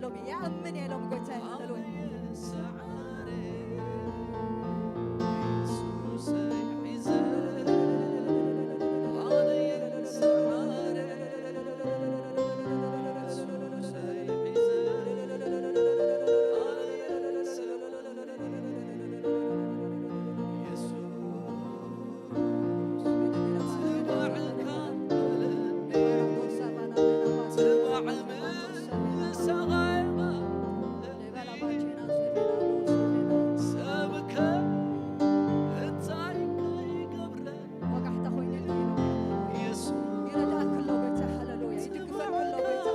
ሎሚ ይኣምን እየ ሎሚ ጎይታይ ሃሌሉያ። ወጋሕታ ኮይነኒ እዩ። ይረዳእክ ኣሎ ጎይታ፣ ሃሌሉያ። ይድግፈክ ኣሎ ጎይታ።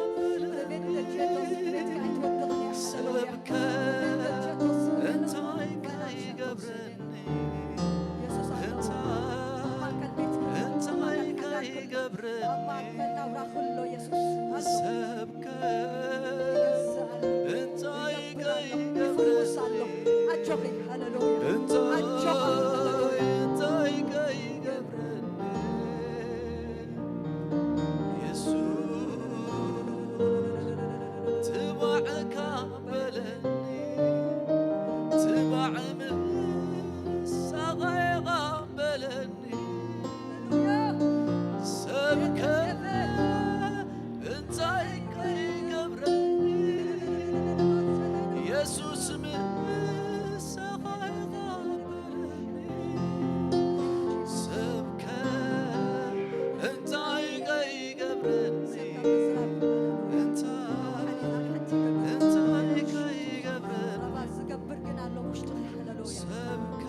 ረቤት ደጀቶ ስቤትካ ኣይትወድቕን እያ፣ ሃሌሉያ። ረቤት ደጀቶ ስቤትካ እንታይ ከይገብረኒ? የሱስ ኣሎ። ኣብ ማእከል ቤትካ፣ ኣብ ማእከል ሓዳርካ፣ ኣብ ማእከል ናብራኽ ኣሎ የሱስ። ኣሎ። ይገዝእ ኣሎ። እንታይ ይገብር ኣሎ? ይፍውስ ኣሎ። ኣጆኺ፣ ሃሌሉያ። እንታይ፣ ኣጆኻ፣ ሃሌሉያ። እንታይ ከይገብረኒ? የሱስ ትባዕካ በለኒ፣ ትባዕ ምሳኻ ኢኻ በለኒ። ሃሌሉያ። ሰብከ እንታይ ከይገብረ የሱስ ምሳኻ ይቐበለኒ። ሰብከ እንታይ ከይገብረኒ? እንታይ፣ እንታይ ከይገብረኒ? ዝገብር ግን ኣሎ ውሽጥኺ። ሃሌሉያ። ሰብከ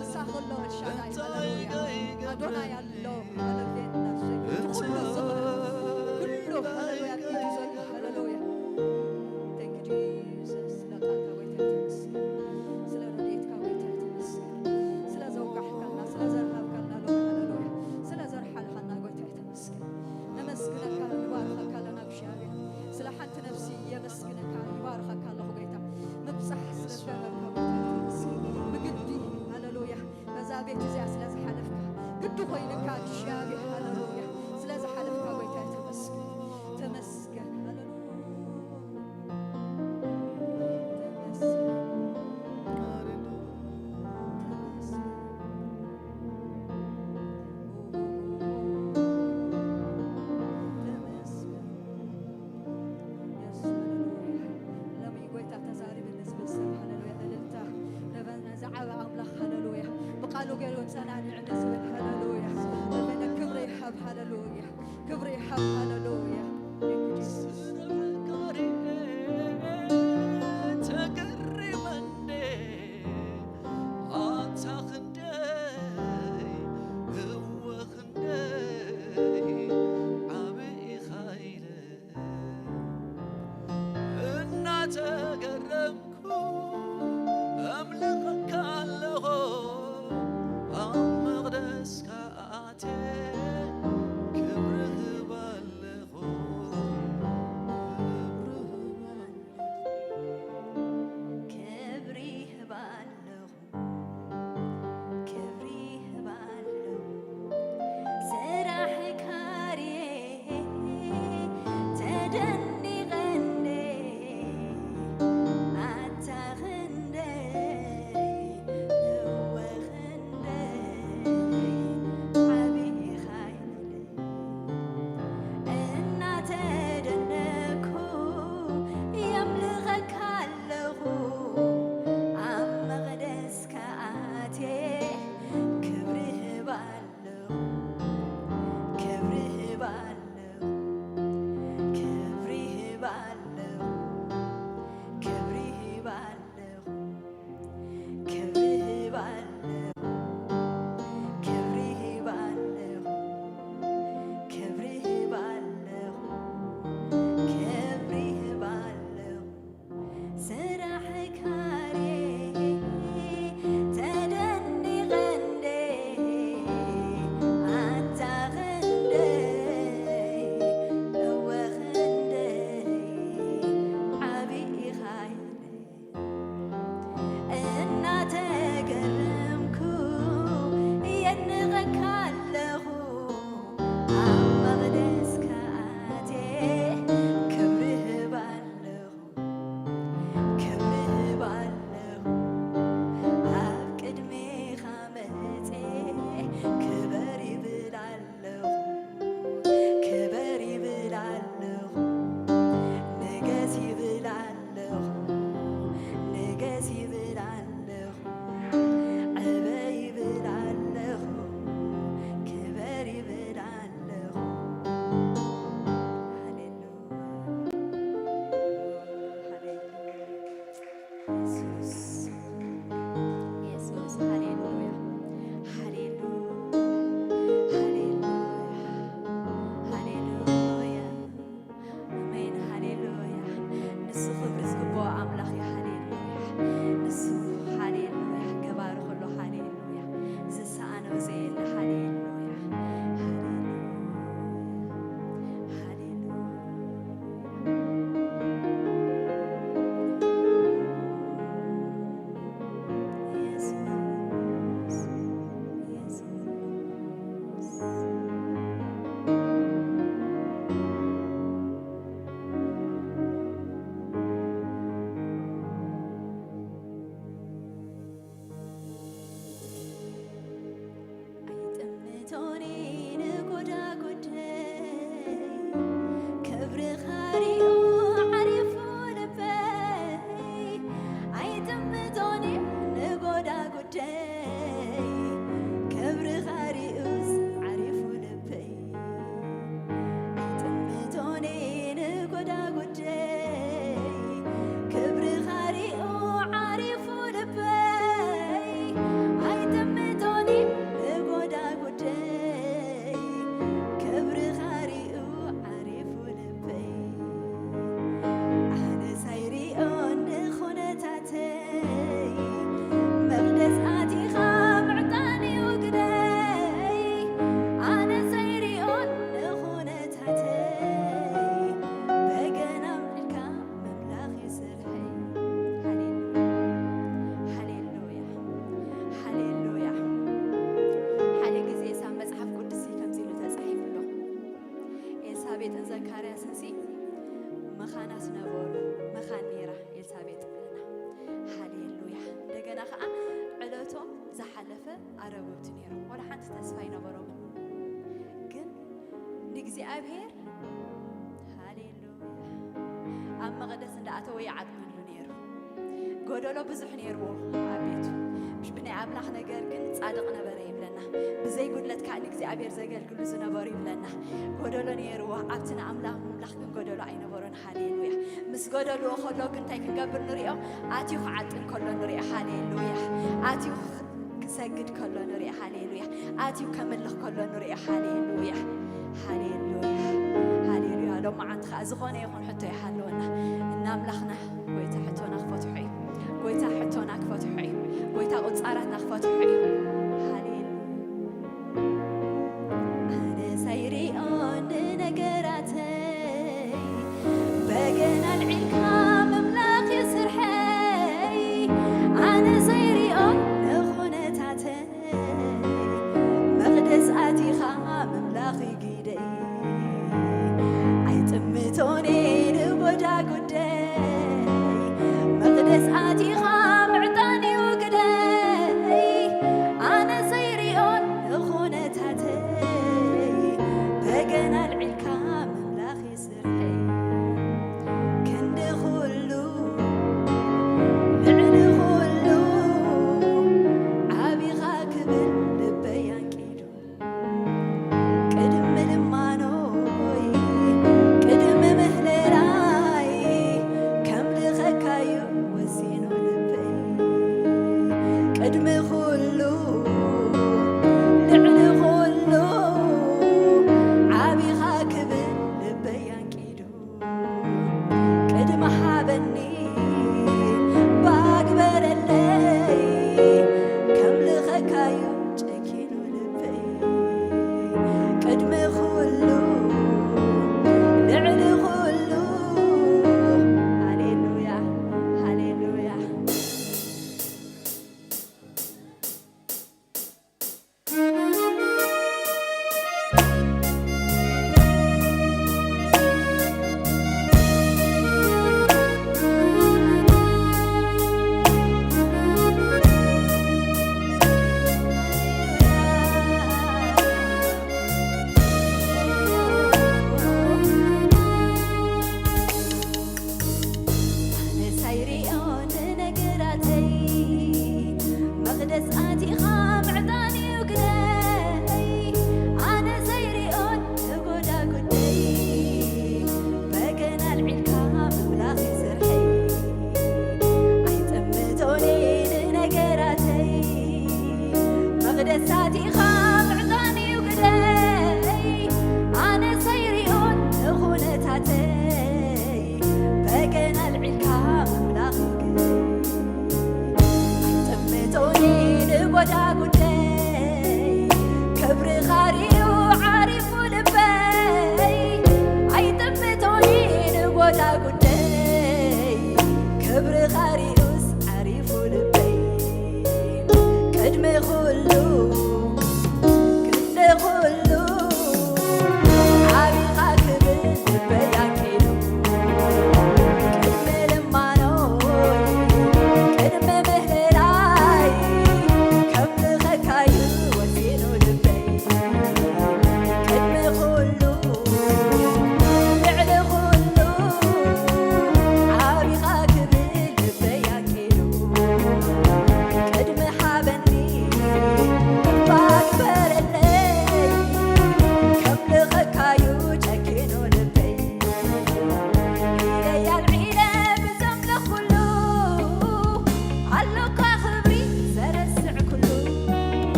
ምሳኺ ኣሎ ኤልሻዳይ። እንታይ ሃሌሉያ። ከይገብረኒ? ኣዶናይ ኣሎ። ሃሌሉያ። ኩሉ ዝኽእል፣ ኩሉ፣ ሃሌሉያ፣ ኣብ ኢዱ ዘሎ። ሃሌሉያ። Thank you, Jesus። ስለ ቃልካ ጎይታ ተመስገን። ስለ ረድኤትካ ጎይታ ተመስገን። ስለ ዘውጋሕካና፣ ስለ ዘርሃብካና ሎሚ፣ ሃሌሉያ። ስለ ዘርሓልካና ጎይታ ተመስገን። ነመስግነካ፣ ንባርኸካ ኣለና እግዚኣብሔር። ስለ ሓንቲ ነፍሲ የመስግነካ፣ ይባርኸካ ኣለኹ ጎይታ። ምብጻሕ ስለ ዝገበርካ ጎይታ ተመስገን። ብግዲ፣ ሃሌሉያ። በዛ ቤት እዚኣ ስለ ዝሓለፍካ፣ ግዲ ኮይንካ እግዚኣብሔር፣ ሃሌሉያ፣ ስለ ዝሓለፍካ ጎይታ ተመስገን። ተመስገን፣ ሃሌሉያ። ተመስገን፣ ሃሌሉያ። ተመስገን። ተመስገን። የሱስ፣ ሃሌሉያ። ሎሚ ጎይታ ተዛሪብኒ ዝብል ሰብ፣ ሃሌሉያ፣ እልልታ። ለበ-፣ ነዚ ዓቢ ኣምላኽ፣ ሃሌሉያ። ብቃሉ ገይሩ ጸናንዕኒ ዝብል፣ ሃሌሉያ። ለበነ ክብሪ ይሃብ፣ ሃሌሉያ። ክብሪ ይሃብ፣ ሃሌሉያ። Thank you, Jesus። ተገሪመ እንዴ ኣንታ ክንደይ እወ ክንደይ ዓቢ ኢኻ ኢለ እናተገረምኩ ኣምልኸካ ኣለኹ። ኣብ መቕደስካ ኣትየ ክብሪ እህብ ኣለኹ። ክብሪ እህብ ኣለኹ። ክብሪ እህብ ኣለኹ። ክብሪ እህብ ኣለኹ። ስራሕካ ርኤ ተደኒቐ እንዴ ኣንታ ዝነበሩ መኻን ነይራ ኤልሳቤጥ ትብለና። ሃሌሉያ። እንደገና ከዓ ዕለቶም ዝሓለፈ ኣረብብቲ ነይሮም። ወላ ሓንቲ ተስፋ ኣይነበሮምን። ግን ንእግዚኣብሔር፣ ሃሌሉያ፣ ኣብ መቕደስ እንዳኣተወ ይዓጥነሉ ነይሩ። ጎደሎ ብዙሕ ነይርዎ ኣብ ቤቱ። ብናይ ኣምላኽ ነገር ግን ጻድቕ ነበረ ይብለና። ብዘይ ጉድለት ከዓ ንእግዚኣብሔር ዘገልግሉ ዝነበሩ ይብለና። ጎደሎ ነይርዎ። ኣብቲ ንኣምላኽ ምምላኽ ግን ጎደሎ ኣይነበሮን። ሃሌሉያ። ምስ ጎደልዎ ከሎ ግን እንታይ ክንገብር ንሪኦ? ኣትዩ ክዓጥን ከሎ ንሪኦ። ሃሌሉያ። ኣትዩ ክሰግድ ከሎ ንሪኦ። ሃሌሉያ። ኣትዩ ከምልኽ ከሎ ንሪኦ። ሃሌሉያ። ሃሌሉያ። ሃሌሉያ። ሎማዓንቲ ከዓ ዝኾነ ይኹን ሕቶ ይሃለወና። እና ኣምላኽና ጎይታ ሕቶና ክፈትሖ እዩ። ጎይታ ሕቶና ክፈትሖ እዩ። ጎይታ ቁጻራትና ክፈትሖ እዩ። ሃሌሉያ። ኣነ ዘይሪኦ ንነገራተይ በገና ኣልዒልካ ምምላኽ እዩ ስርሐይ። ኣነ ዘይሪኦ ንኹነታተይ መቕደስ ኣቲኻ ምምላኽ እዩ ግደይ። ኣይጥምቶን ንጎዳ ጉደይ መቕደስ ኣቲኻ ምዕጣን እዩ ግደይ። ኣነ ዘይሪኦን ንኹነታተይ በገና ኣልዒልካ ምምላኽ ይስርሐይ። ክንዲ ኩሉ ልዕሊ ኩሉ ዓቢኻ ክብል ልበይ ኣንቂዱ። ቅድሚ ልማኖይ ቅድሚ ምህለላይ ከምልኸካዩ ወሲኑ ልበይ። ቅድሚ ኩሉ ልዕሊ ኩሉ ዓቢኻ ክብል ልበይ ኣንቂዱ። ቅድሚ ሃበኒ ባግበረለይ ከምልኸካዩ ጨኪኑ ልበይ። ቅድሚ ኩሉ ልዕሊ ኩሉ። ሃሌሉያ፣ ሃሌሉያ።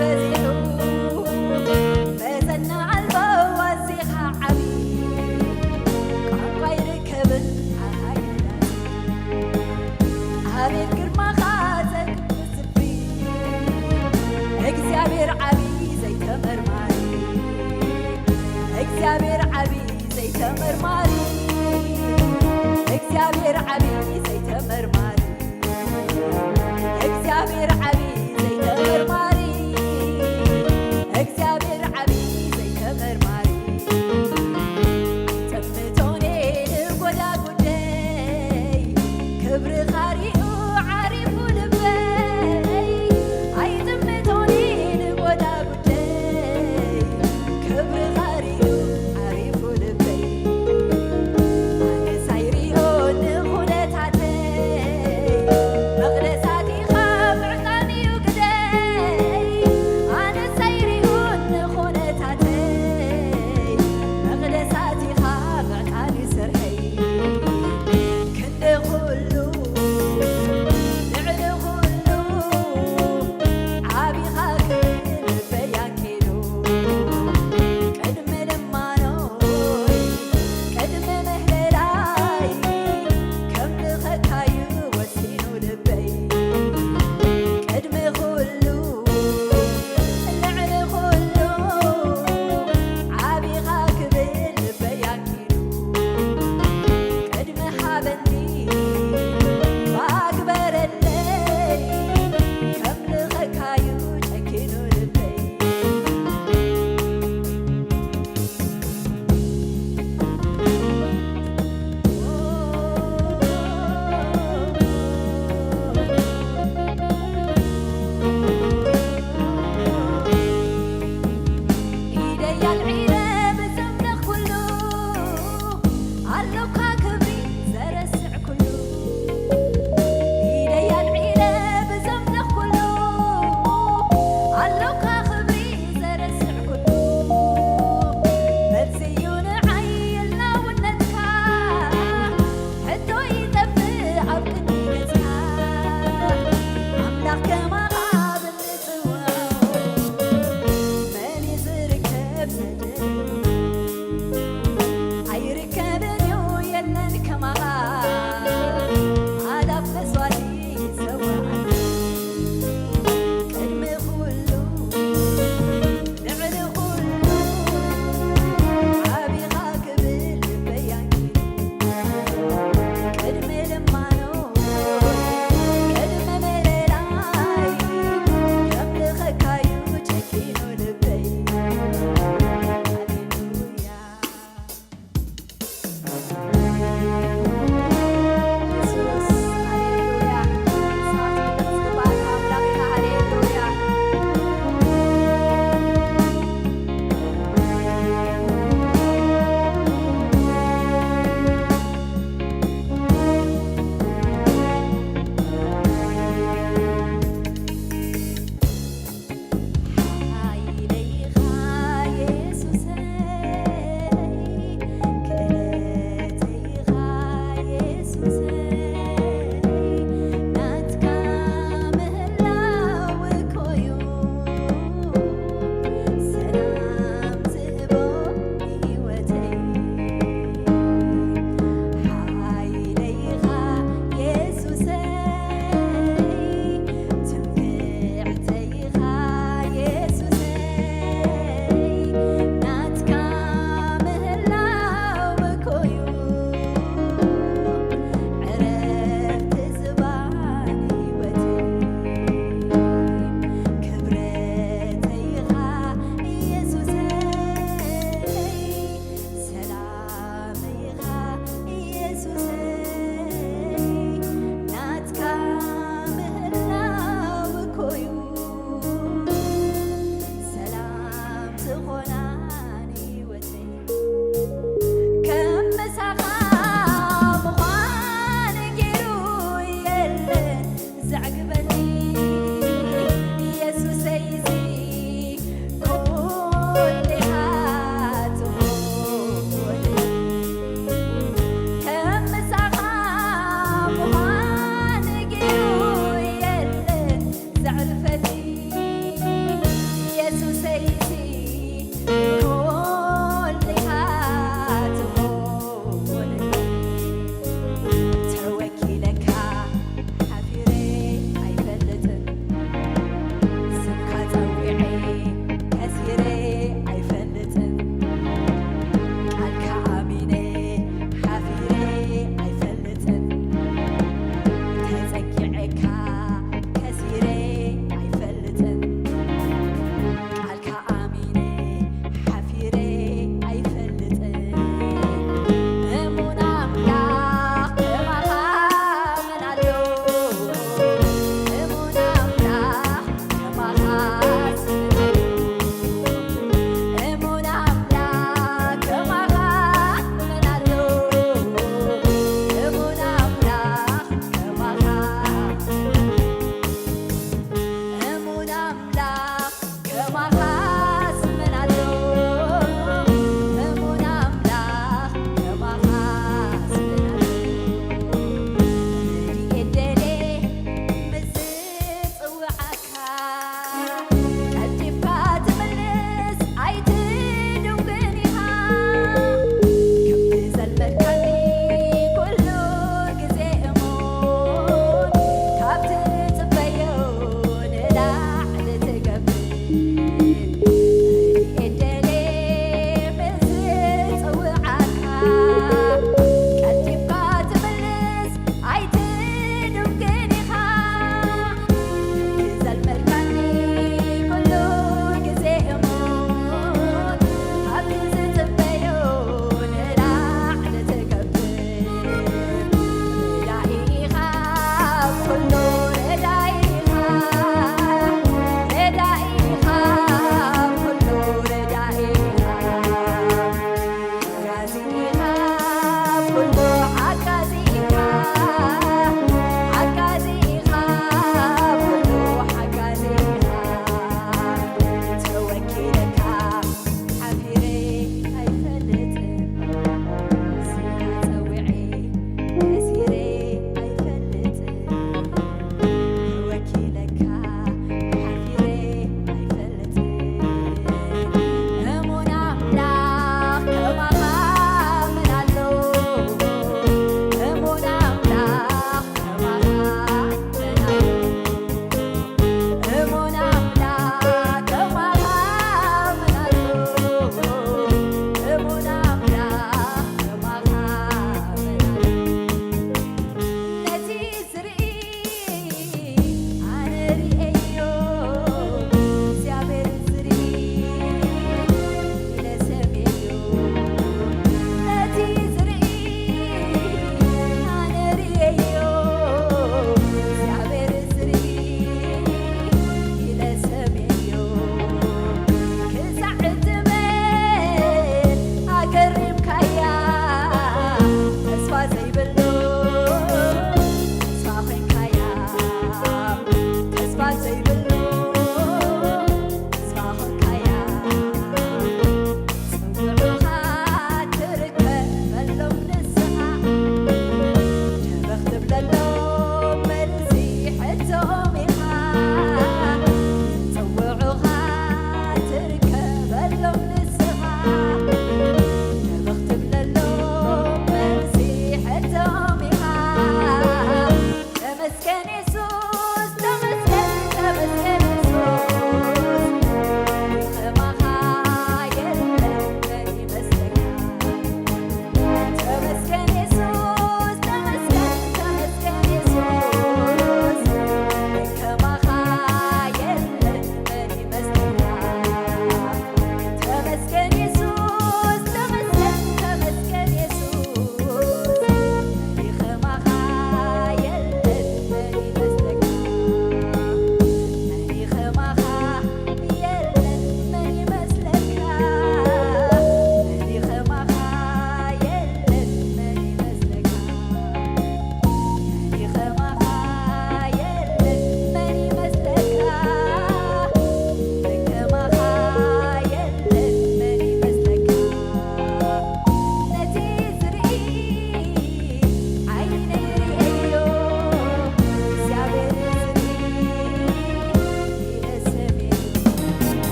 በዚሑ መዘና ኣልቦ ኣዚኻ ዓቢ ቋንቋ ይርከብን ኣሃይላን ኣቤት ግርማኻ ዘግብስቢ እግዚኣብሔር ዓቢ ዘይተመርማሪ እግዚኣብሔር ዓቢ ዘይተመርማሪ እግዚኣብሔር ዓቢ ዘይተመርማሪ እግዚኣብሔር ዓቢ ዘይተመርማሪ እግዚኣብሔር ዓቢ ዘይተመርማሪ ኣይጥምቶኔ ንጎዳጉደይ ክብርኻ ሪኡ ዓሪፉ ልበይ ኣይጥምቶኔ ንጎዳጉደይ ክብርኻ ሪኡ ዓሪፉ ልበይ ኣነስ ኣይሪኦን ንኹነታተይ መቕደሳት ኢኻ ምዕጣን እዩ ግደይ ኣነስ ኣይሪኦን ንኹነታተይ መቕደሳት ኢኻ ምዕጣን እዩ ስርሐይ ክንዲ ኩሉ ልዕሊ ኩሉ ዓቢኻ ክብል በያኪ ቅድሚ ልማኖይ ቅድሚ ምህለላይ ከምልኸካዩ ወሲኑ ልበይ ቅድሚ ኩሉ ልዕሊ ኩሉ ዓቢኻ ክብል ልበይ ኣኪሉ ቅድሚ ሃበኒ ባግበረለይ ከምልኸካዩ ጨኪኑ ልበይ ኩሉ ኢኻ ትኹን ተወኪለካ ሓፊረ ኣይፈልጥን። ስምካ ጸዊዐ ከሲረ ኣይፈልጥን። ቃልካ ኣሚነ ሓፊረ ኣይፈልጥን። ተጸጊዐካ ከሲረ ኣይፈልጥን። ቃልካ ኣሚነ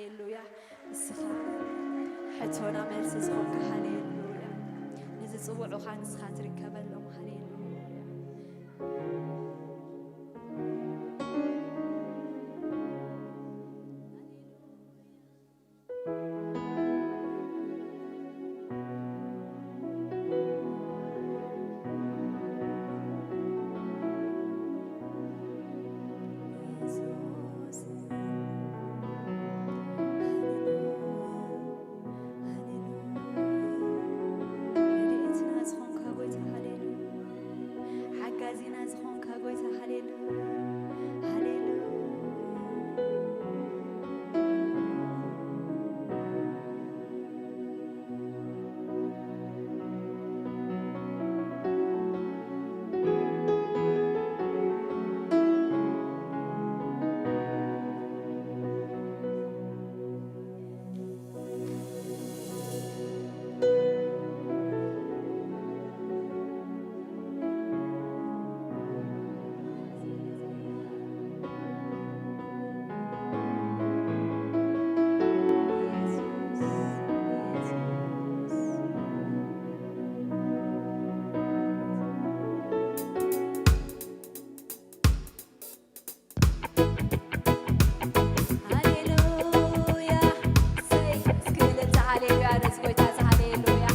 ሃሌሉያ። ንስኻ ሕቶና መልሲ ዝኾንካ፣ ሃሌሉያ። ንዝጽውዑኻ ንስኻ ትርከበሎም፣ ሃሌሉያ። ረድኤትና ዝኾንካ ጎይታ፣ ሃሌሉያ። ሓጋዚና ዝኾንካ ጎይታ፣ ሃሌሉያ፣ ሃሌሉያ። ሃሌሉያ። ሰይ፣ እስኪ እልልታ ሃሌሉያ ነዚ ጎይታ እዚ፣ ሃሌሉያ።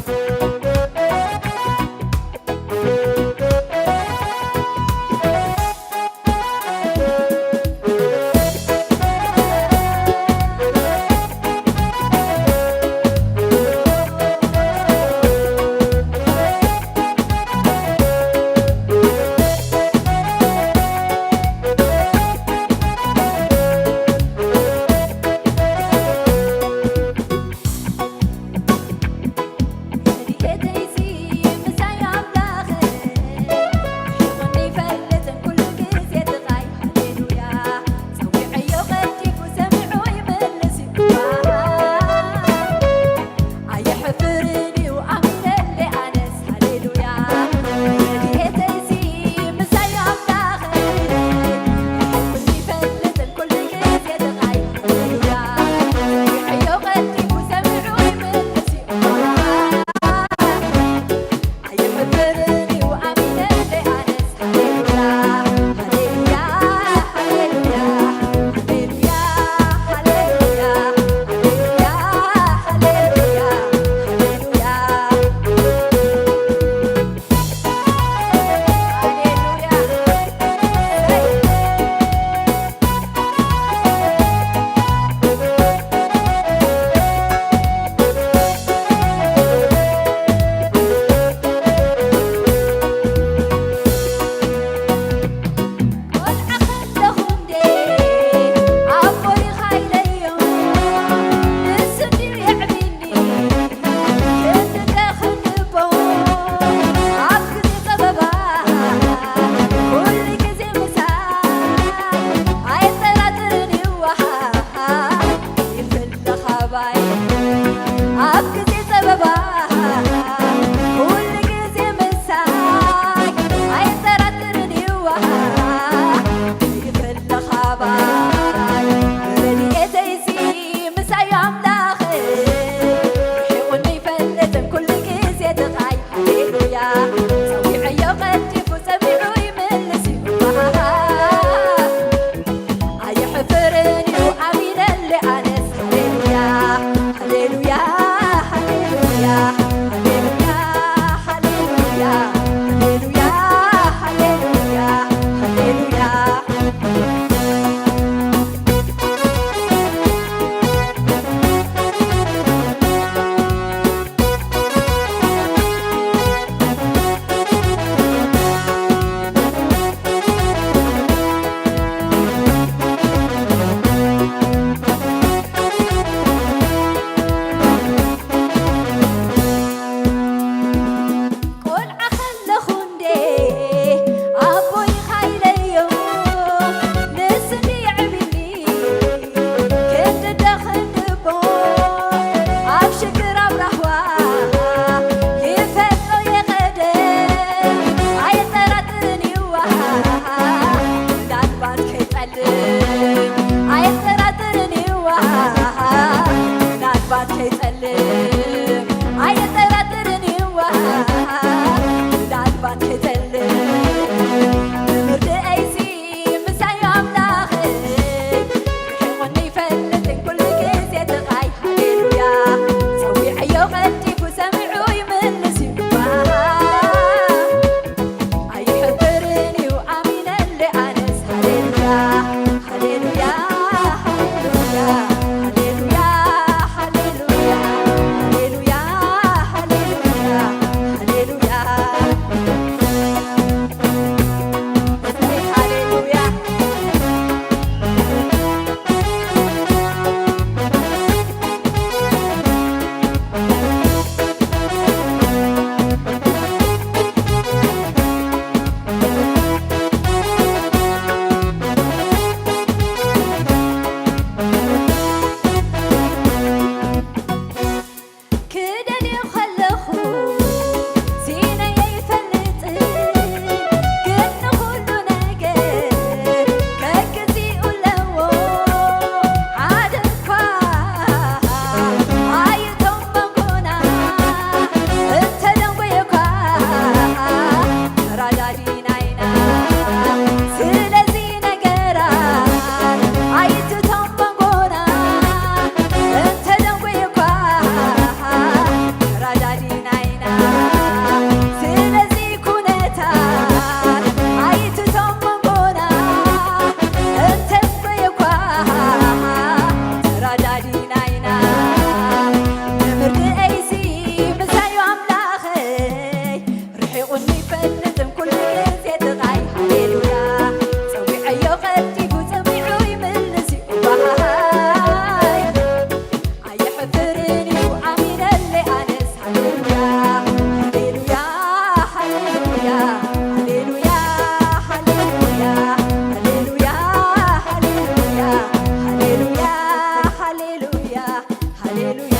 ሃሌሉያ።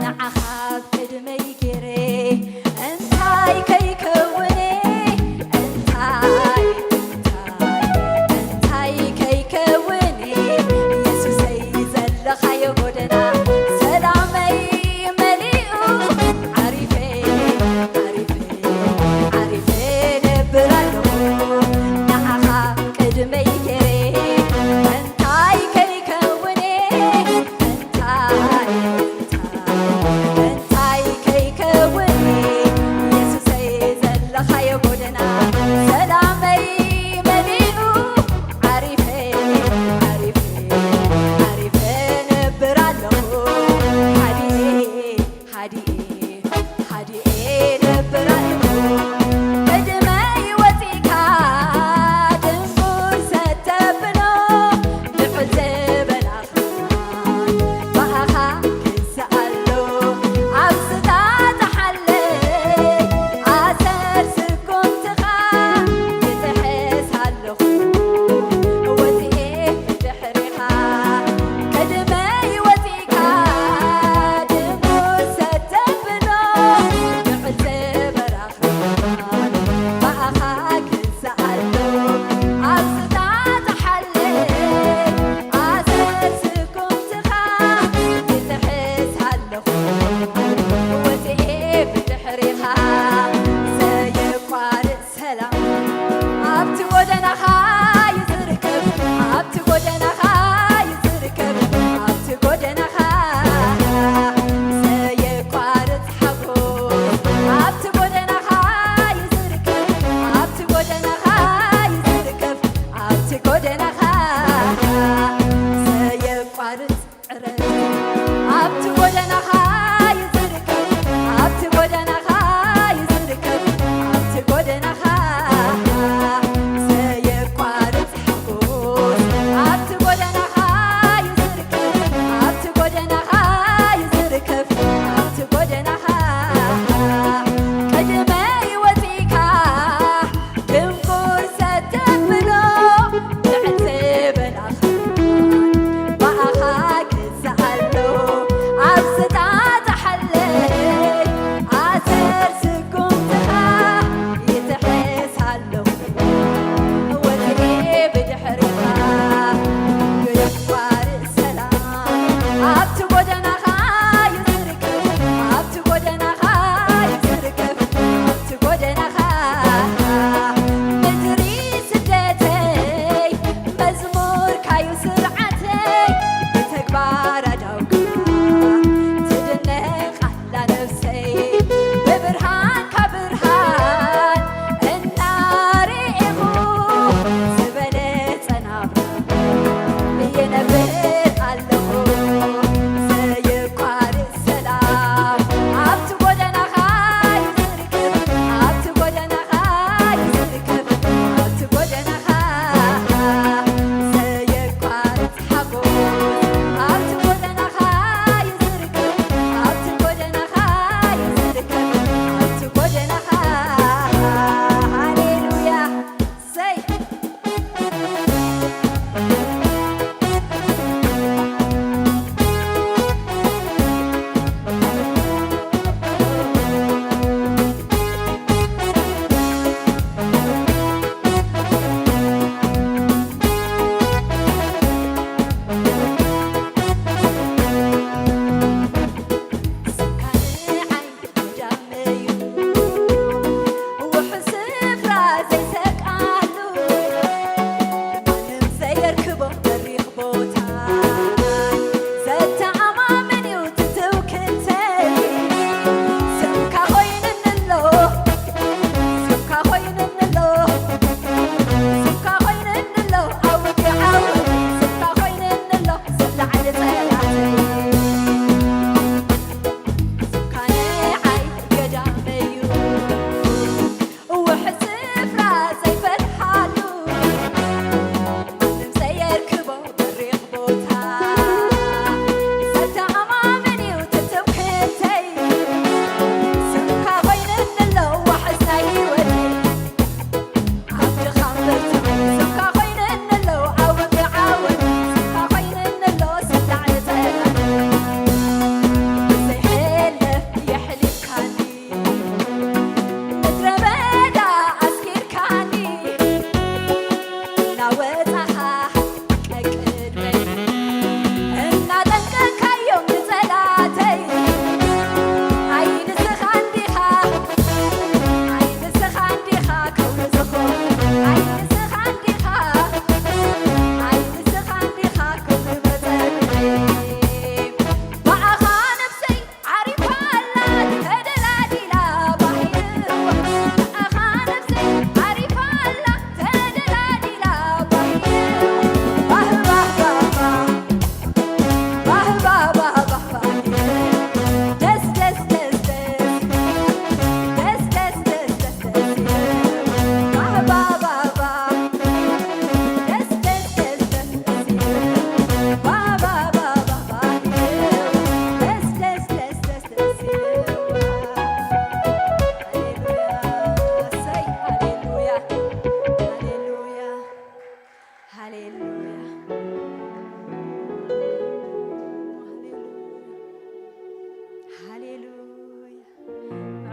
ንዓኻ ኣብ ቅድመይ ገይረ እንታይ ከይከውን'የ? እንታይ፣ እንታይ፣ እንታይ ከይከውን'የ? የሱሰይ ዘለኻዮ ጎደና ሰላመይ መሊኡ ዓሪፈ፣ ዓሪፈ፣ ዓሪፈ ነብር ኣለኹ። ንዓኻ ቅድመይ ገይረ እንታይ ከይከውን'የ? እንታይ፣ እንታይ፣ እንታይ ከይከውን'የ? የሱሰይ ዘለኻዮ ጎደና ሰላመይ መሊኡ ዓሪፈ፣ ዓሪፈ፣ ዓሪፈ ነብር ኣለኹ። ሃዲኤ፣ ሃዲኤ፣ ሃዲኤ ነብር ኣለኹ። ቅድመይ ወጺእካ ድንጉይ ሰተብሎ ልዕል ዝበላ ብኣኻ ክስኣሎ ኣብ ዝጣጣሓለይ ኣሰር ስጉምትኻ ይጥሕስ ኣለኹ። ወጺኤ ብድሕሪኻ ቅድመይ ወጺእካ ድንጉይ ሰተ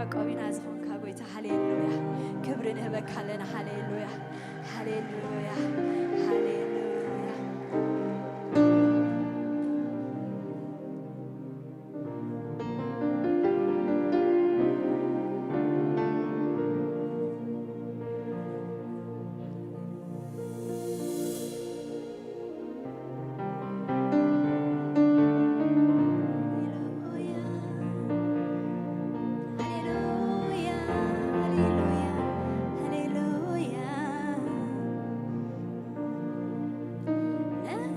መዕቆቢና ዝኾንካ ጎይታ፣ ሃሌሉያ። ክብሪ ንህበካ ኣለና። ሃሌሉያ፣ ሃሌሉያ፣ ሃሌሉያ። ሃሌሉያ፣ ሃሌሉያ፣ ሃሌሉያ።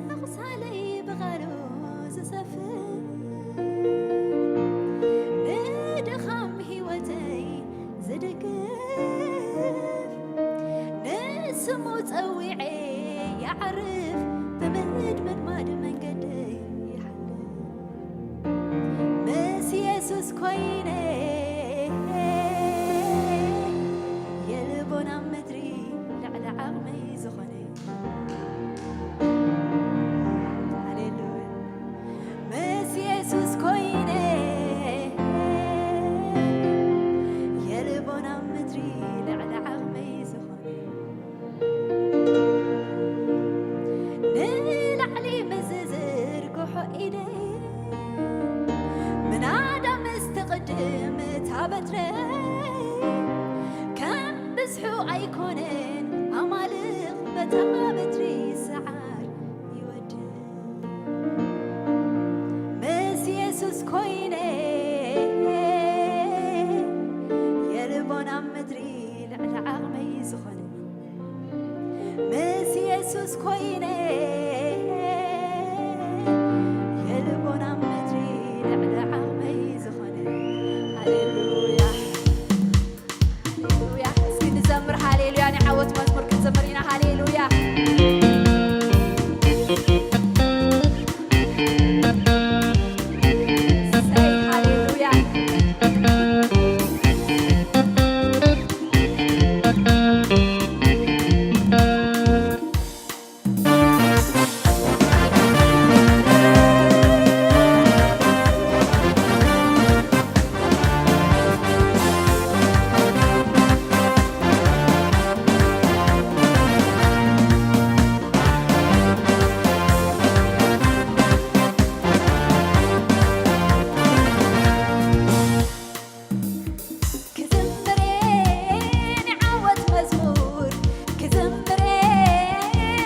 ነቑሳለይ ብቓሉ ዝሰፍር፣ ንድኻም ህይወተይ ዝድግፍ፣ ንስሙ ጸዊዐ ይዓርፍ፣ ብምድምድማድ መንገደይ ይሓልፍ። ምስ የሱስ ኮይነ የልቦና ምድሪ ልዕሊ ዓቕመይ ዝኾነ። ሃሌሉያ። ምስ የሱስ ኮይነ የልቦና ምድሪ ልዕሊ ዓቕመይ ዝኾነ። ንላዕሊ ምስ ዝዝርግሖ ኢደይ፣ ምናዳ ምስ ትቕድም እታ በትረይ፣ ከም ብዝሑ ኣይኮነን ኣማልኽ በታ በትሪ ሰዓር ይወድቕ። ምስ የሱስ ኮይነ የልቦና ምድሪ ልዕሊ ዓቕመይ ዝኾነ፣ ምስ የሱስ ኮይነ የልቦና ምድሪ ልዕሊ ዓቕመይ ዝኾነ። ሃሌሉያ፣ ሃሌሉያ። እስኪ ንዘምር ሃሌሉያ። ናይ ዓወት መዝሙር ክንዘምር ኢና። ሃሌሉያ። እሰይ፣ ሃሌሉያ። ክዝምር እየ ንዓወት መዝሙር፣ ክዝምር እየ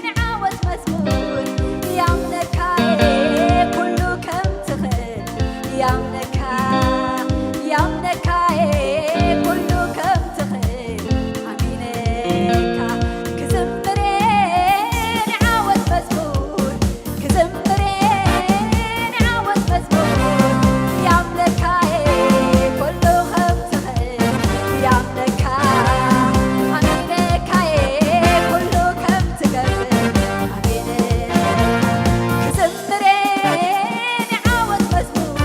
ንዓወት መዝሙር። ያምነካ እየ ኩሉ ከም ትኽእል፣ ያምነካ፣ ያምነካ እየ ኩሉ ከም ትኽእል። ኣሚነካ ክዝምር እየ ንዓወት መዝሙር፣ ክዝምር እየ ንዓወት መዝሙር። ያምነካ እየ ኩሉ ከም ትኽእል፣ ያምነካ፣ ኣሚነካ እየ ኩሉ ከም ትገብር። ኣሜን። ክዝምር እየ ንዓወት መዝሙር፣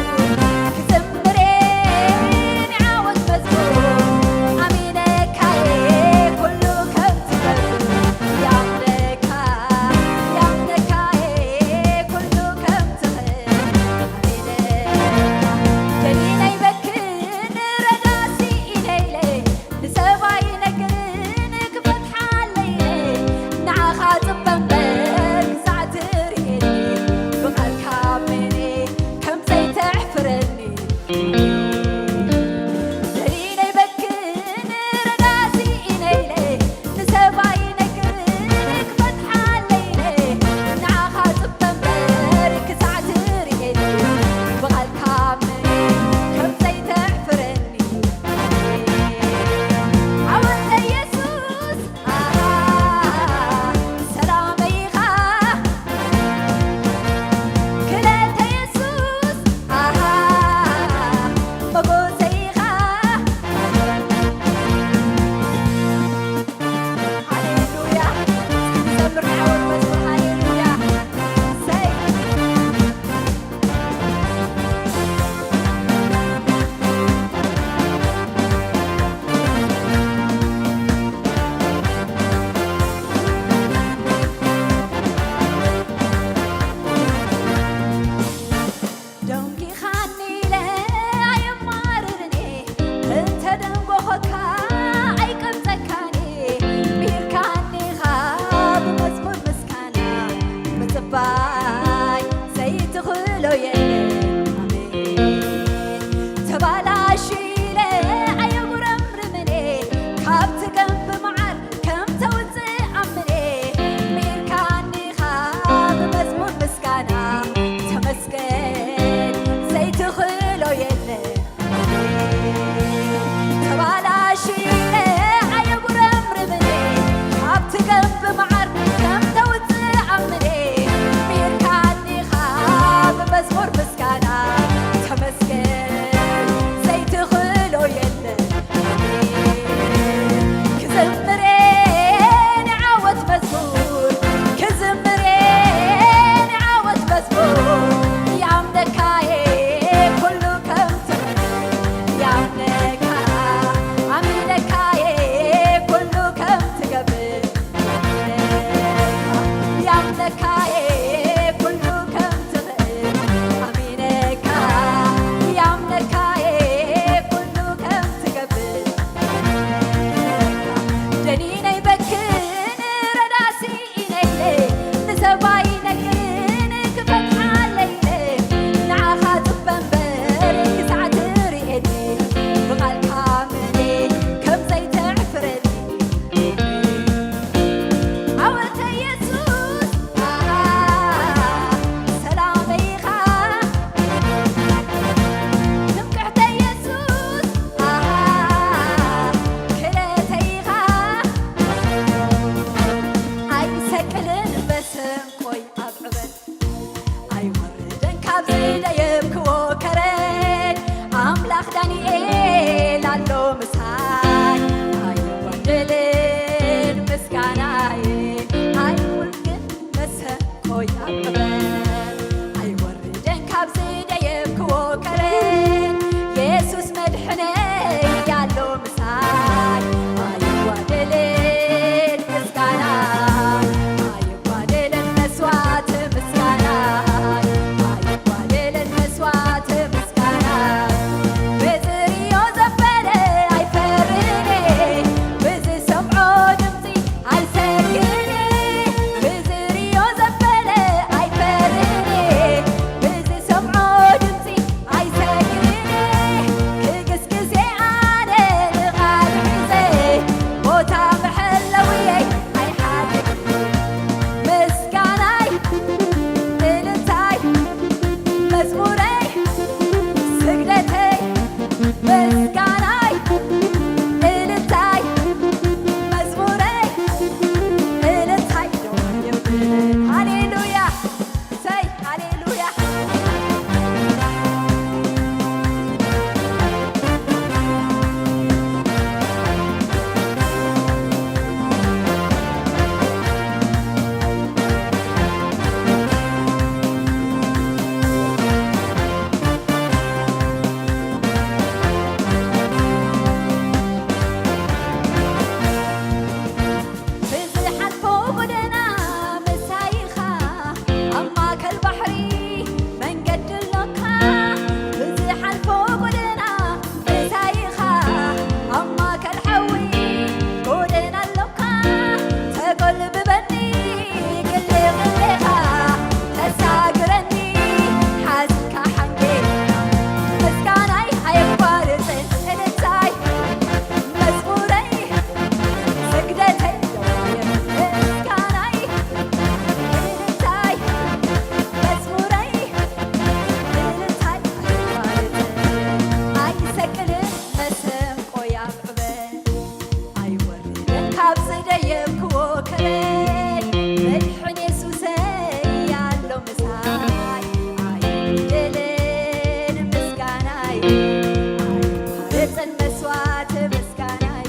ኣይቋረጽን መስዋዕት ምስጋናይ፣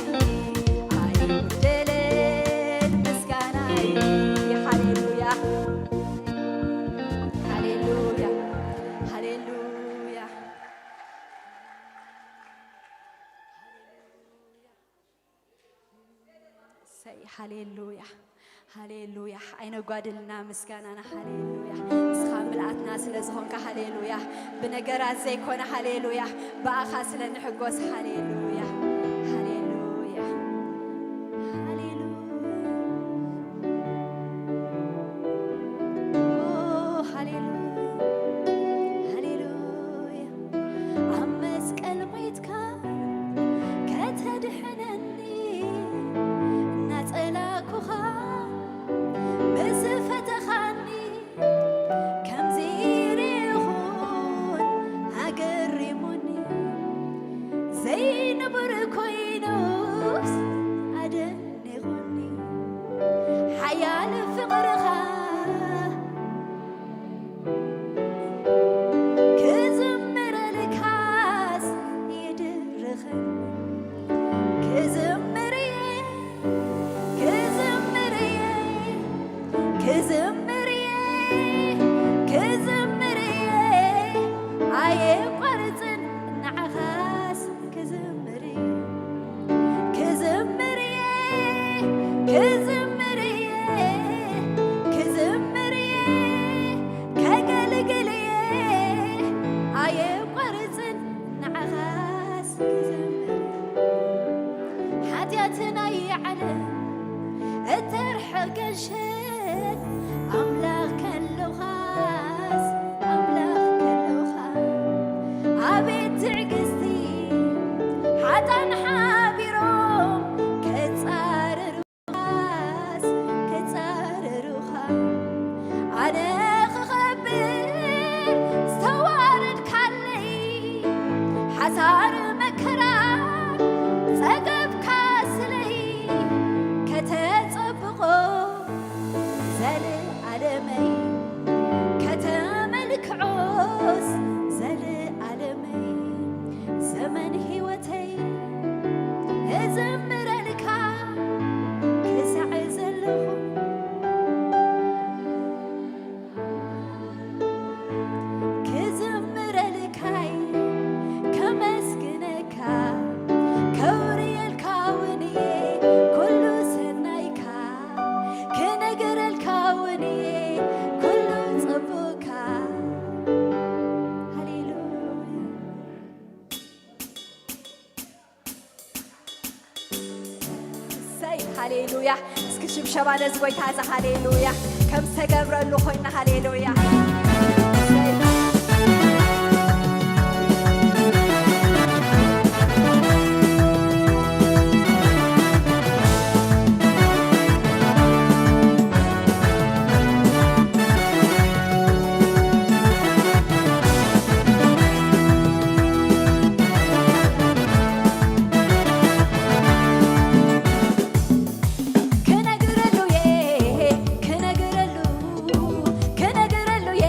ኣይጉደልን ምስጋናይ። ሃሌሉያ፣ ሃሌሉያ፣ ሃሌሉያ። እሰይ፣ ሃሌሉያ፣ ሃሌሉያ። ኣይነጓድልና ምስጋናና፣ ሃሌሉያ። ንስኻ ምልኣትና ስለ ዝኾንካ፣ ሃሌሉያ። ብነገራት ዘይኮነ፣ ሃሌሉያ። ብኣኻ ስለ ንሕጎስ፣ ሃሌሉያ፣ ሃሌሉያ፣ ሃሌሉያ። ኦ፣ ሃሌሉያ፣ ሃሌሉያ። ኣብ መስቀል ሞይትካ ከተድሕነኒ እናጸላኩኻ ምስ ፈተኻኒ፣ ከምዚ ርኢኹን ኣገሪሙኒ። ዘይንቡር ኮይኑስ ኣደኒቑኒ ሓያል ፍቕርኻ። ክዝምረልካስ ይድርኸኒ። ክዝምር እየ፣ ክዝምር እየ፣ ክዝምር እየ፣ ክዝምር እየ። ኣየቋርጽን ንዓኻስ ክዝምር እየ። ክዝምር እየ፣ ክዝምር እየ፣ ክዝምር እየ፣ ከገልግል እየ። ኣየቋርጽን ንዓኻስ ክዝምር። ሓጢኣት ናይ ዓለም እተርሕቕ ገንሸል ኣምላኽ ከለኻስ፣ ኣምላኽ ከለኻ ኣቤት ትዕግስቲ። ሓጣን ሓቢሮም ክጻረሩኻስ፣ ክጻረሩኻ ኣነ ክኸብር ዝተዋረድካለይ ሓሳር መከራ ጸገብካ ስለይ ከተጸብቖ ዘለኣለመይ ከተመልክዖስ ዘለኣለመይ ዘመን ህይወተይ እዝምረልካ ክሳዕ ዘለኹ ክዝምረልካይ ከመስግነካ ከውርየልካ እውን እየ ኩሉ ሰናይካ ክነገረልካ እውን እየ ኩሉ ጽቡቕካ። ሃሌሉያ። እሰይ፣ ሃሌሉያ። እስኪ ሽብሸባ ነዚ ጎይታ እዛ፣ ሃሌሉያ። ከም ዝተገብረሉ ኮይና፣ ሃሌሉያ። እሰይ። ክነግረሉ እየ፣ ክነግረሉ፣ ክነግረሉ እየ፣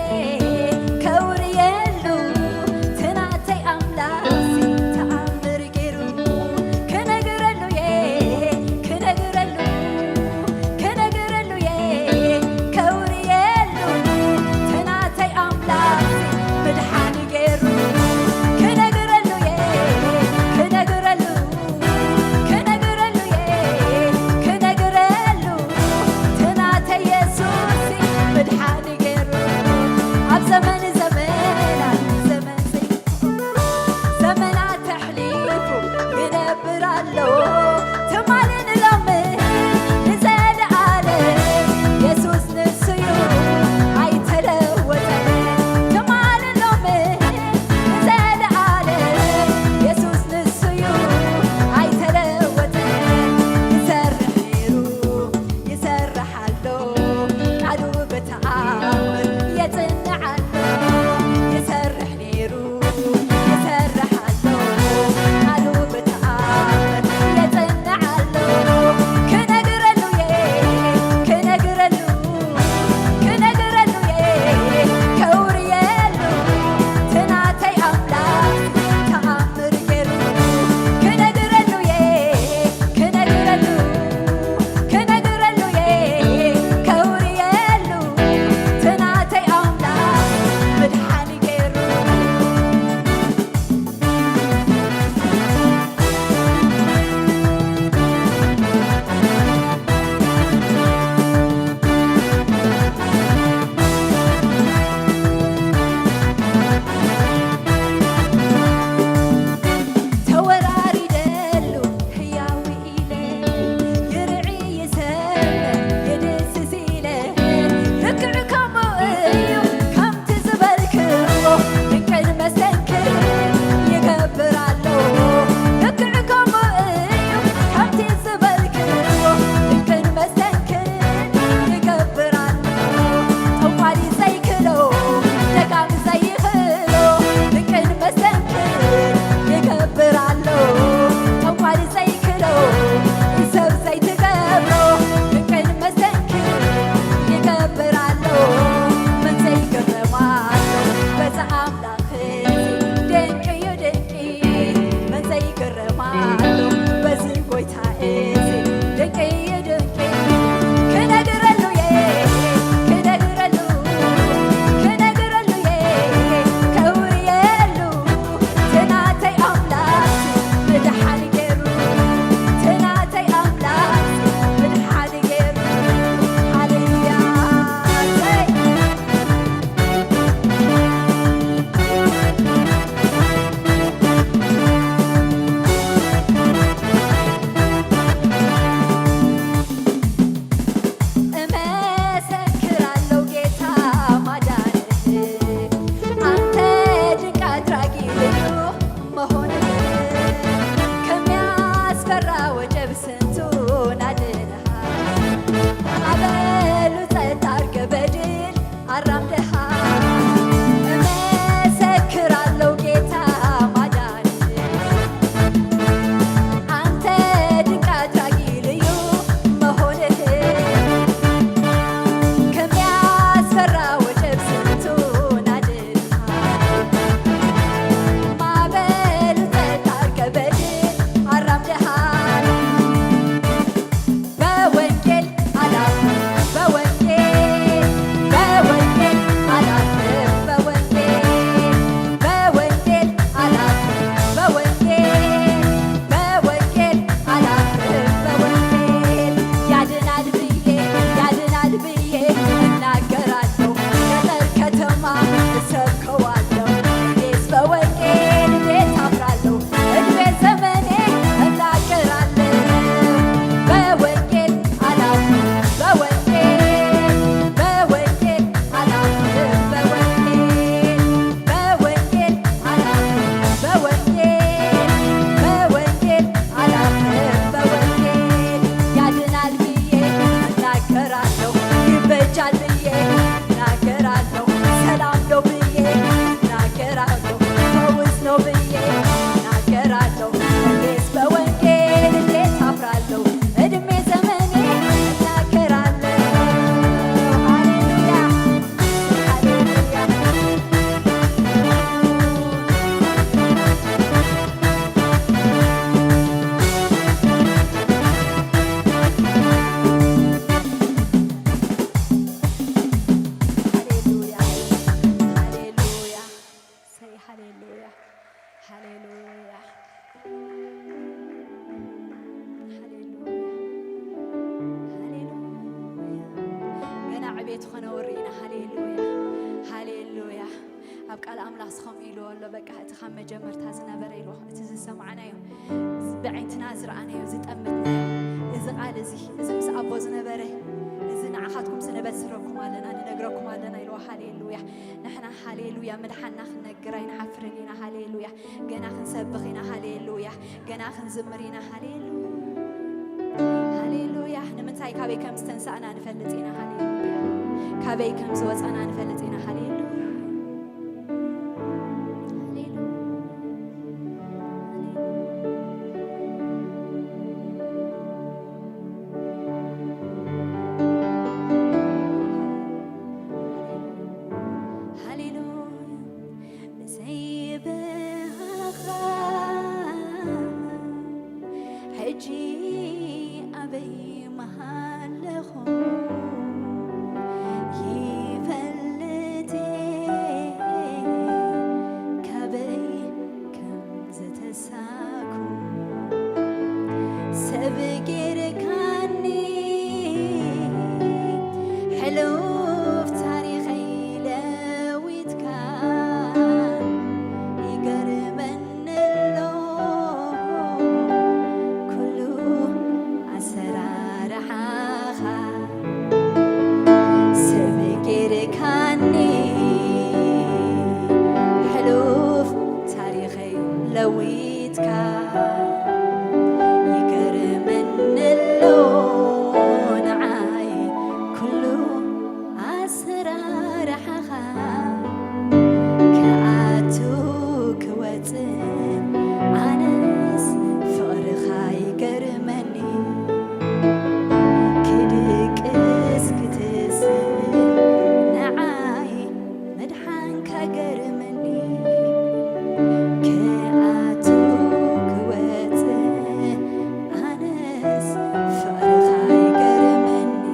ሃሌሉያ። ሃሌሉያ። ሃሌሉያ። ገና ዕቤት ኸነውሪ ኢና። ሃሌሉያ። ሃሌሉያ። ኣብ ቃል ኣምላኽ ከምኡ ኢሉ ኣሎ። በቃ እቲ ካብ መጀመርታ ዝነበረ ኢሉ እቲ ዝሰማዕናዮ፣ ብዓይንትና ዝረኣናዮ፣ ዝጠመትናዮ፣ እዚ ቃል እዚ፣ እዚ ምስ ኣቦ ዝነበረ፣ እዚ ንዓኻትኩም ስነበስረኩም ኣለና፣ ንነግረኩም ኣለና ኢልዎ። ሃሌሉያ። ንሕና ሃሌሉያ ምድሓንና ክንነግር ኣይንሓፍርን ኢና። ሃሌሉያ። ገና ክንሰብኽ ኢና። ሃሌሉያ። ገና ክንዝምር ኢና። ሃሌሉያ። ሃሌሉያ። ንምንታይ ካበይ ከም ዝተንሳእና ንፈልጥ ኢና። ሃሌሉያ። ካበይ ከም ዝወፃና ንፈልጥ ኢና። ሃሌሉያ። ሃሌሉያ። ሃሌሉያ። ብዘይ ብሃኻ ሕጂ ኣበይ ምሃለኹ ይፈልጥ እየ፣ ካበይ ከም ዝተሳኩ ሰብ ጌርካኒ፣ ሕሉፍ ታሪኸይ ለዊጥካ ይገርመኒ ኣሎ ኩሉ ኣሰራርሓኻ። ሰብ ጌርካኒ፣ ሕሉፍ ታሪኸይ ለዊጥካ ይገርመኒ ኣሎ ንዓይ ኩሉ ኣሰራርሓኻ። ክኣቱ ክወጽእ ኣነስ ፍቕርኻ ይገርመኒ። ክድቅስ ክትስእ ንዓይ ምድሓንካ ገርመኒ። ክኣቱ ክወጽእ ኣነስ ፍቕርኻ ይገርመኒ።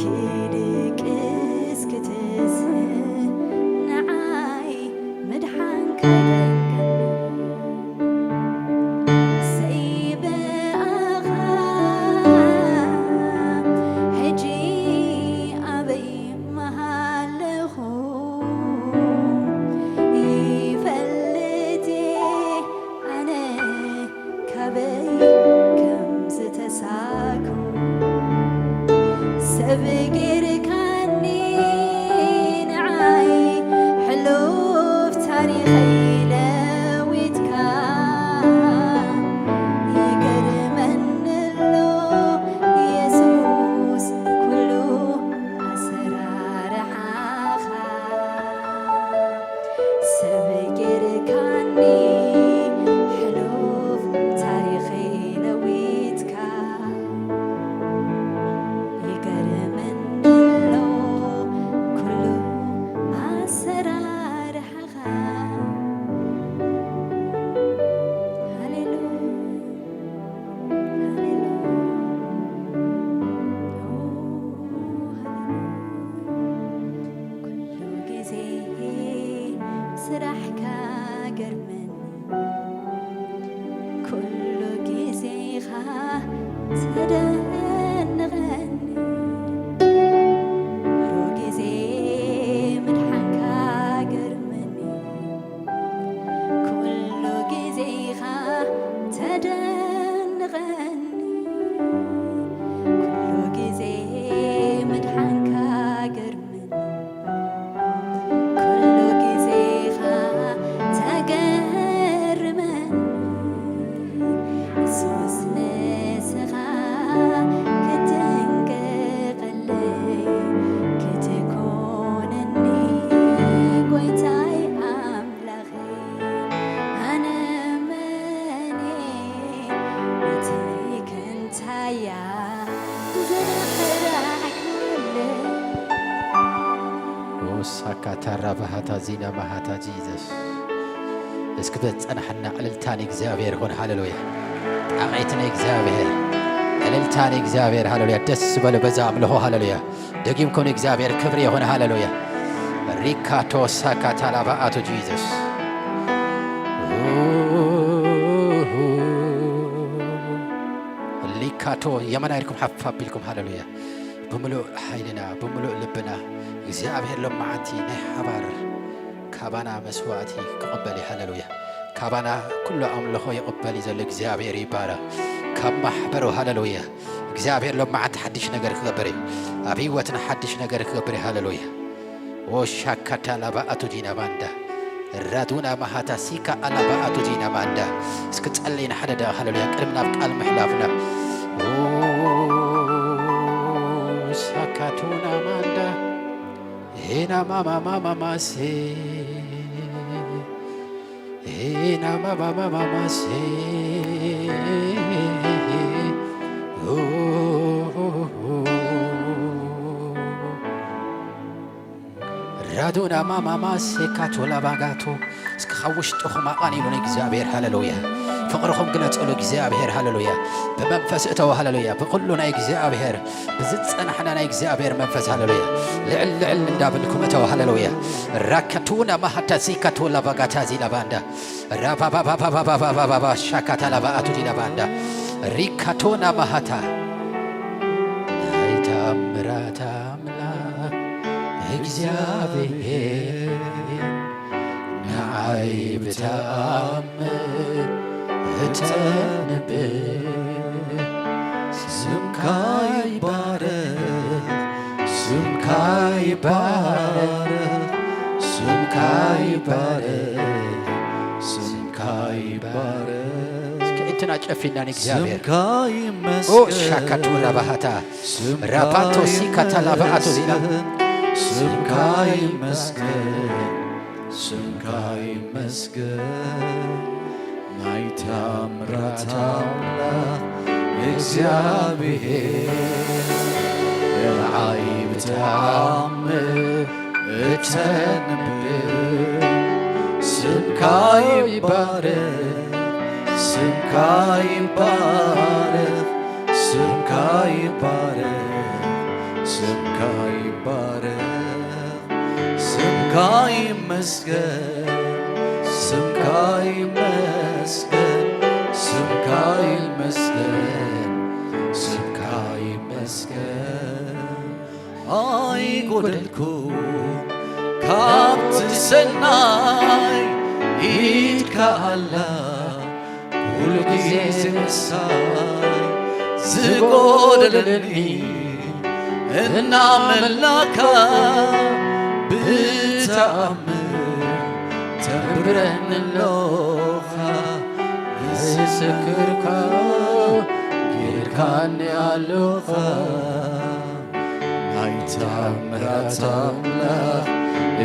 ክድቅስ ክትስእ ንዓይ ምድሓንካ ይደንቀኒ። ዘይብኣኻ ሕጂ ኣበይ ምሃለኹ ይፈልጥ እየ ኣነ ካበይ ከም ዝተሳኩ። ሰብ ጌርካኒ ንዓይ ሕሉፍ ታሪኸይ ለዊጥካ ይገርመኒ ኣሎ የሱስ ኩሉ ኣሰራርሓኻ። ሰብ ጌርካኒ ሕሉፍ ታሪኸይ ለዊጥካ ይገርመኒ ኣሎ ኩሉ ኣሰራርሓኻ። ሃሌሉያ። ኩሉ ግዜ ስራሕካ ገርመኒ፣ ኩሉ ግዜኻ ተደንቐኒ፣ ኩሉ ግዜ ምድሓንካ ገርመኒ። ኩሉ ግዜኻ ተደንቐኒ፣ ኩሉ ግዜ ምድሓንካ ገርመኒ፣ ኩሉ ግዜኻ ተገርመኒ። የሱስ ንስኻ ክትጥንቀቐለይ ክትኮነኒ ጎይታይ ኣምላኽ ኣነ መን እየ ነቲ ክንታያ ዝረሕራሕካለይ? ኦሳካ ታራ ባህታ ዚና ማሃታ ጂዘስ። እስኪ በጸናሕና ዕልልታ ንእግዚኣብሔር ይኹን። ሃሌሉያ። ጣቕዒት ንእግዚኣብሔር፣ ዕልልታ ንእግዚኣብሔር። ሃሌሉያ። ደስ ዝበሉ በዛ ኣምልኾ። ሃሌሉያ። ደጊምኩም ንእግዚኣብሔር ክብሪ ይኹን። ሃሌሉያ። ሪካቶ ሳካ ታላባ ኣቶ ጂዘስ። ቶ የመናይ ኢድኩም ሓፍ ኣቢልኩም፣ ሃለሉያ። ብምሉእ ሓይልና፣ ብምሉእ ልብና እግዚኣብሔር ሎም መዓልቲ ናይ ሓባር ካባና መስዋእቲ ክቕበል እዩ። ሃለሉያ። ካባና ኩሉ ኣምልኾ ይቕበል እዩ ዘሎ። እግዚኣብሔር ይባረኽ። ካብ ማሕበሩ፣ ሃለሉያ። እግዚኣብሔር ሎም መዓልቲ ሓድሽ ነገር ክገብር እዩ። ኣብ ህይወትና ሓድሽ ነገር ክገብር እዩ። ሃለሉያ። ኦሻካታ ላባ ኣቱጂና ማንዳ ራዱና ማሃታ ሲካ ኣላባ ኣቱጂና ማንዳ። እስኪ ጸልይና ሓደ ደቂቕ፣ ሃለሉያ። ቅድም ናብ ቃል ምሕላፍና። ኦሻካቱና ማንዳ ሄና ማማ ማማ ማሴ ሄና ማማ ማማ ማሴ ራዶና ማማማ ሴካቶ ላባጋቶ። እስኪ ካብ ውሽጥኹም ኣቓንዩሉ ንእግዚኣብሔር፣ ሃለሉያ። ፍቕርኹም ግለጹሉ እግዚኣብሔር፣ ሃለሉያ። ብመንፈስ እተው፣ ሃለሉያ። ብኹሉ ናይ እግዚኣብሔር፣ ብዝጸናሕና ናይ እግዚኣብሔር መንፈስ፣ ሃለሉያ። ልዕል ልዕል እንዳበልኩም እተው፣ ሃለሉያ። ራካቱና ማሃታ ሴካቶ ላባጋታ ዚላባንዳ ራባባባባባባባባ ሻካታ ላባ ኣቱዲ ላባንዳ ሪካቶና ማሃታ ናይ ታምራት ኣምላኽ እግዚኣብሔር ንዓይ ብተኣምር እተንብር ስምካ ይባረኽ፣ ስምካ ይባረኽ፣ ስምካ ይባረኽ፣ ስምካ ይባረኽ። እስኪ እትና ጨፊና ንእግዚኣብሔር። ስምካ ኦ ይመስገን፣ ሻካቱራ ባህታ ስምካ ራፓቶ ሲካታ ላባኣቶ ዜና። ይመስገን፣ ስምካ ይመስገን፣ ስምካ ይመስገን። ናይ ታምራት ኣምላኽ እግዚኣብሔር፣ ንዓይ ብተኣምር እተንብር ስምካ ይባረኽ፣ ስምካ ይባረኽ፣ ስምካ ይባረኽ፣ ስምካ ይባረኽ። ስምካ ይመስገን፣ ስምካ ይመስገን፣ ስምካ ይመስገን፣ ስምካ ይመስገን። ኣይጎደልኩ ካብቲ ሰናይ ኢድካ ኣላ፣ ኩሉ ግዜ ምሳይ ዝጎደለኒ እናመላካ ብተኣምር ተንብረኒ ኣሎኻ። ምስክርካ ጌርካኒ ኣሎኻ። ናይ ታምራት ኣምላኽ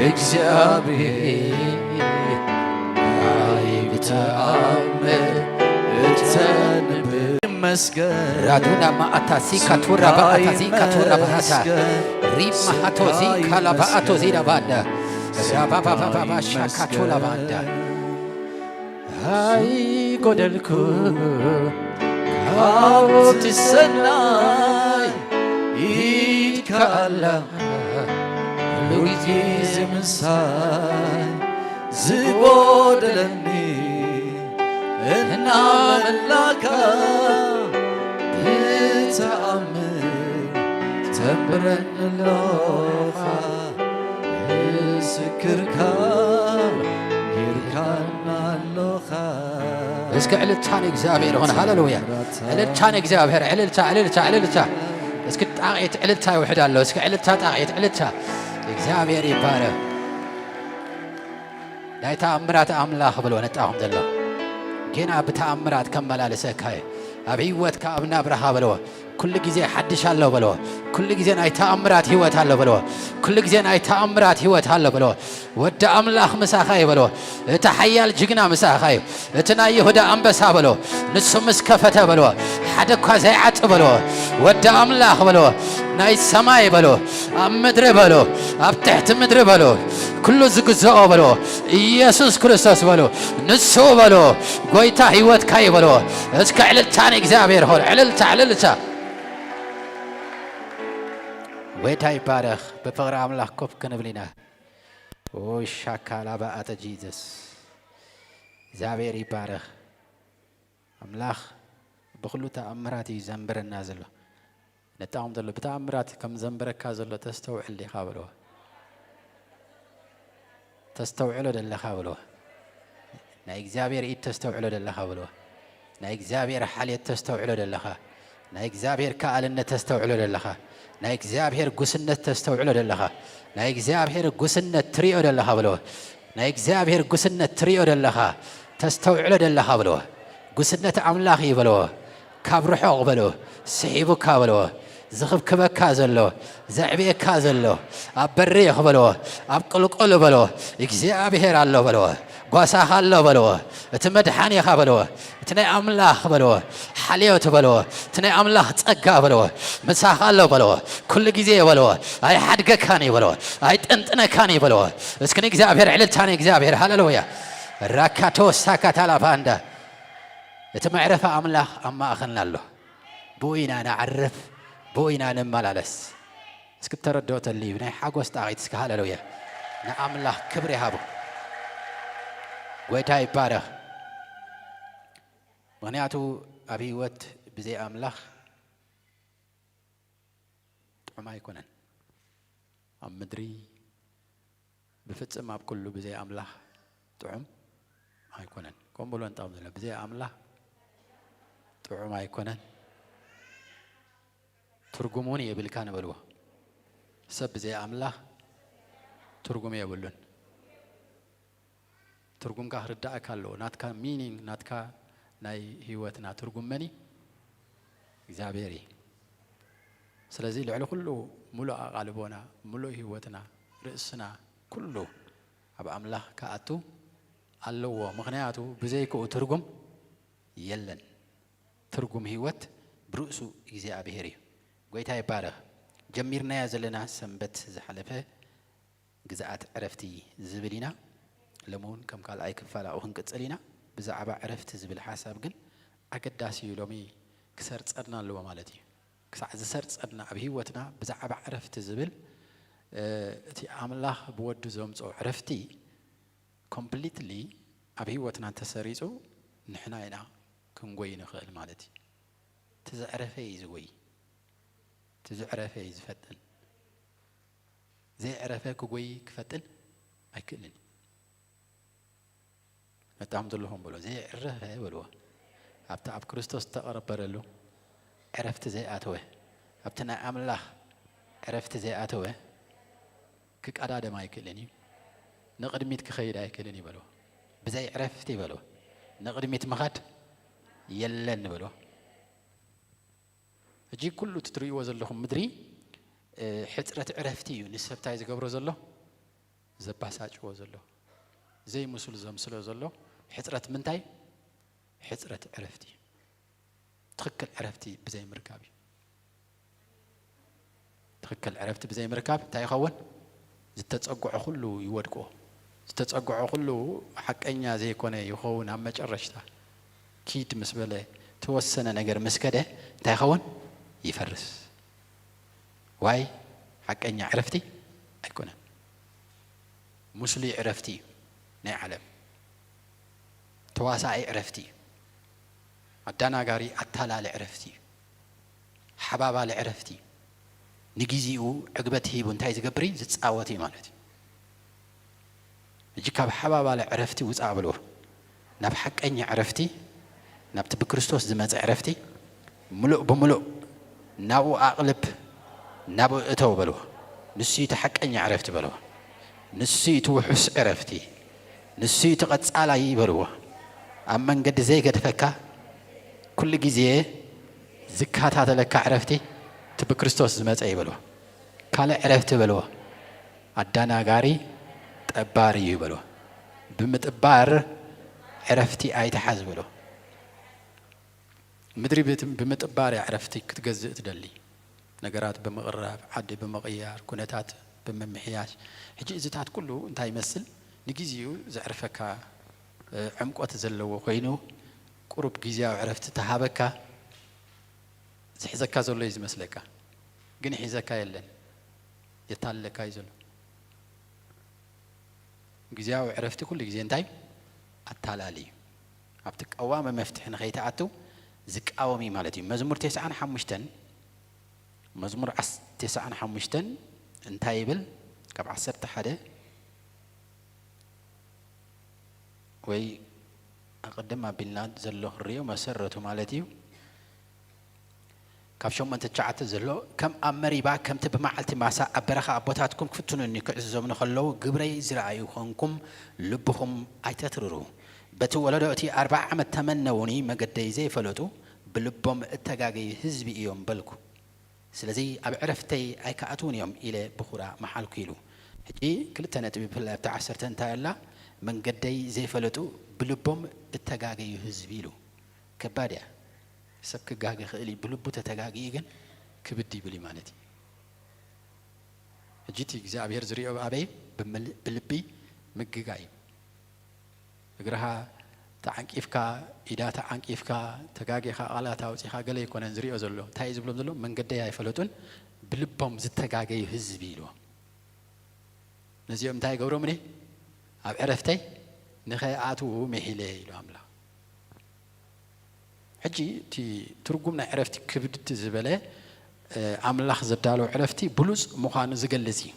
እግዚኣብሔር፣ ናይ ብተኣምር እተንብር ይመስገን። ራዱና ማኣታ ዚካ ቱራ ባኣታ ዚካ ቱራ ባሃታ ሪብ ማሃቶ ዚካ ላባኣቶ ዚዳ ባንዳ ራባባባባ ሻካቶ ላባንዳ ኣይጎደልኩ ካብቲ ሰናይ ኢድካ ኣላ፣ ኩሉ ግዜ ምሳይ ዝጎደለኒ እናመላካ ብተኣምር ተንብረኒ ኣሎኻ። ምስክርካ ጌርካና ኣሎኻ። እስከ ዕልልታ ንእግዚኣብሔር ይኹን። ሃሌሉያ። ዕልልታ ንእግዚኣብሔር። ዕልልታ፣ ዕልልታ፣ ዕልልታ። እስኪ ጣቕዒት ዕልልታ ይውሕድ ኣሎ። እስኪ ዕልልታ፣ ጣቕዒት ዕልልታ። እግዚኣብሔር ይባረኽ። ናይ ተኣምራት ኣምላኽ ብሎ ነጣኹም ዘሎ ጌና ብተኣምራት ከመላልሰካ እዩ። ኣብ ህይወትካ፣ ኣብ ናብራኻ በልዎ። ኩሉ ግዜ ሓድሽ ኣሎ በልዎ። ኩሉ ግዜ ናይ ተኣምራት ህይወት ኣሎ በልዎ። ኩሉ ግዜ ናይ ተኣምራት ህይወት ኣሎ በልዎ። ወዲ ኣምላኽ ምሳኻ እዩ በልዎ። እቲ ሓያል ጅግና ምሳኻ እዩ። እቲ ናይ ይሁዳ ኣንበሳ በልዎ። ንሱ ምስ ከፈተ በልዎ። ሓደ እኳ ዘይዓጽ በልዎ። ወዲ ኣምላኽ በልዎ። ናይ ሰማይ በልዎ። ኣብ ምድሪ በልዎ። ኣብ ትሕቲ ምድሪ በልዎ። ኩሉ ዝግዝኦ በልዎ። ኢየሱስ ክርስቶስ በልዎ። ንሱ በልዎ። ጎይታ ህይወትካ እዩ በልዎ። እስከ ዕልልታ ንእግዚኣብሔር ሆን። ዕልልታ፣ ዕልልታ። ጎይታ ይባረኽ። ብፍቕሪ ኣምላኽ ኮፍ ክንብል ኢና። ኦ ሻካላባ ኣተ ጂዘስ። እግዚኣብሔር ይባረኽ። ኣምላኽ ብኹሉ ተኣምራት እዩ ዘንብረና ዘሎ። ነጣቕም ዘሎ ብተኣምራት ከም ዘንብረካ ዘሎ ተስተውዕል ዲኻ በልዎ። ተስተውዕሎ ደለኻ በልዎ። ናይ እግዚኣብሔር ኢድ ተስተውዕሎ ደለኻ በልዎ። ናይ እግዚኣብሔር ሓልየት ተስተውዕሎ ደለኻ። ናይ እግዚኣብሔር ከኣልነት ተስተውዕሎ ደለኻ። ናይ እግዚኣብሔር ጉስነት ተስተውዕሎ ደለኻ። ናይ እግዚኣብሔር ጉስነት ትሪኦ ደለኻ በልዎ። ናይ እግዚኣብሔር ጉስነት ትሪኦ ደለኻ፣ ተስተውዕሎ ደለኻ በልዎ። ጉስነት ኣምላኽ እዩ በልዎ። ካብ ርሑቕ በልዎ። ስሒቡካ በልዎ። ዝኽብክበካ ዘሎ፣ ዘዕብየካ ዘሎ፣ ኣብ በሪኽ በልዎ። ኣብ ቁልቁል በልዎ። እግዚኣብሔር ኣሎ በልዎ። ጓሳኻ ኣሎ በልዎ። እቲ መድሓኒኻ በልዎ። እቲ ናይ ኣምላኽ በልዎ። ሓልዮት በልዎ። እቲ ናይ ኣምላኽ ጸጋ በልዎ። ምሳኻ ኣሎ በልዎ። ኩሉ ግዜ በልዎ። ኣይሓድገካን እዩ በልዎ። ኣይጥንጥነካን እዩ በልዎ። እስኪ ንእግዚኣብሔር ዕልልታ ንእግዚኣብሔር። ሃሌሉያ። ራካቶ ሳካታላፋንዳ። እቲ መዕረፊ ኣምላኽ ኣብ ማእኸልና ኣሎ። ብኡ ኢና ንዓርፍ፣ ብኡ ኢና ንመላለስ። እስኪ ተረድኦ ተልዩ ናይ ሓጎስ ጣቒት እስኪ ሃሌሉያ። ንኣምላኽ ክብሪ ይሃቡ። ጎይታ ይባረኽ። ምኽንያቱ ኣብ ህይወት ብዘይ ኣምላኽ ጥዑም ኣይኮነን። ኣብ ምድሪ ብፍጽም ኣብ ኩሉ ብዘይ ኣምላኽ ጥዑም ኣይኮነን። ከም ብሎ እንጣም ዘሎ ብዘይ ኣምላኽ ጥዑም ኣይኮነን። ትርጉም እውን የብልካ ንበልዎ። ሰብ ብዘይ ኣምላኽ ትርጉም የብሉን። ትርጉምካ ክርዳእካ ኣለዎ። ናትካ ሚኒንግ፣ ናትካ ናይ ህይወትና ትርጉም መን እዩ? እግዚኣብሔር እዩ። ስለዚ ልዕሊ ኩሉ ሙሉእ ኣቓልቦና፣ ሙሉእ ህይወትና፣ ርእስና፣ ኩሉ ኣብ ኣምላኽ ክኣቱ ኣለዎ። ምኽንያቱ ብዘይክኡ ትርጉም የለን። ትርጉም ህይወት ብርእሱ እግዚኣብሔር እዩ። ጎይታ ይባረኽ። ጀሚርናዮ ዘለና ሰንበት ዝሓለፈ ግዝኣት ዕረፍቲ ዝብል ኢና። ሎሚ እውን ከም ካልኣይ ክፋል ኣብኡ ክንቅጽል ኢና። ብዛዕባ ዕረፍቲ ዝብል ሓሳብ ግን ኣገዳሲ እዩ። ሎሚ ክሰርጸና ኣለዎ ማለት እዩ። ክሳዕ ዝሰርጸና ኣብ ህይወትና ብዛዕባ ዕረፍቲ ዝብል፣ እ፣ እቲ ኣምላኽ ብወዱ ዘምጾ ዕረፍቲ ኮምፕሊትሊ ኣብ ህይወትና እንተሰሪጹ ንሕና ኢና ክንጎይ ንኽእል ማለት እዩ። እቲ ዘዕረፈ እዩ ዝጎይ። እቲ ዘዕረፈ እዩ ዝፈጥን። ዘይዕረፈ ክጎይ ክፈጥን ኣይክእልን እዩ። ነጣም ዘለኹም በሎ፣ ዘይዕረፈ በልዎ። ኣብቲ ኣብ ክርስቶስ ዝተቐበረሉ ዕረፍቲ ዘይኣተወ፣ ኣብቲ ናይ ኣምላኽ ዕረፍቲ ዘይኣተወ ክቀዳደም ኣይክእልን እዩ። ንቕድሚት ክኸይድ ኣይክእልን እዩ በልዎ። ብዘይ ዕረፍቲ በልዎ። ንቕድሚት ምኻድ የለን በልዎ። ሕጂ ኩሉ እቲ ትርእይዎ ዘለኹም ምድሪ፣ እ፣ ሕጽረት ዕረፍቲ እዩ። ንሰብ እንታይ ዝገብሮ ዘሎ? ዘባሳጭዎ ዘሎ። ዘይምስሉ ዘምስሎ ዘሎ። ሕጽረት ምንታይ? ሕጽረት ዕረፍቲ እዩ። ትኽክል ዕረፍቲ ብዘይ ምርካብ እዩ። ትኽክል ዕረፍቲ ብዘይ ምርካብ እንታይ ይኸውን? ዝተጸግዖ ኩሉ ይወድቆ። ዝተጸግዖ ኩሉ ሓቀኛ ዘይኮነ ይኸውን። ኣብ መጨረሽታ ኪድ ምስ በለ፣ ተወሰነ ነገር ምስ ከደ እንታይ ይኸውን? ይፈርስ። ዋይ ሓቀኛ ዕረፍቲ ኣይኮነን። ሙስሉይ ዕረፍቲ እዩ ናይ ዓለም። ተዋሳኣይ ዕረፍቲ እዩ። ኣዳናጋሪ ኣታላሊ ዕረፍቲ እዩ። ሓባባሊ ዕረፍቲ እዩ። ንግዜኡ ዕግበት ሂቡ እንታይ ዝገብር እዩ? ዝጻወት እዩ ማለት እዩ። ሕጂ ካብ ሓባባሊ ዕረፍቲ ውጻእ በልዎ። ናብ ሓቀኛ ዕረፍቲ፣ ናብቲ ብክርስቶስ ዝመጸ ዕረፍቲ፣ ምሉእ ብምሉእ ናብኡ ኣቕልብ፣ ናብኡ እተው በልዎ። ንሱ እዩ እቲ ሓቀኛ ዕረፍቲ በልዎ። ንሱ እዩ እቲ ውሑስ ዕረፍቲ። ንሱ እዩ እቲ ቀጻላይ በልዎ። ኣብ መንገዲ ዘይገድፈካ፣ ኩሉ ግዜ ዝከታተለካ ዕረፍቲ፣ እቲ ብክርስቶስ ዝመጸ እዩ በልዎ። ካልእ ዕረፍቲ በልዎ። ኣዳናጋሪ ጠባሪ እዩ በልዎ። ብምጥባር ዕረፍቲ ኣይትሓዝ በልዎ። ምድሪ ብት-፣ ብምጥባር እያ ዕረፍቲ ክትገዝእ ትደሊ። ነገራት ብምቕራብ፣ ዓዲ ብምቕያር፣ ኩነታት ብምምሕያሽ። ሕጂ እዚታት ኩሉ እንታይ ይመስል? ንግዜኡ ዘዕርፈካ፣ እ፣ ዕምቆት ዘለዎ ኮይኑ፣ ቁሩብ ግዜያዊ ዕረፍቲ ተሃበካ፣ ዝሕዘካ ዘሎ እዩ ዝመስለካ። ግን ይሕዘካ የለን። የታልለካ እዩ ዘሎ። ግዜያዊ ዕረፍቲ ኩሉ ግዜ እንታይ? ኣታላሊ እዩ። ኣብቲ ቀዋሚ መፍትሒ ንኸይትኣቱ ዝቃወም እዩ ማለት እዩ። መዝሙር ተስዓን ሓሙሽተን፣ መዝሙር ዓስ-፣ ተስዓን ሓሙሽተን እንታይ ይብል? ካብ ዓሰርተ ሓደ ወይ ኣቐድም ኣቢልና ዘሎ ክንሪኦ መሰረቱ ማለት እዩ። ካብ ሸሞንተ ትሽዓተ ዘሎ፣ ከም ኣብ መሪባ ከምቲ ብመዓልቲ ማሳ ኣብ በረኻ ኣቦታትኩም ክፍትኑኒ ክዕዝዞምኒ ከለዉ ግብረይ ዝረኣዩ ኮንኩም ልብኹም ኣይተትርሩ። በቲ ወለዶ እቲ ኣርብዓ ዓመት ተመነዉኒ መገደይ ዘይፈለጡ ብልቦም እተጋገዩ ህዝቢ እዮም በልኩ። ስለዚ ኣብ ዕረፍተይ ኣይከኣትዉን እዮም ኢለ ብኹራ መሓልኩ ኢሉ። ሕጂ ክልተ ነጥቢ ብፍላይ ኣብቲ ዓሰርተ እንታይ ኣላ? መንገደይ ዘይፈለጡ ብልቦም እተጋገዩ ህዝቢ ኢሉ። ከባድ እያ። ሰብ ክጋገ ይኽእል እዩ። ብልቡ ተተጋግዩ ግን ክብድ ይብል እዩ ማለት እዩ። ሕጂ እቲ እግዚኣብሔር ዝሪኦ ኣበይ? ብምል-፣ ብልቢ ምግጋይ እዩ። እግርኻ ተዓንቂፍካ፣ ኢዳ ተዓንቂፍካ፣ ተጋጊኻ፣ ቃላት ኣውጺኻ ገለ ኣይኮነን ዝሪኦ ዘሎ። እንታይ እዩ ዝብሎም ዘሎ? መንገደይ ኣይፈለጡን፣ ብልቦም ዝተጋገዩ ህዝቢ ኢልዎም። ነዚኦም እንታይ ይገብሮም እኔ? ኣብ ዕረፍተይ ንኸይኣትዉ ምሒለ ኢሉ ኣምላኽ። ሕጂ እቲ ትርጉም ናይ ዕረፍቲ ክብድቲ ዝበለ፣ እ፣ ኣምላኽ ዘዳለዎ ዕረፍቲ ብሉጽ ምዃኑ ዝገልጽ እዩ።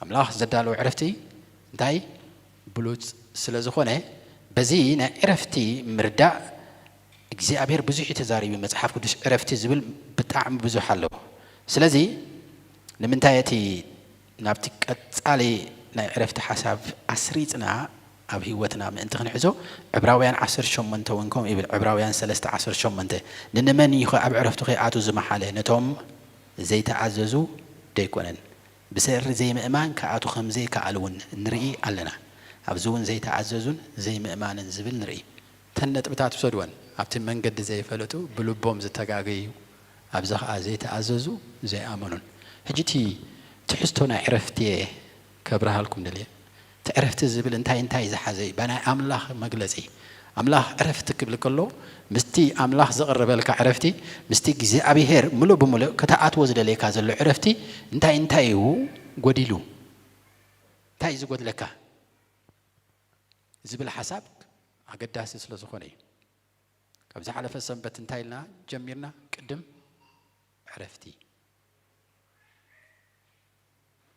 ኣምላኽ ዘዳለዎ ዕረፍቲ እንታይ? ብሉጽ ስለ ዝኾነ፣ በዚ ናይ ዕረፍቲ ምርዳእ እግዚኣብሔር ብዙሕ እዩ ተዛሪቡ። መጽሓፍ ቅዱስ ዕረፍቲ ዝብል ብጣዕሚ ብዙሕ ኣለዎ። ስለዚ ንምንታይ እቲ ናብቲ ቀጻሊ ናይ ዕረፍቲ ሓሳብ ኣስሪጽና ኣብ ህይወትና ምእንቲ ክንሕዞ፣ ዕብራውያን ዓሰርተ ሸሞንተ እውን ከምኡ ይብል። ዕብራውያን ሰለስተ ዓሰርተ ሸሞንተ፣ "ንንመን እዩ ኸ ኣብ ዕረፍቱ ከይኣቱ ዝመሓለ? ነቶም ዘይተኣዘዙ ደይኮነን?" ብሰሪ ዘይምእማን ክኣቱ ከም ዘይከኣሉ እውን ንርኢ ኣለና። ኣብዚ እውን ዘይተኣዘዙን ዘይምእማንን ዝብል ንርኢ። እተን ነጥብታት ውሰድወን። ኣብቲ መንገዲ ዘይፈለጡ፣ ብልቦም ዝተጋገዩ፣ ኣብዚ ኸኣ ዘይተኣዘዙ፣ ዘይኣመኑን። ሕጂ እቲ ትሕዝቶ ናይ ዕረፍቲ እየ ከብርሃልኩም ደልየ። እቲ ዕረፍቲ ዝብል እንታይ እንታይ ዝሓዘ እዩ? ብናይ ኣምላኽ መግለጺ። ኣምላኽ ዕረፍቲ ክብል ከሎ፣ ምስቲ ኣምላኽ ዘቕርበልካ ዕረፍቲ፣ ምስቲ እግዚኣብሄር ምሉእ ብምሉእ ከተኣትዎ ዝደልየካ ዘሎ ዕረፍቲ እንታይ እንታይ እዩ ጎዲሉ? እንታይ እዩ ዝጎድለካ? ዝብል ሓሳብ ኣገዳሲ ስለ ዝኾነ እዩ። ካብ ዝሓለፈ ሰንበት እንታይ ኢልና ጀሚርና? ቅድም ዕረፍቲ።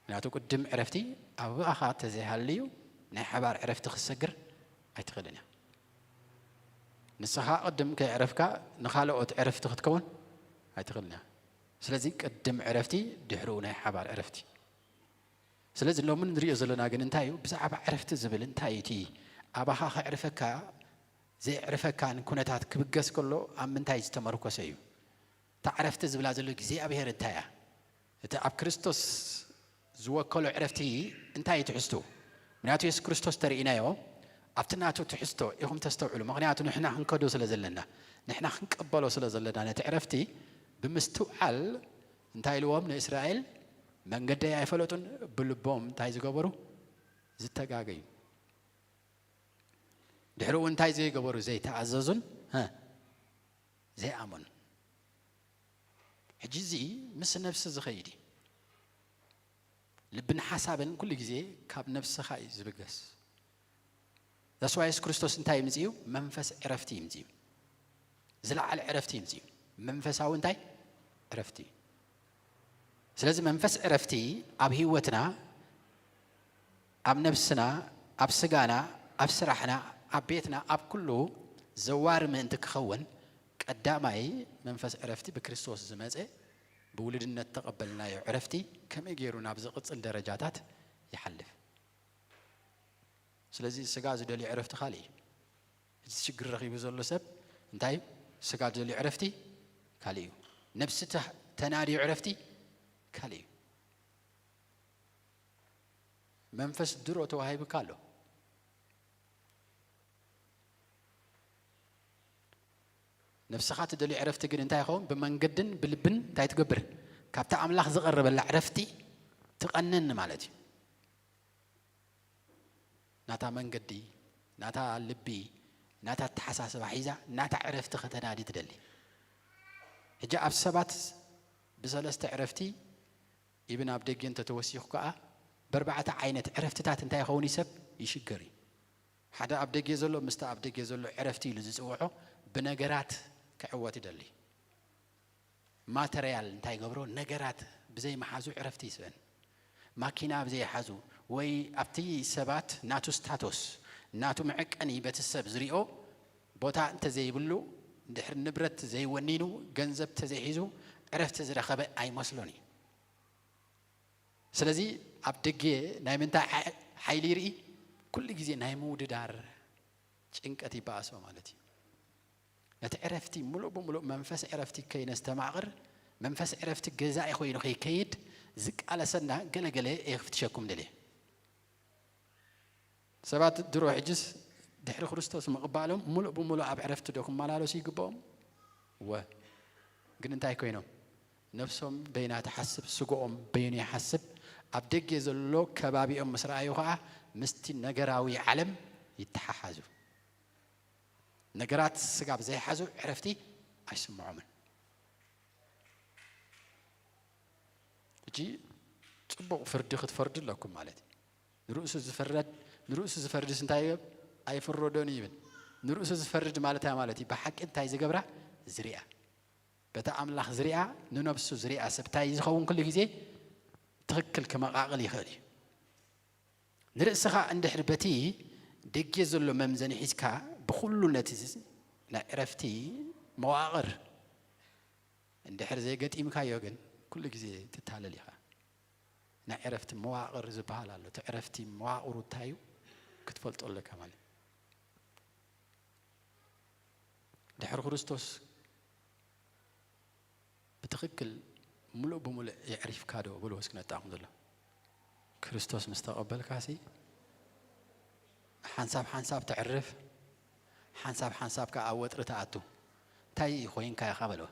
ምክንያቱ ቅድም ዕረፍቲ ኣብኣኻ ተዘይሃልዩ ናይ ሓባር ዕረፍቲ ክትሰግር ኣይትኽእልን እያ። ንስኻ ቅድም ከየዕረፍካ ንኻልኦት ዕረፍቲ ክትከውን ኣይትኽእልን እያ። ስለዚ ቅድም ዕረፍቲ፣ ድሕሪኡ ናይ ሓባር ዕረፍቲ። ስለዚ ሎሚ ንሪኦ ዘለና ግን እንታይ እዩ? ብዛዕባ ዕረፍቲ ዝብል እንታይ እዩ? እቲ ኣባኻ ከዕርፈካ ዘየዕርፈካን ኩነታት ክብገስ ከሎ ኣብ ምንታይ ዝተመርኮሰ እዩ? እታ ዕረፍቲ ዝብላ ዘሎ እግዚኣብሔር እንታይ እያ? እቲ ኣብ ክርስቶስ ዝወከሎ ዕረፍቲ እንታይ እዩ ትሕዝቱ? ምክንያቱ የሱስ ክርስቶስ ተርእይናዮ ኣብቲ ናቱ ትሕዝቶ ኢኹም ተስተውዕሉ። ምክንያቱ ንሕና ክንከዶ ስለ ዘለና፣ ንሕና ክንቀበሎ ስለ ዘለና ነቲ ዕረፍቲ ብምስትውዓል እንታይ ኢልዎም ንእስራኤል? መንገደይ ኣይፈለጡን፣ ብልቦም እንታይ ዝገበሩ? ዝተጋገዩ። ድሕሪ እውን እንታይ ዘይገበሩ? ዘይተኣዘዙን፣ ሀ፣ ዘይኣመኑን። ሕጂ እዚ ምስ ነብሲ ዝኸይድ እዩ። ልብን ሓሳብን ኩሉ ግዜ ካብ ነብስኻ እዩ ዝብገስ። ዛስዋ የሱስ ክርስቶስ እንታይ ምጽኡ? መንፈስ ዕረፍቲ እዩ ምጽኡ። ዝለዓለ ዕረፍቲ እዩ ምጽኡ። መንፈሳዊ እንታይ? ዕረፍቲ እዩ። ስለዚ መንፈስ ዕረፍቲ ኣብ ህይወትና፣ ኣብ ነብስና፣ ኣብ ስጋና፣ ኣብ ስራሕና፣ ኣብ ቤትና፣ ኣብ ኩሉ ዘዋሪ ምእንቲ ክኸውን፣ ቀዳማይ መንፈስ ዕረፍቲ ብክርስቶስ ዝመጸ፣ ብውሉድነት ተቐበልናዮ ዕረፍቲ ከመይ ገይሩ ናብ ዝቕጽል ደረጃታት ይሓልፍ? ስለዚ ስጋ ዝደልዮ ዕረፍቲ ካልእ እዩ። እቲ ሽግር ረኺቡ ዘሎ ሰብ እንታይ እዩ? ስጋ ዝደልዮ ዕረፍቲ ካልእ እዩ። ነብሲ ተ-፣ ተናድዮ ዕረፍቲ ካልእ እዩ። መንፈስ ድሮ ተዋሂቡካ ኣሎ። ነብስኻ ትደልዮ ዕረፍቲ ግን እንታይ ይኸውን? ብመንገድን ብልብን እንታይ ትገብር? ካብታ ኣምላኽ ዝቐረበላ ዕረፍቲ ትቐንን ማለት እዩ። ናታ መንገዲ፣ ናታ ልቢ፣ ናታ ኣተሓሳስባ ሒዛ፣ ናታ ዕረፍቲ ከተናዲ ትደሊ። ሕጂ ኣብ ሰባት ብሰለስተ ዕረፍቲ፣ ኢብን ኣብ ደገ እንተተወሲኹ ከኣ፣ በርባዕተ ዓይነት ዕረፍትታት እንታይ ይኸውን እዩ? ሰብ ይሽገር እዩ። ሓደ ኣብ ደገ ዘሎ ምስቲ ኣብ ደገ ዘሎ ዕረፍቲ ኢሉ ዝጽውዖ ብነገራት ክዕወት ይደሊ። ማተርያል እንታይ ይገብሮ? ነገራት ብዘይ መሓዙ ዕረፍቲ ይስእን። ማኪና ብዘይ ሓዙ ወይ ኣብቲ ሰባት ናቱ ስታቶስ ናቱ መዐቀኒ በቲ ሰብ ዝሪኦ ቦታ እንተዘይብሉ ድሕሪ ንብረት ዘይወኒኑ ገንዘብ ተዘይሒዙ ዕረፍቲ ዝረኸበ ኣይመስሎን እዩ። ስለዚ ኣብ ደገ ናይ ምንታይ ሓ- ሓይሊ ይርኢ? ኩሉ ግዜ ናይ ምውድዳር ጭንቀት ይበኣሶ ማለት እዩ። ነቲ ዕረፍቲ ሙሉእ ብሙሉእ መንፈስ ዕረፍቲ ከይነስተማቕር መንፈስ ዕረፍቲ ገዛኢ ኮይኑ ከይከይድ ዝቃለሰና ገለገለ እየ ክፍትሸኩም ደልየ። ሰባት ድሮ ሕጅስ ድሕሪ ክርስቶስ ምቕባሎም ሙሉእ ብሙሉእ ኣብ ዕረፍቲ ዶ ክመላለሱ ይግብኦም? ወ ግን እንታይ ኮይኖም? ነፍሶም በይና ትሓስብ፣ ስጋኦም በይኑ ይሓስብ። ኣብ ደገ ዘሎ ከባቢኦም ምስ ረኣዩ ኸዓ ምስቲ ነገራዊ ዓለም ይተሓሓዙ። ነገራት ስጋ ብዘይሓዙ ዕረፍቲ ኣይስምዖምን። ሕጂ ጽቡቕ ፍርዲ ክትፈርዱ ኣለኩም ማለት እዩ። ንርእሱ ዝፈረድ ንርእሱ ዝፈርድስ እንታይ ይብል? ኣይፍረዶን ይብል። ንርእሱ ዝፈርድ ማለት እንታይ ማለት እዩ? ብሓቂ እንታይ ዝገብራ ዝሪኣ፣ በታ ኣምላኽ ዝሪኣ ንነብሱ ዝሪኣ ሰብ እንታይ ዝኸውን ኩሉ ግዜ ትኽክል ክመቓቕል ይኽእል እዩ። ንርእስኻ እንድሕር በቲ ደጌ ዘሎ መምዘኒ ሒዝካ ብኹሉ ነቲ ናይ ዕረፍቲ መዋቕር እንድሕር ዘይገጢምካዮ ግን ኩሉ ግዜ ትታለል ኢኻ። ናይ ዕረፍቲ መዋቕር ዝበሃል ኣሎ። እቲ ዕረፍቲ መዋቕሩ እንታይ እዩ ክትፈልጦ ኣለካ ማለት እዩ። ድሕሪ ክርስቶስ ብትኽክል ሙሉእ ብሙሉእ የዕሪፍካ ዶ ብሎ እስኪ ነጣቕም ዘሎ። ክርስቶስ ምስ ተቐበልካሲ ሓንሳብ ሓንሳብ ተዕርፍ፣ ሓንሳብ ሓንሳብ ከኣ ኣብ ወጥሪ ትኣቱ። እንታይ ኮይንካ ኢኻ በልዎ።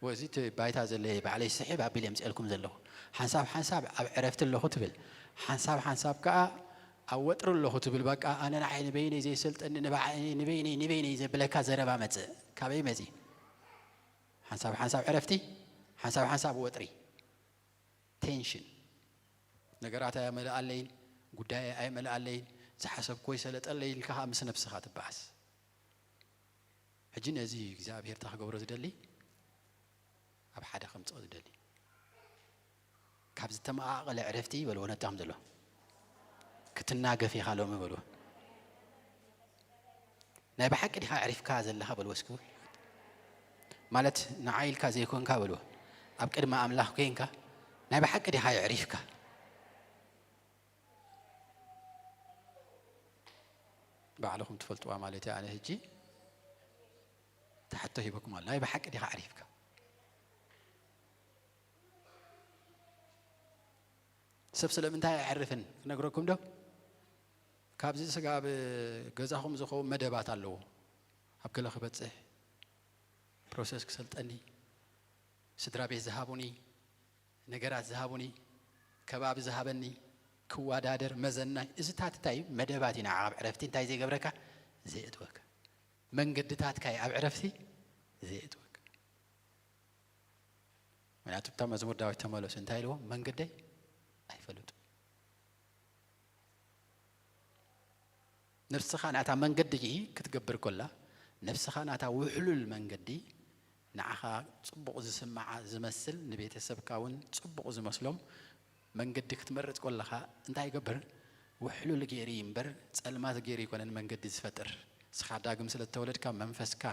ወዚ እቲ ባይታ ዘለየ ባዕለይ ስሒብ ኣቢለ የምፅኤልኩም ዘለኹ። ሓንሳብ ሓንሳብ ኣብ ዕረፍቲ ኣለኹ ትብል፣ ሓንሳብ ሓንሳብ ከኣ ኣብ ወጥሪ ኣለኹ ትብል። በቃ ኣነ ንዓይ ንበይነይ ዘይሰልጠኒ ንበዓይ ንበይነይ ንበይነይ ዘብለካ ዘረባ መፅእ። ካበይ መፂ? ሓንሳብ ሓንሳብ ዕረፍቲ፣ ሓንሳብ ሓንሳብ ወጥሪ፣ ቴንሽን። ነገራት ኣየመልኣለይን፣ ጉዳይ ኣይመልኣለይን፣ ዝሓሰብኩ ኣይሰለጠለይን ኢልካ ከዓ ምስ ነብስኻ ትበኣስ። ሕጂ ነዚ እግዚኣብሔር እንታይ ክገብሮ ዝደሊ? ኣብ ሓደ ከምፅኦ ዝደሊ። ካብ ዝተመቓቐለ ዕረፍቲ በልዎ ነታም ዘሎ። ክትናገፍ ኢኻ ሎሚ በልዎ። ናይ ብሓቂ ዲኻ ዕሪፍካ ዘለኻ በልዎ እስኪ። ማለት ንዓይ ኢልካ ዘይኮንካ በልዎ። ኣብ ቅድሚ ኣምላኽ ኮይንካ ናይ ብሓቂ ዲኻ ዕሪፍካ? ባዕልኹም ትፈልጥዋ ማለት እያ። ኣነ ሕጂ ትሓቶ ሂበኩም ኣሎ። ናይ ብሓቂ ዲኻ ዕሪፍካ? ሰብ ስለምንታይ ኣየዕርፍን ክነግረኩም ዶ? ካብዚ ስጋ ኣብ ገዛኹም ዝኸውን መደባት ኣለዎ። ኣብ ገለ ክበጽሕ፣ ፕሮሰስ ክሰልጠኒ፣ ስድራ ቤት ዝሃቡኒ፣ ነገራት ዝሃቡኒ፣ ከባቢ ዝሃበኒ፣ ክወዳደር፣ መዘናይ፣ እዚታት እንታይ እዩ? መደባት እዩ። ንዓኻ ኣብ ዕረፍቲ እንታይ ዘይገብረካ? ዘየእትወካ። መንገድታትካ እዩ ኣብ ዕረፍቲ ዘየእትወካ። ምክንያቱ እታ መዝሙር ዳዊት ተመለሱ እንታይ ኢልዎ? መንገደይ ኣይፈልጡ። ነፍስኻ ናታ መንገዲ ክትገብር ኮላ፣ ነፍስኻ ናታ ውሕሉል መንገዲ ንዓኻ ጽቡቕ ዝስምዓ ዝመስል፣ ንቤተሰብካ እውን ጽቡቕ ዝመስሎም መንገዲ ክትመርጽ ኮለኻ እንታይ ይገብር? ውሕሉል ገይሩ እዩ እምበር ጸልማት ገይሩ ኣይኮነን መንገዲ ዝፈጥር። ንስኻ ዳግም ስለ እተወለድካ መንፈስካ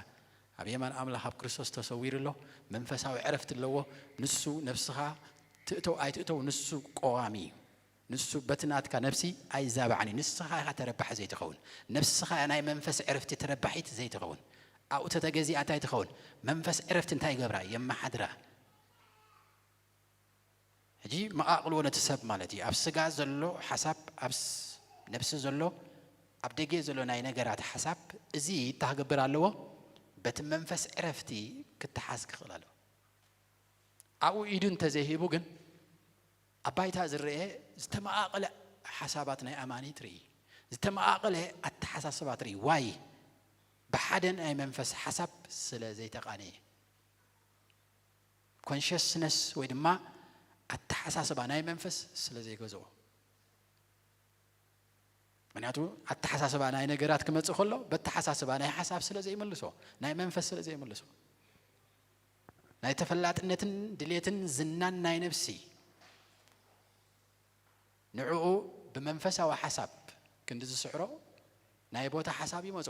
ኣብ የማን ኣምላኽ ኣብ ክርስቶስ ተሰዊሩ ኣሎ። መንፈሳዊ ዕረፍቲ ኣለዎ። ንሱ ነፍስኻ ትእተው ኣይትእተው ንሱ ቀዋሚ እዩ። ንሱ በቲ ናትካ ነፍሲ ኣይዛባዕን እዩ። ንስኻ ኢኻ ተረባሒ ዘይትኸውን። ነፍስኻ እያ ናይ መንፈስ ዕረፍቲ ተረባሒት ዘይትኸውን። ኣብኡ ተተገዚኣ እንታይ ትኸውን? መንፈስ ዕረፍቲ እንታይ ይገብራ? የመሓድራ። ሕጂ መቓቕልዎ ነቲ ሰብ ማለት እዩ። ኣብ ስጋ ዘሎ ሓሳብ፣ ኣብ ስ- ነፍሲ ዘሎ፣ ኣብ ደገ ዘሎ ናይ ነገራት ሓሳብ እዚ እንታይ ክገብር ኣለዎ? በቲ መንፈስ ዕረፍቲ ክተሓዝ ክኽእል ኣለዎ። ኣብኡ ኢዱ እንተዘይሂቡ ግን ኣብ ባይታ ዝረአ ዝተመቓቐለ ሓሳባት ናይ ኣማኒ ትርኢ፣ ዝተመቓቐለ ኣተሓሳስባ ትርኢ። ዋይ ብሓደ ናይ መንፈስ ሓሳብ ስለ ዘይተቓነየ፣ ኮንሽስነስ ወይ ድማ ኣተሓሳስባ ናይ መንፈስ ስለ ዘይገዝኦ። ምክንያቱ ኣተሓሳስባ ናይ ነገራት ክመጽእ ከሎ በተሓሳስባ ናይ ሓሳብ ስለ ዘይመልሶ፣ ናይ መንፈስ ስለ ዘይመልሶ፣ ናይ ተፈላጥነትን ድሌትን ዝናን ናይ ነፍሲ ንዕኡ ብመንፈሳዊ ሓሳብ ክንዲ ዝስዕሮ ናይ ቦታ ሓሳብ ይመጾ።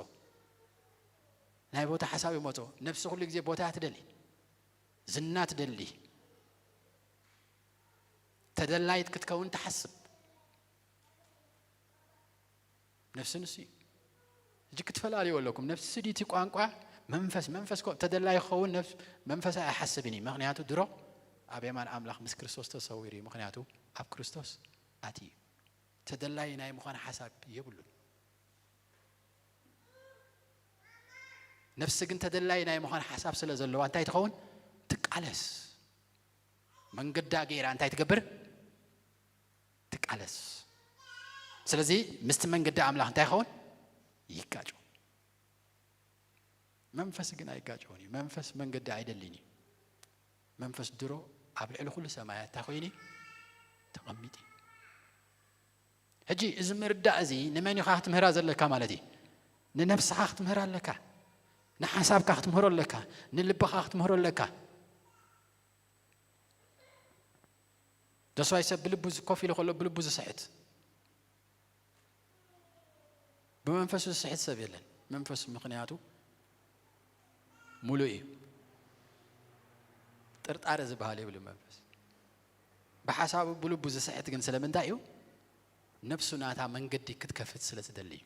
ናይ ቦታ ሓሳብ ይመጾ። ነፍሲ ኩሉ ግዜ ቦታ ትደሊ፣ ዝና ትደሊ፣ ተደላይት ክትከውን ትሓስብ። ነፍሲ ንሱ እዩ። ሕጂ ክትፈላልዩ ኣለኩም። ነፍሲ ድዩ እቲ ቋንቋ መንፈስ፣ መንፈስ ኮ-፣ ተደላይ ክኸውን ነፍስ-፣ መንፈስ ኣይሓስብን እዩ። ምክንያቱ ድሮ ኣብ የማን ኣምላኽ ምስ ክርስቶስ ተሰዊሩ እዩ። ምክንያቱ ኣብ ክርስቶስ ኣትዩ እዩ። ተደላይ ናይ ምዃን ሓሳብ የብሉን። ነፍሲ ግን ተደላይ ናይ ምዃን ሓሳብ ስለ ዘለዋ እንታይ ትኸውን? ትቃለስ። መንገዳ ገይራ እንታይ ትገብር? ትቃለስ። ስለዚ ምስቲ መንገዲ ኣምላኽ እንታይ ይኸውን? ይጋጮ። መንፈስ ግን ኣይጋጨውን እዩ። መንፈስ መንገዲ ኣይደልን እዩ። መንፈስ ድሮ ኣብ ልዕሊ ኩሉ ሰማያት እንታይ ኮይኑ እዩ? ተቐሚጡ እዩ። ሕጂ እዚ ምርዳእ እዚ ንመን ኢኻ ክትምህራ ዘለካ ማለት እዩ? ንነፍስኻ ክትምህራ ኣለካ። ንሓሳብካ ክትምህሮ ኣለካ። ንልብኻ ክትምህሮ ኣለካ። ደስዋይ ሰብ ብልቡ ዝ-፣ ኮፍ ኢሉ ከሎ ብልቡ ዝስሕት፣ ብመንፈሱ ዝስሕት ሰብ የለን። መንፈሱ ምኽንያቱ ሙሉእ እዩ። ጥርጣረ ዝበሃል የብሉ መንፈስ። ብሓሳቡ ብልቡ ዝስሕት ግን ስለምንታይ እዩ? ነፍሱ ናታ መንገዲ ክትከፍት ስለ ትደሊ እዩ።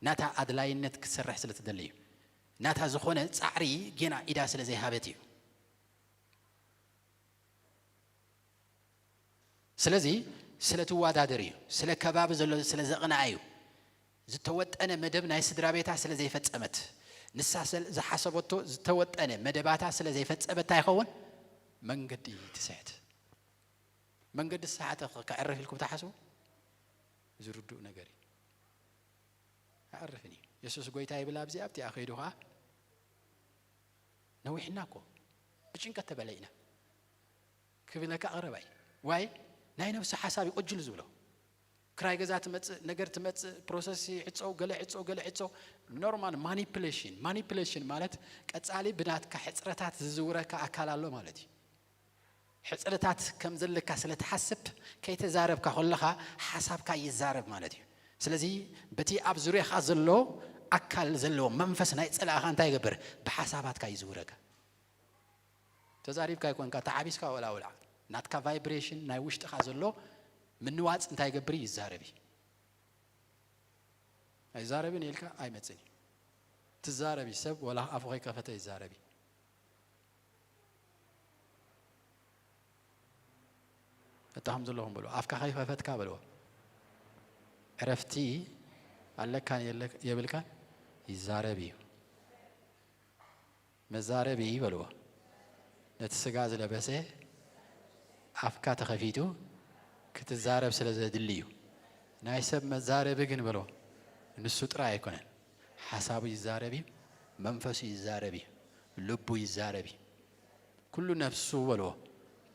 ናታ ኣድላይነት ክትሰርሕ ስለ ትደሊ እዩ። ናታ ዝኾነ ጻዕሪ ጌና ኢዳ ስለ ዘይሃበት እዩ። ስለዚ ስለ ትወዳደር እዩ። ስለ ከባቢ ዘሎ ስለ ዘቕንኣ እዩ። ዝተወጠነ መደብ ናይ ስድራ ቤታ ስለ ዘይፈጸመት፣ ንሳ ስለ ዝሓሰበቶ ዝተወጠነ መደባታ ስለ ዘይፈጸመት እንታይ ይኸውን? መንገዲ ትስሕት። መንገዲ ዝሰሓተ ከ-፣ ከዕርፍ ኢልኩም ትሓስቡ? ዝርዱእ ነገር እዩ። ኣዕርፍን እዩ። የሱስ ጎይታ ይብል ኣብዚ ኣብቲኣ ከይዱ ኸዓ ነዊሕና እኮ ብጭንቀት ተበለኢና ክብለካ ቀረባይ። ዋይ ናይ ነፍሲ ሓሳብ እዩ ቅጅል ዝብሎ። ክራይ ገዛ ትመጽእ፣ ነገር ትመጽእ፣ ፕሮሰስ ይዕጾ፣ ገለ ዕጾ፣ ገለ ዕጾ። ኖርማል ማኒፕሌሽን። ማኒፕሌሽን ማለት ቀጻሊ ብናትካ ሕጽረታት ዝዝውረካ ኣካል ኣሎ ማለት እዩ። ሕጽረታት ከም ዘለካ ስለ ትሓስብ ከይተዛረብካ ከለኻ ሓሳብካ ይዛረብ ማለት እዩ። ስለዚ በቲ ኣብ ዙርያኻ ዘሎ ኣካል ዘለዎ መንፈስ ናይ ጸላእኻ እንታይ ይገብር? ብሓሳባትካ ይዝውረካ። ተዛሪብካ ኣይኮንካ፣ ተዓቢስካ ወላ ውልዓ። ናትካ ቫይብሬሽን ናይ ውሽጥኻ ዘሎ ምንዋጽ እንታይ ይገብር? ይዛረብ እዩ። ኣይዛረብን ኢልካ ኣይመጽን እዩ። ትዛረብ እዩ። ሰብ ወላ ኣፉ ከይከፈተ ይዛረብ እዩ። እታ ከም ዘለኹም በልዎ። ኣፍካ ከይከፈትካ በልዎ። ዕረፍቲ ኣለካን የለ-፣ የብልካን? ይዛረብ እዩ። መዛረቢ በልዎ። ነቲ ስጋ ዝለበሰ ኣፍካ ተኸፊቱ ክትዛረብ ስለ ዘድሊ እዩ። ናይ ሰብ መዛረቢ ግን በልዎ። ንሱ ጥራይ ኣይኮነን። ሓሳቡ ይዛረብ እዩ፣ መንፈሱ ይዛረብ እዩ፣ ልቡ ይዛረብ እዩ። ኩሉ ነፍሱ በልዎ።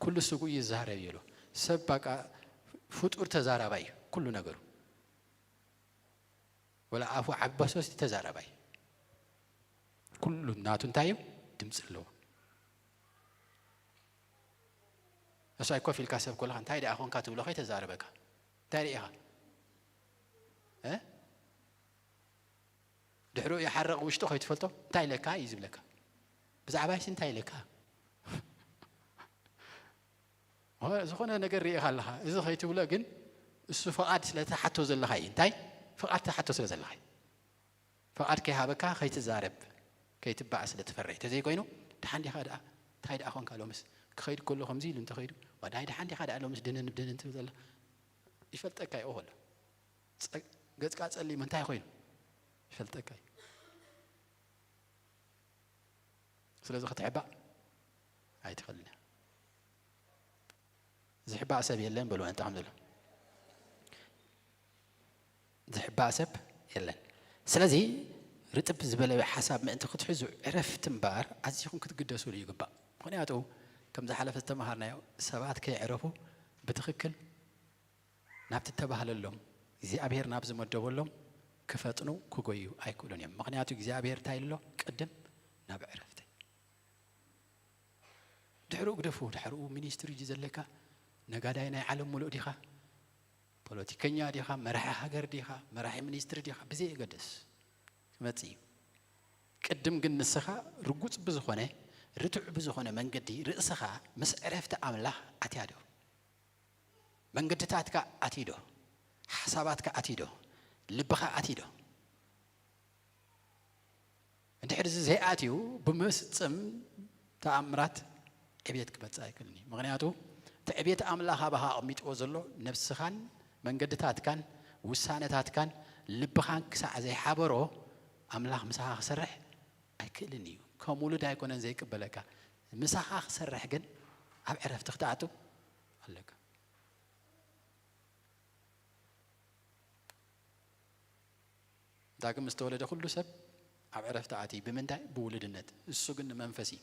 ኩሉ ስጉ ይዛረብ እዩ በልዎ። ሰብ በቃ ፍጡር ተዛራባይ እዩ። ኩሉ ነገሩ። ወላ ኣፉ ዓበሶ እስቲ ተዛራባይ። ኩሉ ናቱ እንታይ እዩ? ድምፂ ኣለዎ። እሱ ኣይኮፍ ኢልካ ሰብ ኮለኻ እንታይ ደኣ ኾንካ ትብሎ ከይተዛረበካ። እንታይ ርኢኻ? እ? ድሕሩ ይሓረቕ ውሽጡ ከይትፈልጦ እንታይ ኢለካ እዩ ዝብለካ። ብዛዕባይሲ እንታይ ኢለካ? ዝኾነ ነገር ርኢኻ ኣለኻ። እዚ ከይትብሎ ግን እሱ ፍቓድ ስለ ትሓቶ ዘለኻ እዩ። እንታይ? ፍቓድ ትሓቶ ስለ ዘለኻ እዩ። ፍቓድ ከይሃበካ ከይትዛረብ፣ ከይትባእ ስለ ትፈርሕ። እንተዘይኮይኑ፣ ደሓን ዲኻ ደኣ? እንታይ ደኣ ኾንካ ሎምስ? ክኸይድ ከሎ ከምዚ ኢሉ እንተኸይዱ፣ ዋዳይ ደሓን ዲኻ ደኣ ሎምስ ድንን ብድንን ትብል ዘላ? ይፈልጠካ እዩ ከሎ። ጸ-፣ ገጽካ ጸሊም እንታይ ኮይኑ? ይፈልጠካ እዩ። ስለዚ ክትሕባእ ኣይትኽእልን እያ። ዝሕባእ ሰብ የለን በሉ፣ እንታይ ከም ዘሎ። ዝሕባእ ሰብ የለን። ስለዚ ርጥብ ዝበለ ሓሳብ ምእንቲ ክትሕዙ ዕረፍቲ እምበኣር ኣዚኹም ክትግደሱሉ ይግባእ። ምኽንያቱ ከም ዝሓለፈ ዝተምሃርናዮ ሰባት ከየዕረፉ ብትኽክል ናብቲ እተባህለሎም እግዚኣብሔር ናብ ዝመደበሎም ክፈጥኑ ክጎዩ ኣይክእሉን እዮም። ምኽንያቱ እግዚኣብሔር እንታይ ኣሎ? ቅድም ናብ ዕረፍተይ። ድሕሩ ግደፉ። ድሕሩ ሚኒስትሪ ድዩ ዘለካ? ነጋዳይ ናይ ዓለም ሙሉእ ዲኻ? ፖለቲከኛ ዲኻ? መራሒ ሃገር ዲኻ? መራሒ ሚኒስትሪ ዲኻ? ብዘይ የገድስ ክመጽእ እዩ። ቅድም ግን ንስኻ ርጉጽ ብዝኾነ፣ ርቱዕ ብዝኾነ መንገዲ ርእስኻ ምስ ዕረፍቲ ኣምላኽ ኣትያ ዶ? መንገድታትካ ኣትዩ ዶ? ሓሳባትካ ኣትዩ ዶ? ልብኻ ኣትዩ ዶ? እንድሕር እዚ ዘይኣትዩ ብምፍጽም ተኣምራት ዕብየት ክመጽእ ኣይክእልን እዩ። ምኽንያቱ እቲ ዕብየት ኣምላኽ ኣባኻ ኣቕሚጥዎ ዘሎ ነብስኻን መንገድታትካን ውሳነታትካን ልብኻን ክሳዕ ዘይሓበሮ ኣምላኽ ምሳኻ ክሰርሕ ኣይክእልን እዩ። ከም ውሉድ ኣይኮነን ዘይቅበለካ። ምሳኻ ክሰርሕ ግን ኣብ ዕረፍቲ ክትኣቱ ኣለካ። ዳግም ዝተወለደ ኩሉ ሰብ ኣብ ዕረፍቲ ኣትዩ። ብምንታይ? ብውሉድነት። እሱ ግን ንመንፈስ እዩ።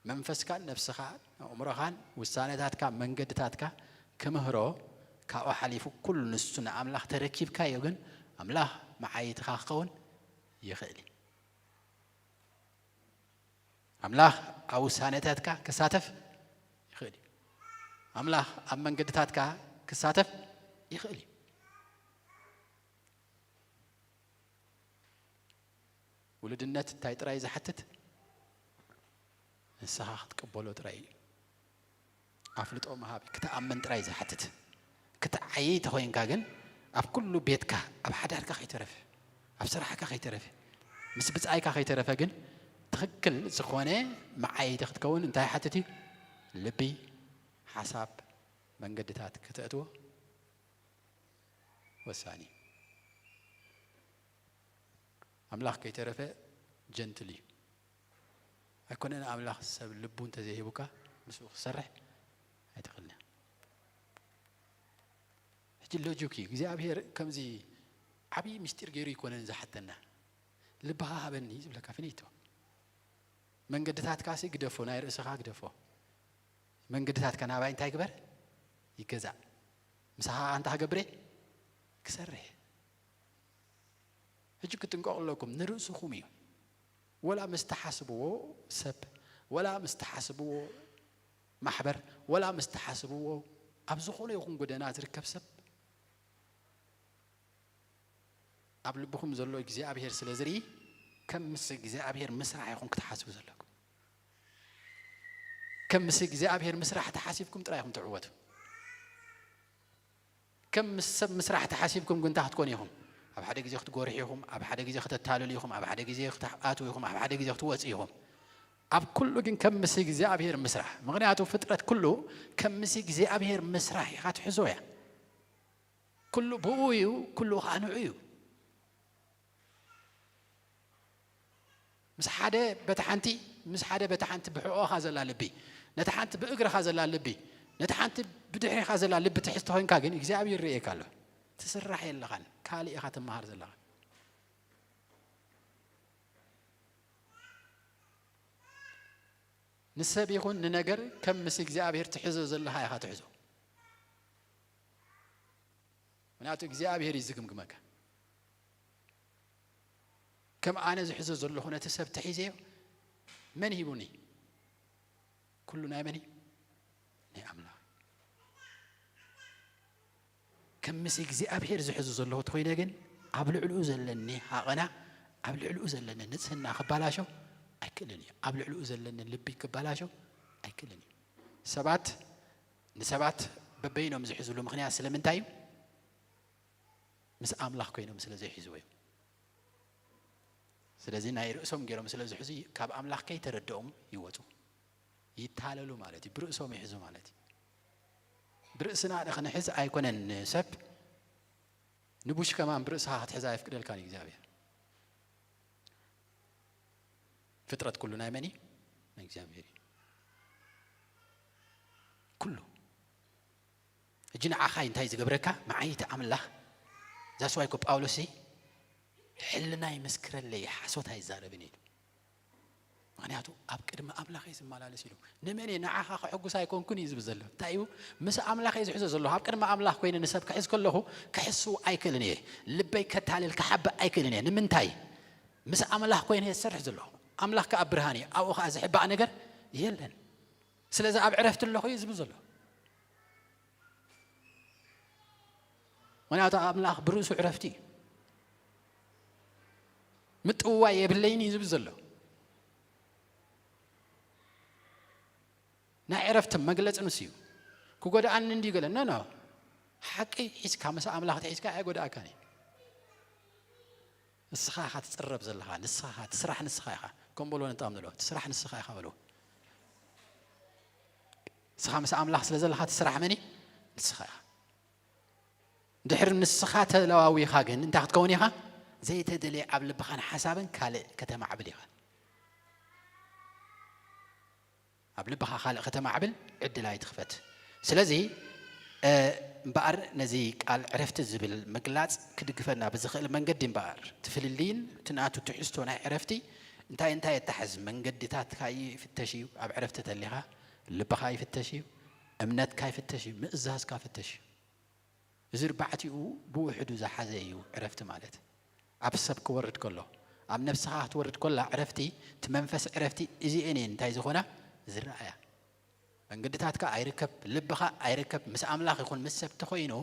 መንፈስካን ነፍስኻን ኣእምሮኻን ውሳነታትካ መንገድታትካ ክምህሮ ካብኡ ሓሊፉ ኩሉ ንሱ ንኣምላኽ ተረኪብካዮ ግን ኣምላኽ መዓይትኻ ክኸውን ይኽእል እዩ። ኣምላኽ ኣብ ውሳነታትካ ክሳተፍ ይኽእል እዩ። ኣምላኽ ኣብ መንገድታትካ ክሳተፍ ይኽእል እዩ። ውሉድነት እንታይ ጥራይ ዝሓትት? ንስኻ ክትቅበሎ ጥራይ እዩ። ኣፍልጦ ምሃብ ክትኣምን ጥራይ ዝሓትት። ክትዓይይ ተኾይንካ ግን ኣብ ኩሉ ቤትካ፣ ኣብ ሓዳርካ ከይተረፈ፣ ኣብ ስራሕካ ከይተረፈ፣ ምስ ብጻይካ ከይተረፈ ግን ትኽክል ዝኾነ መዓይይቲ ክትከውን እንታይ ይሓትት እዩ? ልቢ፣ ሓሳብ፣ መንገድታት ከተእትዎ ወሳኒ እዩ። ኣምላኽ ከይተረፈ ጀንትል እዩ። ኣይኮነን ኣምላኽ ሰብ ልቡ እንተዘይሂቡካ ምስኡ ክሰርሕ ኣይትኽእልን። ሕጂ ሎጂክ እዩ። እግዚኣብሔር ከምዚ ዓብዪ ምስጢር ገይሩ ኣይኮነን ዝሓተና። ልብኻ ሃበኒ ዝብለካ ፍኒቶ። መንገድታትካሲ ግደፎ፣ ናይ ርእስኻ ግደፎ። መንገድታትካ ናባይ እንታይ ግበር? ይገዛእ። ምሳኻ ኣንታ ክገብር እየ ክሰርሕ። ሕጂ ክትንቀቑ ኣለኩም፣ ንርእስኹም እዩ። ወላ ምስ ተሓስብዎ ሰብ፣ ወላ ምስ ተሓስብዎ ማሕበር፣ ወላ ምስ ተሓስብዎ ኣብ ዝኾነ ይኹን ጎደና ዝርከብ ሰብ፣ ኣብ ልብኹም ዘሎ እግዚኣብሔር ስለ ዝርኢ፣ ከም ምስ እግዚኣብሔር ምስራሕ ኢኹም ክትሓስቡ ዘለኩም። ከም ምስ እግዚኣብሔር ምስራሕ ተሓሲብኩም ጥራይ ኢኹም ትዕወቱ። ከም ምስ ሰብ ምስራሕ ተሓሲብኩም ግን እንታይ ክትኮኑ ኢኹም? ኣብ ሓደ ግዜ ክትጎርሑ ኢኹም፣ ኣብ ሓደ ግዜ ክተታልሉ ኢኹም፣ ኣብ ሓደ ግዜ ክትኣትዉ ኢኹም፣ ኣብ ሓደ ግዜ ክትወጽኡ ኢኹም። ኣብ ኩሉ ግን ከም ምስ እግዚኣብሔር ምስራሕ። ምኽንያቱ ፍጥረት ኩሉ ከም ምስ እግዚኣብሔር ምስራሕ ኢኻ ትሕዞ እያ። ኩሉ ብኡ እዩ፣ ኩሉ ኸኣ ንዑ እዩ። ምስ ሓደ በቲ ሓንቲ፣ ምስ ሓደ በቲ ሓንቲ ብሕቖኻ ዘላ ልቢ፣ ነቲ ሓንቲ ብእግርኻ ዘላ ልቢ፣ ነቲ ሓንቲ ብድሕሪኻ ዘላ ልቢ ትሕዝ ተኾይንካ ግን እግዚኣብሔር ይርእየካ ኣሎ። ትስራሕ የለኻን፣ ካልእ ኢኻ ትመሃር ዘለኻ። ንሰብ ይኹን ንነገር ከም ምስ እግዚኣብሔር ትሕዞ ዘለኻ ኢኻ ትሕዞ። ምኽንያቱ እግዚኣብሔር እዩ ዝግምግመካ። ከም ኣነ ዝሕዞ ዘለኹ ነቲ ሰብ ተሒዘዮ መን ሂቡኒ? ኩሉ ናይ መን እዩ? ናይ ኣምላኽ። ከም ምስ እግዚኣብሔር ዝሕዞ ዘለኹ ተኾይነ ግን ኣብ ልዕሊኡ ዘለኒ ሃቐና፣ ኣብ ልዕሊኡ ዘለኒ ንጽህና ክባላሾ ኣይክእልን እዩ። ኣብ ልዕሊኡ ዘለኒ ልቢ ክባላሾ ኣይክእልን እዩ። ሰባት ንሰባት በበይኖም ዝሕዝሉ ምኽንያት ስለምንታይ እዩ? ምስ ኣምላኽ ኮይኖም ስለ ዘይሕዝዎ እዩ። ስለዚ ናይ ርእሶም ገይሮም ስለ ዝሕዙ ካብ ኣምላኽ ከይተረድኦም ይወጹ። ይታለሉ ማለት እዩ። ብርእሶም ይሕዙ ማለት እዩ። ብርእስና ንኽንሕዝ ኣይኮነን ንሰብ፣ ንቡሽ ከማን ብርእስኻ ክትሕዛ ኣይፍቅደልካን እዩ እግዚኣብሔር። ፍጥረት ኩሉ ናይ መን እዩ? ናይ እግዚኣብሔር እዩ። ኩሉ። ሕጂ ንዓኻ እንታይ ዝገብረካ? መዓይቲ ኣምላኽ። ዛስዋይ እኮ ጳውሎስ ሕልና ይመስክረለይ፣ ሓሶት ኣይዛረብን ኢሉ። ምኽንያቱ ኣብ ቅድሚ ኣምላኽ እየ ዝመላለስ ኢሉ። ንመን እየ ንዓኻ ከሐጉስ ኣይኮንኩን እዩ ዝብል ዘሎ። እንታይ እዩ? ምስ ኣምላኽ እየ ዝሕዞ ዘለኹ። ኣብ ቅድሚ ኣምላኽ ኮይነ ንሰብ ክሕዝ ከለኹ ክሕስው ኣይክእልን እየ። ልበይ ከታልል ክሓብእ ኣይክእልን እየ። ንምንታይ? ምስ ኣምላኽ ኮይነ እየ ዝሰርሕ ዘለኹ። ኣምላኽ ከኣ ብርሃን እዩ። ኣብኡ ከኣ ዝሕባእ ነገር የለን። ስለዚ ኣብ ዕረፍቲ ኣለኹ እዩ ዝብል ዘሎ። ምኽንያቱ ኣምላኽ ብርእሱ ዕረፍቲ እዩ። ምጥዋይ የብለይን እዩ ዝብል ዘሎ። ናይ ዕረፍቲ መግለጺ ንሱ እዩ። ክጎድኣኒ እንዲ ገለ፣ ኖ፣ ኖ። ሓቂ ሒዝካ፣ ምስ ኣምላኽ ተሒዝካ ኣይጎድኣካን እዩ። ንስኻ ኢኻ ትጽረብ ዘለኻ፣ ንስኻ ኢኻ፣ እቲ ስራሕ ንስኻ ኢኻ። ከም በሎ ንጣም ንሎ፣ እቲ ስራሕ ንስኻ ኢኻ በሎ። ንስኻ ምስ ኣምላኽ ስለ ዘለኻ፣ እቲ ስራሕ መን እዩ? ንስኻ ኢኻ። ድሕሪ ንስኻ ተለዋዊኻ ግን እንታይ ክትከውን ኢኻ? ዘይተደልየ ኣብ ልብኻን ሓሳብን ካልእ ከተማዕብል ኢኻ። ኣብ ልብኻ ካልእ ከተማዕብል ዕድል ኣይትኽፈት። ስለዚ፣ እ፣ እምበኣር ነዚ ቃል ዕረፍቲ ዝብል ምግላጽ ክድግፈና ብዝኽእል መንገዲ እምበኣር፣ እቲ ፍልልይን እቲ ናቱ ትሕዝቶ ናይ ዕረፍቲ እንታይ እንታይ የተሓዝ? መንገድታትካ ይፍተሽ እዩ። ኣብ ዕረፍቲ ተሊኻ ልብኻ ይፍተሽ እዩ። እምነትካ ይፍተሽ እዩ። ምእዛዝካ ፍተሽ እዩ። እዚ ኣርባዕቲኡ ብውሕዱ ዝሓዘ እዩ ዕረፍቲ ማለት። ኣብ ሰብ ክወርድ ከሎ፣ ኣብ ነብስኻ ክትወርድ ከላ ዕረፍቲ፣ እቲ መንፈስ ዕረፍቲ እዚኤን እየን እንታይ ዝኾና ዝረኣያ። መንገድታትካ ኣይርከብ፣ ልብኻ ኣይርከብ፣ ምስ ኣምላኽ ይኹን ምስ ሰብ ተኾይኑ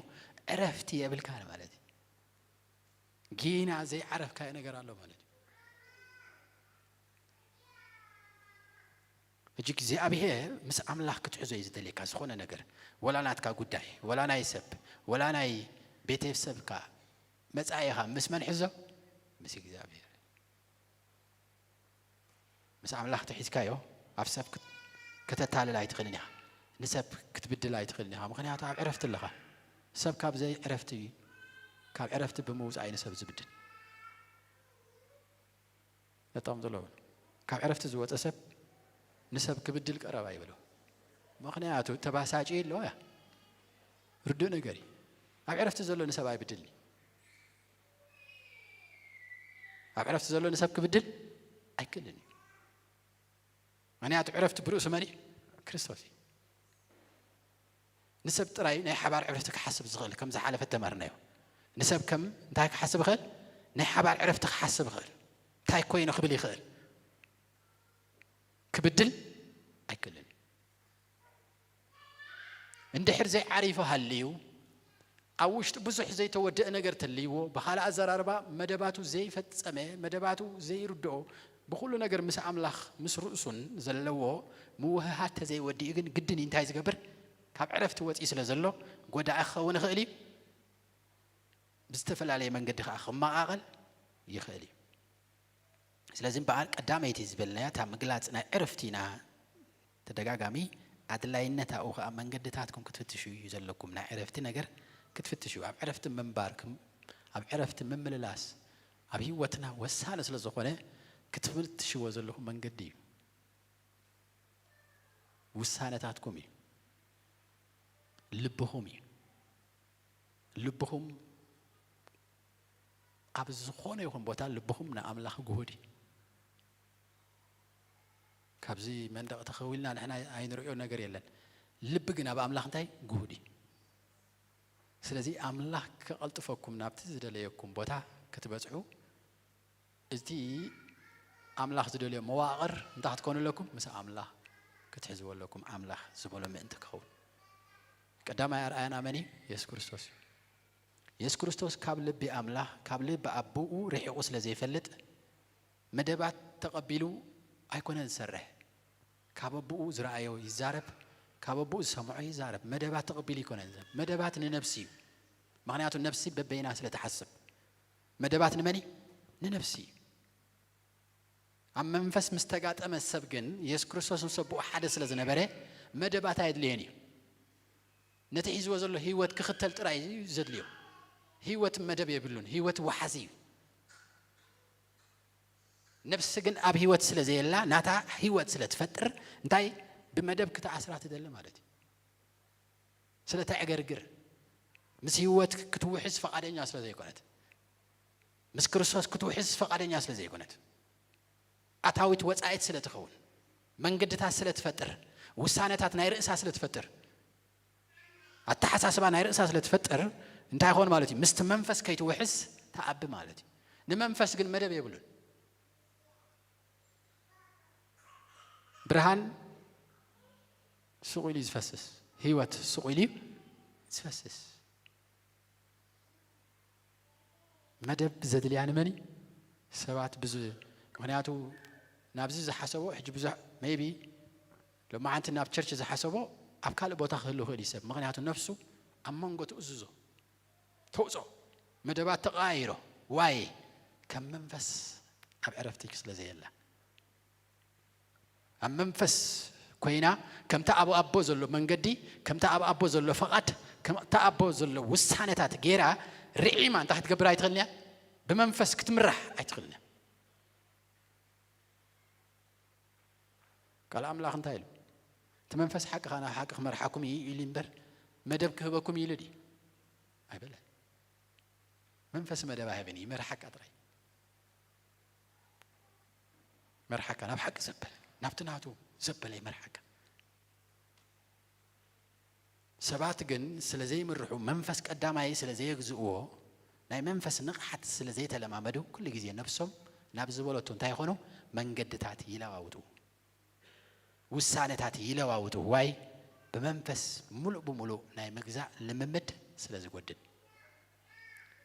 ዕረፍቲ የብልካን ማለት እዩ። ጊና ዘይዓረፍካዮ ነገር ኣሎ ማለት እዩ። ሕጂ እግዚኣብሔር ምስ ኣምላኽ ክትሕዞ እዩ ዝደልየካ። ዝኾነ ነገር፣ ወላ ናትካ ጉዳይ፣ ወላ ናይ ሰብ፣ ወላ ናይ ቤተሰብካ፣ መጻኢኻ ምስ መን ሕዞ? ምስ እግዚኣብሔር። ምስ ኣምላኽ ተሒዝካዮ፣ ኣብ ሰብ ክት-፣ ከተታልል ኣይትኽእልን ኢኻ። ንሰብ ክትብድል ኣይትኽእልን ኢኻ። ምኽንያቱ ኣብ ዕረፍቲ ኣለኻ። ሰብ ካብ ዘይ ዕረፍቲ፣ ካብ ዕረፍቲ ብምውጻእ እዩ ንሰብ ዝብድል። ነጣም ዘሎ በሉ። ካብ ዕረፍቲ ዝወጸ ሰብ ንሰብ ክብድል ቀረባ ይብሎ። ምኽንያቱ ተባሳጭ ኣለዎ እያ። ርዱእ ነገር እዩ። ኣብ ዕረፍቲ ዘሎ ንሰብ ኣይብድልን እዩ። ኣብ ዕረፍቲ ዘሎ ንሰብ ክብድል ኣይክእልን እዩ። ምኽንያቱ ዕረፍቲ ብርእሱ መን እዩ? ክርስቶስ እዩ። ንሰብ ጥራይ ናይ ሓባር ዕረፍቲ ክሓስብ ዝኽእል፣ ከም ዝሓለፈ ተማርናዮ። ንሰብ ከም እንታይ ክሓስብ ይኽእል? ናይ ሓባር ዕረፍቲ ክሓስብ ይኽእል። እንታይ ኮይኑ ክብል ይኽእል? ክብድል ኣይክእልን። እንድሕር ዘይዓሪፉ ሃልዩ፣ ኣብ ውሽጡ ብዙሕ ዘይተወደአ ነገር ተልይዎ፣ ብኻልእ ኣዘራርባ መደባቱ ዘይፈጸመ፣ መደባቱ ዘይርድኦ፣ ብኹሉ ነገር ምስ ኣምላኽ ምስ ርእሱን ዘለዎ ምውህሃድ ተዘይወዲኡ ግን ግድን እዩ እንታይ ዝገብር? ካብ ዕረፍቲ ወጺኡ ስለ ዘሎ ጎዳኢ ክኸውን ይኽእል እዩ። ብዝተፈላለየ መንገዲ ከኣ ክመቓቐል ይኽእል እዩ። ስለዚ እምበኣር ቀዳመይቲ ዝበልናያ እታ ምግላጽ ናይ ዕረፍቲና ተደጋጋሚ ኣድላይነታ፣ ኣብኡ ከኣ መንገድታትኩም ክትፍትሹ እዩ ዘለኩም። ናይ ዕረፍቲ ነገር ክትፍትሹ፣ ኣብ ዕረፍቲ ምንባር፣ ክም-፣ ኣብ ዕረፍቲ ምምልላስ ኣብ ህይወትና ወሳኒ ስለ ዝኾነ ክትፍትሽዎ ዘለኹም መንገዲ እዩ። ውሳነታትኩም እዩ። ልብኹም እዩ። ልብኹም ኣብ ዝኾነ ይኹን ቦታ ልብኹም ንኣምላኽ ግሁድ እዩ። ካብዚ መንደቕ ተኸዊልና ንሕና ኣይንርእዮ ነገር የለን። ልቢ ግን ኣብ ኣምላኽ እንታይ? ግሁድ እዩ። ስለዚ ኣምላኽ ከቐልጥፈኩም ናብቲ ዝደለየኩም ቦታ ክትበጽሑ፣ እቲ ኣምላኽ ዝደልዮ መዋቕር እንታይ ክትኮኑ ኣለኩም? ምስ ኣምላኽ ክትሕዝዎ ኣለኩም። ኣምላኽ ዝበሎ ምእንቲ ክኸውን ቀዳማይ ኣርኣያና መን እዩ? የሱስ ክርስቶስ እዩ። የሱስ ክርስቶስ ካብ ልቢ ኣምላኽ፣ ካብ ልቢ ኣቦኡ ርሒቑ ስለ ዘይፈልጥ፣ መደባት ተቐቢሉ ኣይኮነን ዝሰርሕ። ካብ ኣቦኡ ዝረኣዮ ይዛረብ፣ ካብ ኣቦኡ ዝሰምዖ ይዛረብ። መደባት ተቐቢሉ ኣይኮነን ዝዛረብ። መደባት ንነብሲ እዩ። ምኽንያቱ ነብሲ በበይና ስለ ትሓስብ። መደባት ንመን እዩ? ንነብሲ እዩ። ኣብ መንፈስ ምስ ተጋጠመ ሰብ ግን፣ የሱስ ክርስቶስ ምስ ኣቦኡ ሓደ ስለ ዝነበረ፣ መደባት ኣየድልዮን እዩ። ነቲ ሒዝዎ ዘሎ ህይወት ክኽተል ጥራይ እዩ ዘድልዮ። ህይወት መደብ የብሉን። ህይወት ወሓዚ እዩ። ነብሲ ግን ኣብ ህይወት ስለ ዘየላ፣ ናታ ህይወት ስለ ትፈጥር፣ እንታይ? ብመደብ ክትኣስራ ትደሊ ማለት እዩ። ስለ ተዕገርግር፣ ምስ ህይወት ክትውሕዝ ፈቓደኛ ስለ ዘይኮነት፣ ምስ ክርስቶስ ክትውሕዝ ፈቓደኛ ስለ ዘይኮነት፣ ኣታዊት ወጻኢት ስለ ትኸውን፣ መንገድታት ስለ ትፈጥር፣ ውሳነታት ናይ ርእሳ ስለ ትፈጥር፣ ኣተሓሳስባ ናይ ርእሳ ስለ ትፈጥር፣ እንታይ ይኾን ማለት እዩ? ምስቲ መንፈስ ከይትውሕስ ትኣቢ ማለት እዩ። ንመንፈስ ግን መደብ የብሉን። ብርሃን ስቕ ኢሉ እዩ ዝፈስስ፣ ህይወት ስቕ ኢሉ እዩ ዝፈስስ። መደብ ዘድልያ ንመን እዩ? ሰባት ብዙ። ምክንያቱ ናብዚ ዝሓሰቦ ሕጂ ብዙሕ maybe ሎማዓንቲ ናብ ቸርች ዝሓሰቦ ኣብ ካልእ ቦታ ክህሉ ይኽእል እዩ ሰብ። ምክንያቱ ነፍሱ ኣብ መንጎ ትእዝዞ ተውፅኦ። መደባት ተቐያይሮ። ዋይ? ከም መንፈስ ኣብ ዕረፍቲ ስለ ዘየላ። ኣብ መንፈስ ኮይና ከምቲ ኣብ ኣቦ ዘሎ መንገዲ፣ ከምቲ ኣብ ኣቦ ዘሎ ፈቓድ፣ ከምቲ ኣቦ ዘሎ ውሳነታት ገይራ ርዒማ እንታይ ክትገብር ኣይትኽእልን እያ? ብመንፈስ ክትምራሕ ኣይትኽእልን እያ። ቃል ኣምላኽ እንታይ ኢሉ? እቲ መንፈስ ሓቂ ኸኣ ናብ ሓቂ ክመርሓኩም እዩ ኢሉ እምበር መደብ ክህበኩም ኢሉ ድዩ? ኣይበለን። መንፈስ መደብ ኣይህብን እዩ፣ ይመርሓካ ጥራይ። መርሓካ ናብ ሓቂ ዘበለ፣ ናብቲ ናቱ ዘበለ ይመርሓካ። ሰባት ግን ስለ ዘይምርሑ፣ መንፈስ ቀዳማይ ስለ ዘየግዝእዎ፣ ናይ መንፈስ ንቕሓት ስለ ዘይተለማመዱ፣ ኩሉ ግዜ ነብሶም ናብ ዝበለቱ እንታይ ይኾኑ? መንገድታት ይለዋውጡ፣ ውሳነታት ይለዋውጡ። ዋይ? ብመንፈስ ሙሉእ ብሙሉእ ናይ ምግዛእ ልምምድ ስለ ዝጎድል።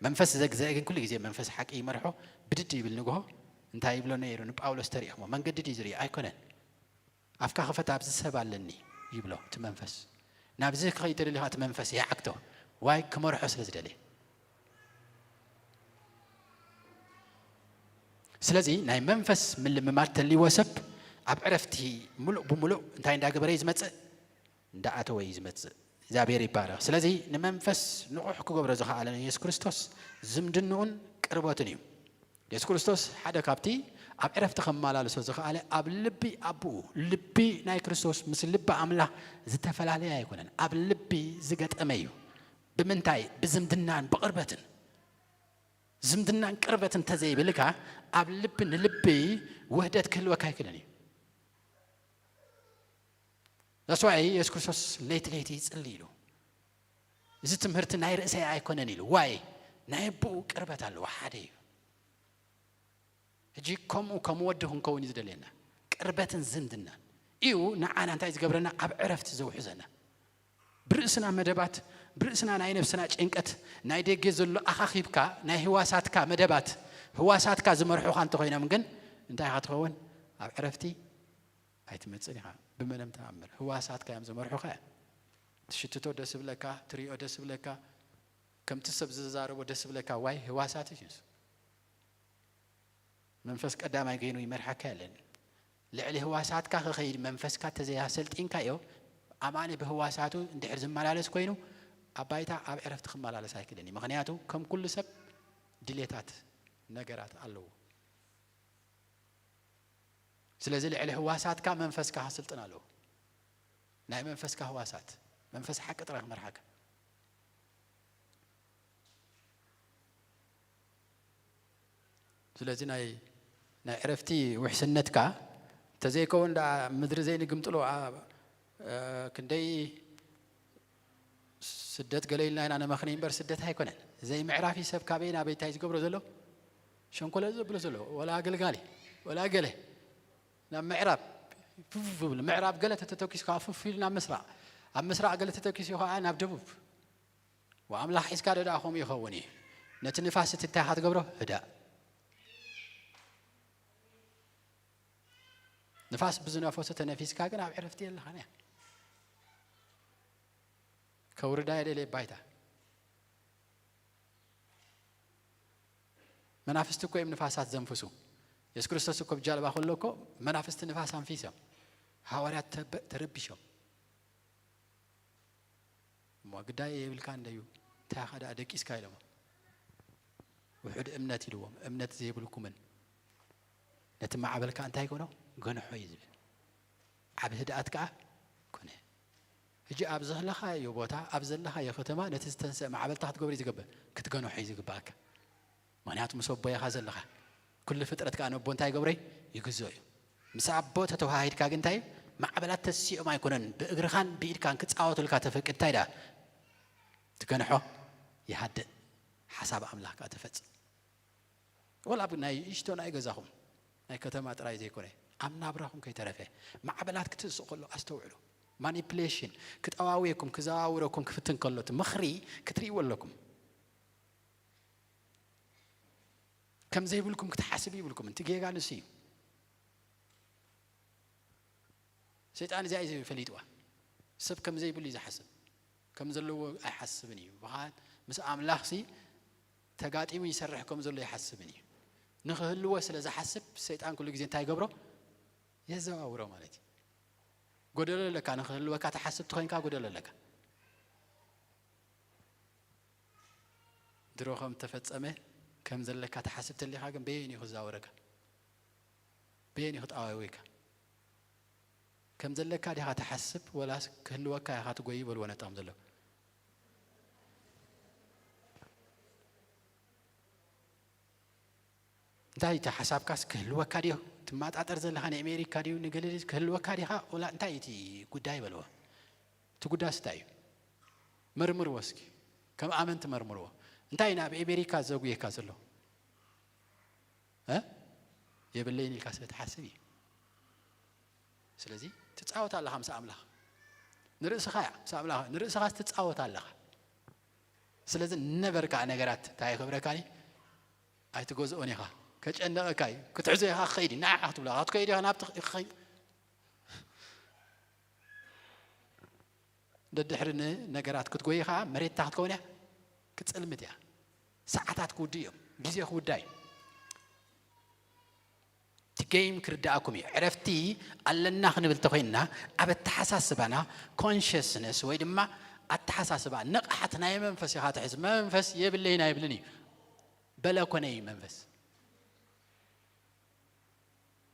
መንፈስ ዘግዘአ ግን ኩሉ ግዜ መንፈስ ሓቂ ይመርሖ። ብድድ ይብል ንግሆ። እንታይ ይብሎ ነይሩ ንጳውሎስ ተሪእኽሞ? መንገዲ ድዩ ዝርኢ? ኣይኮነን። ኣፍካ ክፈት፣ ኣብዚ ሰብ ኣለኒ ይብሎ እቲ መንፈስ። ናብዚ ክኸይድ ተደሊኻ እቲ መንፈስ ይዓግቶ። ዋይ? ክመርሖ ስለ ዝደለየ። ስለዚ ናይ መንፈስ ምልምማድ ተልይዎ ሰብ ኣብ ዕረፍቲ ሙሉእ ብሙሉእ እንታይ እንዳገበረ እዩ ዝመጽእ? እንዳኣተወ እዩ ዝመጽእ። እግዚኣብሔር ይባረኽ። ስለዚ ንመንፈስ ንቑሕ ክገብሮ ዝኸኣለ ንየሱስ ክርስቶስ ዝምድንኡን ቅርበቱን እዩ። የሱስ ክርስቶስ ሓደ ካብቲ ኣብ ዕረፍቲ ከመላልሶ ዝኸኣለ ኣብ ልቢ ኣቦኡ፣ ልቢ ናይ ክርስቶስ ምስ ልቢ ኣምላኽ ዝተፈላለየ ኣይኮነን፣ ኣብ ልቢ ዝገጠመ እዩ። ብምንታይ? ብዝምድናን ብቕርበትን። ዝምድናን ቅርበትን እንተዘይብልካ ኣብ ልቢ ንልቢ ውህደት ክህልወካ ኣይክእልን እዩ። That's why የሱስ ክርስቶስ ለይቲ ለይቲ ይጽሊ ኢሉ። እዚ ትምህርቲ ናይ ርእሰይ ኣይኮነን ኢሉ። ዋይ? ናይ ኣቦኡ ቅርበት ኣለዎ፣ ሓደ እዩ። ሕጂ ከምኡ ከም ወዲ ክንከውን እዩ ዝደልየና። ቅርበትን ዝምድናን እዩ ንዓና እንታይ ዝገብረና? ኣብ ዕረፍቲ ዘውሕዘና። ብርእስና መደባት፣ ብርእስና ናይ ነብስና ጭንቀት፣ ናይ ደገ ዘሎ ኣኻኺብካ፣ ናይ ህዋሳትካ መደባት፣ ህዋሳትካ ዝመርሑኻ እንተኾይኖም ግን እንታይ ኢኻ ትኸውን? ኣብ ዕረፍቲ ኣይትመጽእን ኢኻ። ብምንም ተኣምር። ህዋሳትካ እዮም ዝመርሑኻ እዮም። ትሽትቶ ደስ ይብለካ፣ ትሪኦ ደስ ይብለካ፣ ከምቲ ሰብ ዝዛረቦ ደስ ይብለካ። ዋይ? ህዋሳት እዩ እሱ። መንፈስ ቀዳማይ ገይኑ ይመርሓካ የለን። ልዕሊ ህዋሳትካ ክኸይድ መንፈስካ ተዘይኣሰልጢንካዮ፣ ኣማኒ ብህዋሳቱ እንድሕር ዝመላለስ ኮይኑ፣ ኣብ ባይታ ኣብ ዕረፍቲ ክመላለስ ኣይክእልን እዩ። ምኽንያቱ ከም ኩሉ ሰብ ድሌታት፣ ነገራት ኣለዎ። ስለዚ ልዕሊ ህዋሳትካ መንፈስካ ከስልጥን ኣለዎ። ናይ መንፈስካ ህዋሳት፣ መንፈስ ሓቂ ጥራይ ክመርሓካ። ስለዚ ናይ፣ ናይ ዕረፍቲ ውሕስነትካ እንተዘይከውን ደኣ ምድሪ ዘይንግምጥሎ፣ ኣ-፣ እ፣ ክንደይ ስደት ገለ ኢልና ኢና ነመኽንይ እምበር ስደት ኣይኮነን። ዘይምዕራፍ እዩ ሰብ ካበይ ናበይ እንታይ ዝገብሮ ዘሎ? ሸንኮለል ዘብሎ ዘሎ። ወላ ኣገልጋሊ፣ ወላ ገለ። ናብ ምዕራብ ፉፍ ይብል። ምዕራብ ገለ ተተተኪሱ ከዓ ፉፍ ኢሉ ናብ ምስራቕ። ኣብ ምስራቕ ገለ ተተኪሱ ከዓ ናብ ደቡብ። ወኣምላኽ ሒዝካ ዶ ደኣ ከምኡ ይኸውን እዩ? ነቲ ንፋስ እቲ እንታይ ኢኻ ትገብሮ? ህዳእ። ንፋስ ብዝነፈሶ ተነፊስካ ግን ኣብ ዕረፍቲ የለኻን እያ። ከውርዳ የደልየ ባይታ። መናፍስቲ እኮ እዮም ንፋሳት ዘንፍሱ። የሱስ ክርስቶስ እኮ ብጃልባ ከሎ እኮ መናፍስቲ ንፋስ ኣንፊሶም። ሃዋርያት ተበ-፣ ተረቢሾም። እሞ ግዳይ የብልካ እንደዩ፣ እንታይ ኢኻ ደኣ ደቂስካ ኢሎሞ። ውሑድ እምነት ኢልዎም፣ እምነት ዘይብልኩምን። ነቲ ማዕበል ከኣ እንታይ ኮኖ? ገንሖ እዩ ዝብል። ዓቢ ህድኣት ከኣ ኮነ። ሕጂ ኣብ ዘለኻዮ ቦታ፣ ኣብ ዘለኻዮ ከተማ ነቲ ዝተንስአ ማዕበል እንታይ ክትገብር እዩ ዝግባእ? ክትገንሖ እዩ ዝግባኣካ። ምኽንያቱ ምስ ኣቦይ ኢኻ ዘለኻ። ኩሉ ፍጥረት ከኣ ነቦ እንታይ ይገብሮ እዩ? ይግዝኦ እዩ። ምስ ኣቦ ተተዋሃሂድካ ግን እንታይ እዩ? ማዕበላት ተሲኦም ኣይኮነን፣ ብእግርኻን ብኢድካን ክጻወቱልካ ተፈቅድ እንታይ ደኣ ትገንሖ? ይሃድእ። ሓሳብ ኣምላኽ ከኣ ተፈጽም። ወላ ኣብ ናይ እሽቶ ናይ ገዛኹም ናይ ከተማ ጥራይ ዘይኮነ ኣብ ናብራኹም ከይተረፈ ማዕበላት ክትስእ ከሎ ኣስተውዕሉ። ማኒፕሌሽን ክጠዋውየኩም ክዘዋውረኩም ክፍትን ከሎ እቲ ምኽሪ ክትርእይዎ ኣለኩም። ከም ዘይብልኩም ክትሓስብ ይብልኩም። እቲ ጌጋ ንሱ እዩ። ሰይጣን እዚኣ እዩ ፈሊጥዋ። ሰብ ከም ዘይብሉ እዩ ዝሓስብ። ከም ዘለዎ ኣይሓስብን እዩ። ብኻን ምስ ኣምላኽሲ ተጋጢሙ ይሰርሕ ከም ዘሎ ኣይሓስብን እዩ። ንኽህልዎ ስለ ዝሓስብ ሰይጣን ኩሉ ግዜ እንታይ ይገብሮ? የዘዋውሮ ማለት እዩ። ጎደሎ ኣለካ፣ ንኽህልወካ ትሓስብ ተኾይንካ ጎደሎ ኣለካ። ድሮ ከም ተፈጸመ ከም ዘለካ ትሓስብ ተሊኻ ግን በየን እዩ ክዛወረካ? በየን እዩ ክጠዋውየካ? ከም ዘለካ ዲኻ ትሓስብ ወላስ ክህልወካ ኢኻ ትጎይ በልዎ ነቶም ዘለዉ? እንታይ እቲ ሓሳብካስ ክህልወካ ድዩ? ትመጣጠር ዘለኻ ንኣሜሪካ ድዩ ንገለ ድዩ ክህልወካ ዲኻ? ወላ እንታይ እዩ እቲ ጉዳይ በልዎ? እቲ ጉዳይስ እንታይ እዩ? መርምርዎ እስኪ። ከም ኣመንቲ መርምርዎ። እንታይ እዩ ናብ ኣሜሪካ ዘጉየካ ዘሎ? እ? የብለይን ኢልካ ስለ ትሓስብ እዩ። ስለዚ ትጻወት ኣለኻ ምስ ኣምላኽ። ንርእስኻ እያ ምስ ኣምላኽ፣ ንርእስኻስ ትጻወት ኣለኻ። ስለዚ ነበርካ ነገራት እንታይ ክብረካ እዩ? ኣይትገዝኦን ኢኻ። ከጨነቐካ እዩ። ክትሕዞ ኢኻ ክኸይድ እዩ። ንዓኻ ክትብሎ ክትከይድ ኢኻ ናብቲ ክኸይድ ደድሕሪ ንነገራት ክትጎይ ኸዓ መሬትታ ክትከውን እያ። ክጽልምት እያ። ሰዓታት ክውድእ እዮም። ግዜ ክውዳ እዩ። እቲ ጌም ክርድኣኩም እዩ። ዕረፍቲ ኣለና ክንብል ተኾይንና ኣብ ኣተሓሳስባና ኮንሽስነስ ወይ ድማ ኣተሓሳስባ ንቕሓት ናይ መንፈስ ኢኻ ትሕዝ። መንፈስ የብለይን ኣይብልን እዩ። በለ ኮነ እዩ መንፈስ።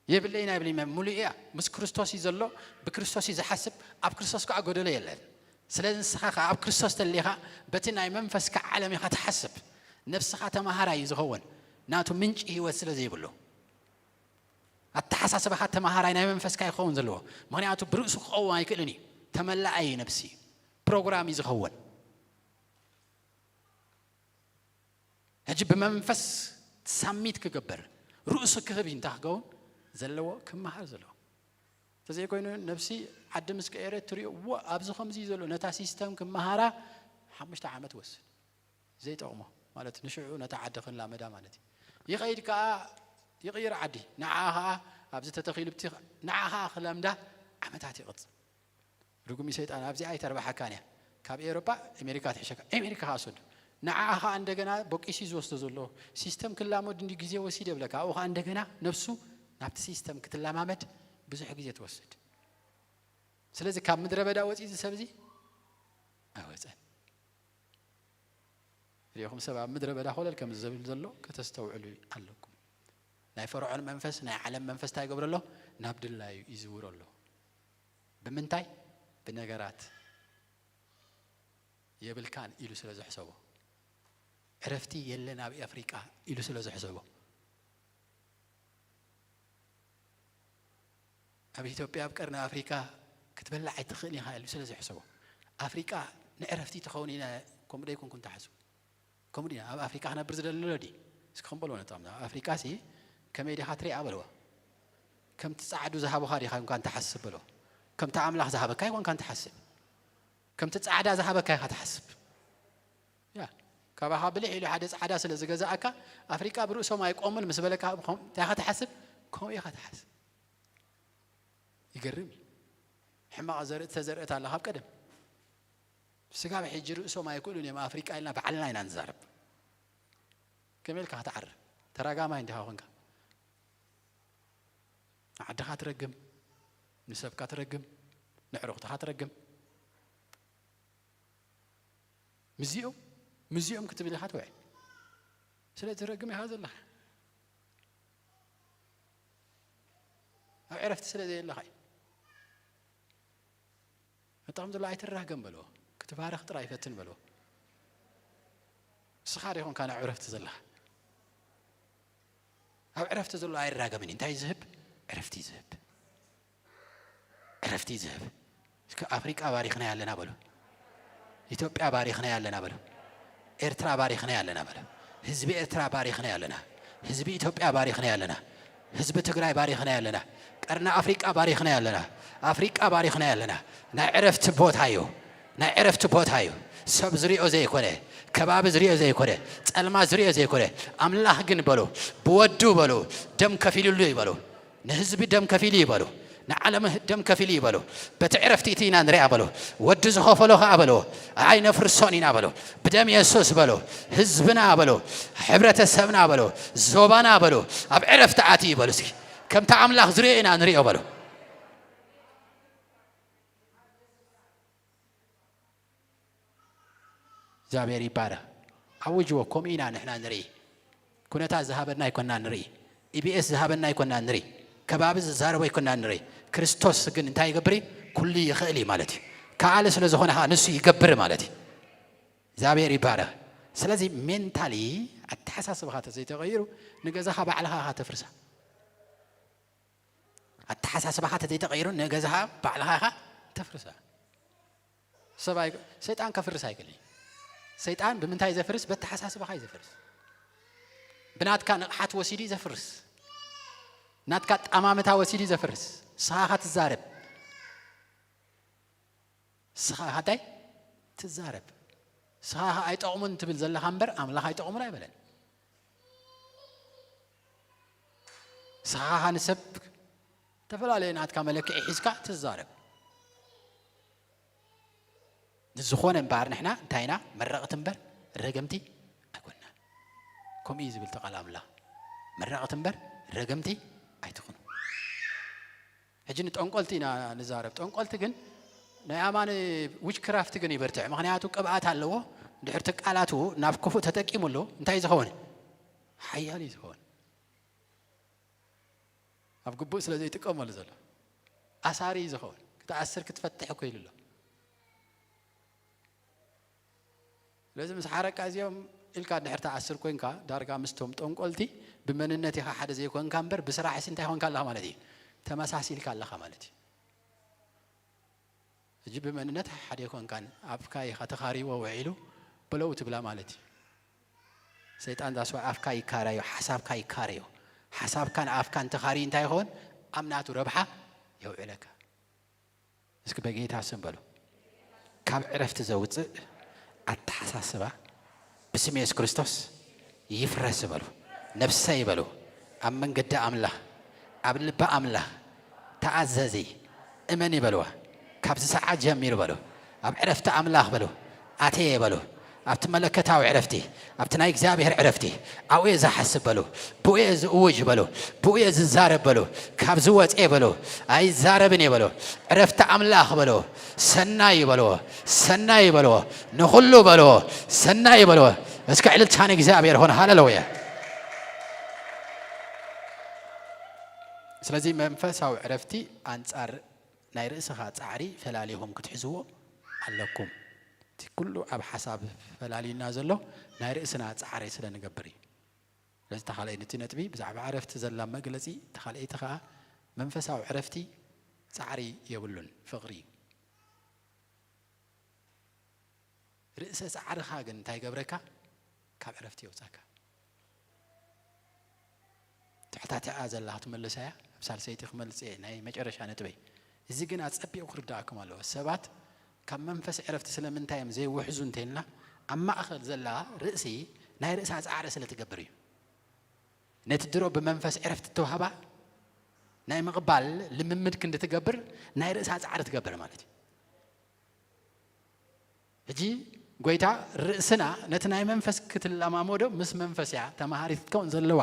የብለይን ኣይብልን እዩ። ምሉእ እያ። ምስ ክርስቶስ እዩ ዘሎ። ብክርስቶስ እዩ ዝሓስብ። ኣብ ክርስቶስ ከዓ ጎደሎ የለን። ስለዚ ንስኻ ከዓ ኣብ ክርስቶስ ተሊኻ በቲ ናይ መንፈስካ ዓለም ኢኻ ትሓስብ። ነብስኻ ተማሃራይ እዩ ዝኸውን። ናቱ ምንጪ ህይወት ስለ ዘይብሉ። ኣተሓሳስባኻ ተማሃራይ ናይ መንፈስካ ይኸውን ዘለዎ። ምኽንያቱ ብርእሱ ክኸውን ኣይክእልን እዩ። ተመላኣይ እዩ ነብሲ። ፕሮግራም እዩ ዝኸውን። ሕጂ ብመንፈስ ሳሚት ክገብር ርእሱ ክህብ እዩ እንታይ ክኸውን ዘለዎ ክመሃር ዘለዎ። እንተዘይኮይኑ ነብሲ ዓዲ ምስ ቀየረ ትሪኦ ዎ ኣብዚ ከምዚ እዩ ዘሎ ነታ ሲስተም ክመሃራ ሓሙሽተ ዓመት ወስድ ዘይጠቕሞ ማለት ንሽዑ ነታ ዓዲ ክንላመዳ ማለት እዩ። ይኸይድ ከዓ ይቕይር ዓዲ ንዓ ከዓ ኣብዚ ተተኺሉ ብቲ ንዓ ከዓ ክለምዳ ዓመታት ይቕጽል። ርጉም ሰይጣን ኣብዚኣ ኣይተርባሓካን እያ። ካብ ኤውሮጳ ኣሜሪካ ትሕሸካ። ኣሜሪካ ከዓ ስዱ ንዓኣ ከዓ እንደገና ቦቂሲ ዝወስዶ ዘሎ ሲስተም ክላመድ እንዲ ግዜ ወሲድ የብለካ ኣብኡ ከዓ እንደገና ነብሱ ናብቲ ሲስተም ክትለማመድ ብዙሕ ግዜ ትወስድ። ስለዚ ካብ ምድረ በዳ ወፂ እዚ ሰብ እዚ ኣይወፀን። ሪኢኹም ሰብ ኣብ ምድረ በዳ ኮለል ከም ዝብል ዘሎ ከተስተውዕሉ ኣለኩም። ናይ ፈርዖን መንፈስ ናይ ዓለም መንፈስ እንታይ ይገብሮ ኣሎ? ናብ ድላዩ ይዝውሮ ኣሎ። ብምንታይ? ብነገራት የብልካን ኢሉ ስለ ዝሕሰቦ፣ ዕረፍቲ የለን ኣብ ኣፍሪቃ ኢሉ ስለ ዝሕሰቦ፣ ኣብ ኢትዮጵያ ኣብ ቀርኒ ኣፍሪቃ ክትበልዕ ኣይትኽእል ኢኻ ኢሉ ስለ ዝሕሰቦ፣ ኣፍሪቃ ንዕረፍቲ ትኸውን ኢና። ከምኡ ዶ ኣይኮንኩን ትሓስቡ? ከምኡ ዲና ኣብ ኣፍሪቃ ክነብር ዝደሊ ኣሎ ድዩ? እስኪ ከም በልዎ ነቶም ኣብ ኣፍሪቃ ሲ ከመይ ዲኻ ትሪኣ በልዎ። ከምቲ ጻዕዱ ዝሃቡኻ ዲኻ እንኳን ትሓስብ በልዎ። ከምቲ ኣምላኽ ዝሃበካ ኣይኮንካን ትሓስብ። ከምቲ ጻዕዳ ዝሃበካ ኢኻ ትሓስብ። ያ ካባኻ ብልሕ ኢሉ ሓደ ጻዕዳ ስለ ዝገዛእካ ኣፍሪቃ ብርእሶም ኣይቆምን ምስ በለካ እንታይ ኢኻ ትሓስብ? ከምኡ ኢኻ ትሓስብ። ይገርም እዩ። ሕማቕ ዘርኢ ተዘርአት ኣላ ካብ ቀደም። ስጋብ ሕጂ ርእሶም ኣይክእሉን እዮም ኣፍሪቃ ኢልና ባዕልና ኢና ንዛረብ። ከመይ ኢልካ ክትዓርብ? ተራጋማይ እንዲኻ ኮንካ ንዓድኻ ትረግም፣ ንሰብካ ትረግም፣ ንዕሩኽትኻ ትረግም። ምዚኦም ምዚኦም ክትብል ኢኻ ትውዕል። ስለዚ ትረግም ኢኻ ዘለኻ። ኣብ ዕረፍቲ ስለ ዘየለኻ እዩ። መጣኹም ዘሎ ኣይትራገም በልዎ። ክትባረኽ ጥራይ ይፈትን በልዎ። ንስኻ ዶ ይኾንካ ናብ ዕረፍቲ ዘለኻ? ኣብ ዕረፍቲ ዘሎ ኣይራገምን እዩ። እንታይ እዩ ዝህብ? ዕረፍቲ እዩ ዝህብ። ዕረፍቲ እዩ ዝህብ። እስከ ኣፍሪቃ ባሪኽና ያለና በሉ። ኢትዮጵያ ባሪኽና ያለና በሉ። ኤርትራ ባሪኽና ያለና በሉ። ህዝቢ ኤርትራ ባሪኽና ያለና። ህዝቢ ኢትዮጵያ ባሪኽና ያለና። ህዝቢ ትግራይ ባሪኽና ያለና። ቀርኒ ኣፍሪቃ ባሪኽና ያለና። ኣፍሪቃ ባሪኽና ያለና። ናይ ዕረፍቲ ቦታ እዩ። ናይ ዕረፍቲ ቦታ እዩ። ሰብ ዝሪኦ ዘይኮነ፣ ከባቢ ዝሪኦ ዘይኮነ፣ ጸልማ ዝሪኦ ዘይኮነ፣ ኣምላኽ ግን በሉ፣ ብወዱ በሉ፣ ደም ከፊሉሉ እዩ በሉ። ንህዝቢ ደም ከፊሉ እዩ በሉ። ንዓለም ደም ከፊሉ እዩ በሉ። በቲ ዕረፍቲ እቲ ኢና ንሪኣ በሉ። ወዲ ዝኸፈሎ ኸኣ በሉ፣ ኣይነፍርሶን ኢና በሉ። ብደም የሱስ በሉ፣ ህዝብና በሉ፣ ሕብረተሰብና በሉ፣ ዞባና በሉ፣ ኣብ ዕረፍቲ ኣትዩ እዩ በሉ። እስኪ ከምቲ ኣምላኽ ዝሪኦ ኢና ንሪኦ በሉ። እግዚኣብሔር ይባረኽ። ኣውጅዎ። ከምኡ ኢና ንሕና ንርኢ። ኩነታት ዝሃበና ኣይኮና ንርኢ። ኢቢኤስ ዝሃበና ኣይኮና ንርኢ። ከባቢ ዝዛረቦ ኣይኮና ንርኢ። ክርስቶስ ግን እንታይ ይገብር እዩ? ኩሉ ይኽእል እዩ ማለት እዩ። ከኣለ ስለ ዝኾነ ኸዓ ንሱ ይገብር ማለት እዩ። እግዚኣብሔር ይባረኽ። ስለዚ ሜንታሊ ኣተሓሳስባኻ ተዘይተቐይሩ ንገዛኻ ባዕልኻ ኢኻ ተፍርሳ። ኣተሓሳስባኻ ተዘይተቐይሩ ንገዛኻ ባዕልኻ ኢኻ ተፍርሳ። ሰብ ኣይ-፣ ሰይጣን ከፍርስ ኣይክእልን እዩ። ሰይጣን ብምንታይ ዘፍርስ? በተሓሳስባኻ እዩ ዘፍርስ። ብናትካ ንቕሓት ወሲዱ እዩ ዘፍርስ። ናትካ ጠማምታ ወሲዱ እዩ ዘፍርስ። ንስኻ ኢኻ ትዛረብ። ንስኻ ኢኻ እንታይ ትዛረብ? ንስኻ ኢኻ ኣይጠቕሙን ትብል ዘለኻ እምበር ኣምላኽ ኣይጠቕሙን ኣይበለን። ንስኻ ኢኻ ንሰብ ዝተፈላለየ ናትካ መለክዒ ሒዝካ ትዛረብ። ንዝኾነ እምበኣር ንሕና እንታይ ኢና? መረቕቲ እምበር ረገምቲ ኣይኮንና። ከምኡ እዩ ዝብል እቲ ቃል ኣምላኽ። መረቕቲ እምበር ረገምቲ ኣይትኹኑ። ሕጂ ንጠንቆልቲ ኢና ንዛረብ። ጠንቆልቲ ግን ናይ ኣማኒ ዊችክራፍት ግን ይበርትዕ። ምኽንያቱ ቅብኣት ኣለዎ። ድሕርቲ ቃላቱ ናብ ክፉእ ተጠቂሙሉ እንታይ እዩ ዝኸውን? ሓያል እዩ ዝኸውን። ኣብ ግቡእ ስለ ዘይጥቀመሉ ዘሎ ኣሳሪ እዩ ዝኸውን። ክትኣስር ክትፈትሕ እኮ ኢሉ ኣሎ። ስለዚ ምስ ሓረቃ እዚኦም ኢልካ እንድሕር ትኣስር ኮንካ ዳርጋ ምስቶም ጠንቆልቲ ብመንነት ኢኻ ሓደ ዘይኮንካ እምበር ብስራሕሲ እንታይ ኮንካ ኣለኻ ማለት እዩ? ተመሳሲልካ ኣለኻ ማለት እዩ። ሕጂ ብመንነት ሓደ ኣይኮንካን፣ ኣፍካ ኢኻ ተኻርይዎ ውዒሉ በለው ትብላ ማለት እዩ። ሰይጣን that's why ኣፍካ ይካረዮ፣ ሓሳብካ ይካረዮ። ሓሳብካን ኣፍካን ተኻርዩ እንታይ ይኸውን? ኣብ ናቱ ረብሓ የውዕለካ። እስኪ በጌታ ስም በሉ። ካብ ዕረፍቲ ዘውፅእ ኣተሓሳስባ ብስም የሱስ ክርስቶስ ይፍረስ በሉ። ነብሰይ በሉ፣ ኣብ መንገዲ ኣምላኽ፣ ኣብ ልቢ ኣምላኽ ተኣዘዚ፣ እመኒ በልዋ። ካብዚ ሰዓት ጀሚሩ በሉ፣ ኣብ ዕረፍቲ ኣምላኽ በሉ፣ ኣትየ በሉ። ኣብቲ መለኮታዊ ዕረፍቲ፣ ኣብቲ ናይ እግዚኣብሔር ዕረፍቲ ኣብኡ እየ ዝሓስብ በሉ፣ ብኡ እየ ዝእውጅ በሉ፣ ብኡ እየ ዝዛረብ በሉ። ካብዚ ወፅየ በሉ፣ ኣይዛረብን እየ በሉ። ዕረፍቲ ኣምላኽ በሉ፣ ሰናይ እዩ በልዎ፣ ሰናይ እዩ በልዎ፣ ንኹሉ በልዎ፣ ሰናይ እዩ በልዎ። እስከ ዕልልታ ንእግዚኣብሔር ሆነ። ሃሌሉያ። ስለዚ መንፈሳዊ ዕረፍቲ ኣንጻር ናይ ርእስኻ ጻዕሪ ፈላሊኹም ክትሕዝዎ ኣለኩም። እቲ ኩሉ ኣብ ሓሳብ ፈላልዩና ዘሎ ናይ ርእስና ጻዕሪ ስለ ንገብር እዩ። ስለዚ ተኻልኣይ ነቲ ነጥቢ ብዛዕባ ዕረፍቲ ዘላ መግለጺ፣ ተኻልኣይቲ ኸኣ መንፈሳዊ ዕረፍቲ ጻዕሪ የብሉን፣ ፍቕሪ እዩ። ርእሰ ጻዕርኻ ግን እንታይ ይገብረካ? ካብ ዕረፍቲ የውጻካ። ትሕታቲኣ ዘላ ክትመልሳ እያ። ኣብ ሳልሰይቲ ክመልጽ እየ፣ ናይ መጨረሻ ነጥበይ። እዚ ግን ኣጸቢቑ ክርድኣኩም ኣለዎ። ሰባት ካብ መንፈስ ዕረፍቲ ስለምንታይ እዮም ዘይውሕዙ እንተኢልና፣ ኣብ ማእከል ዘላ ርእሲ ናይ ርእሳ ጻዕሪ ስለ ትገብር እዩ። ነቲ ድሮ ብመንፈስ ዕረፍቲ እተዋህባ ናይ ምቕባል ልምምድ ክንዲ ትገብር ናይ ርእሳ ጻዕሪ ትገብር ማለት እዩ። ሕጂ ጎይታ ርእስና ነቲ ናይ መንፈስ ክትለማመዶ ምስ መንፈስ እያ ተማሃሪት ክትከውን ዘለዋ፣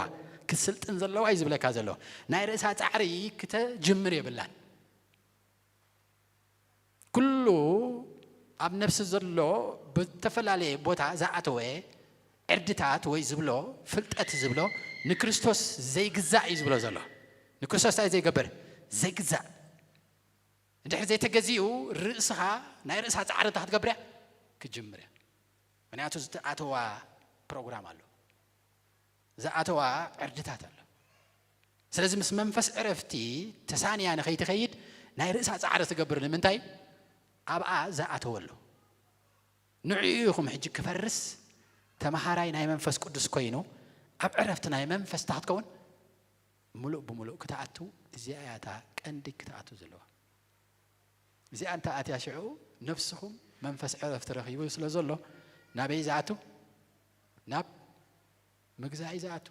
ክትስልጥን ዘለዋ እዩ ዝብለካ ዘሎ። ናይ ርእሳ ጻዕሪ ክተጅምር የብላን። ኩሉ ኣብ ነፍሲ ዘሎ ብተፈላለየ ቦታ ዝኣተወ ዕርድታት ወይ ዝብሎ ፍልጠት ዝብሎ ንክርስቶስ ዘይግዛእ እዩ ዝብሎ ዘሎ። ንክርስቶስ እንታይ ዘይገብር? ዘይግዛእ። እንድሕር ዘይተገዚኡ ርእስኻ ናይ ርእሳ ጻዕሪ እንታይ ክትገብር እያ? ክትጅምር እያ። ምኽንያቱ ዝተኣተዋ ፕሮግራም ኣሎ። ዝኣተዋ ዕርድታት ኣሎ። ስለዚ ምስ መንፈስ ዕረፍቲ ተሳንያ ንኸይትኸይድ ናይ ርእሳ ጻዕሪ ትገብር። ንምንታይ? ኣብኣ ዝኣተወ ኣሎ። ንዕኡ ኢኹም ሕጂ ክፈርስ ተመሃራይ ናይ መንፈስ ቅዱስ ኮይኑ ኣብ ዕረፍቲ ናይ መንፈስ እንተ ክትከውን ምሉእ ብምሉእ ክትኣቱ። እዚኣ እያ እታ ቀንዲ ክትኣቱ ዘለዋ። እዚኣ እንተ ኣትያ ሽዑ ነፍስኹም መንፈስ ዕረፍቲ ረኺቡ ስለ ዘሎ ናበይ ዝኣቱ? ናብ ምግዛእ እዩ ዝኣቱ።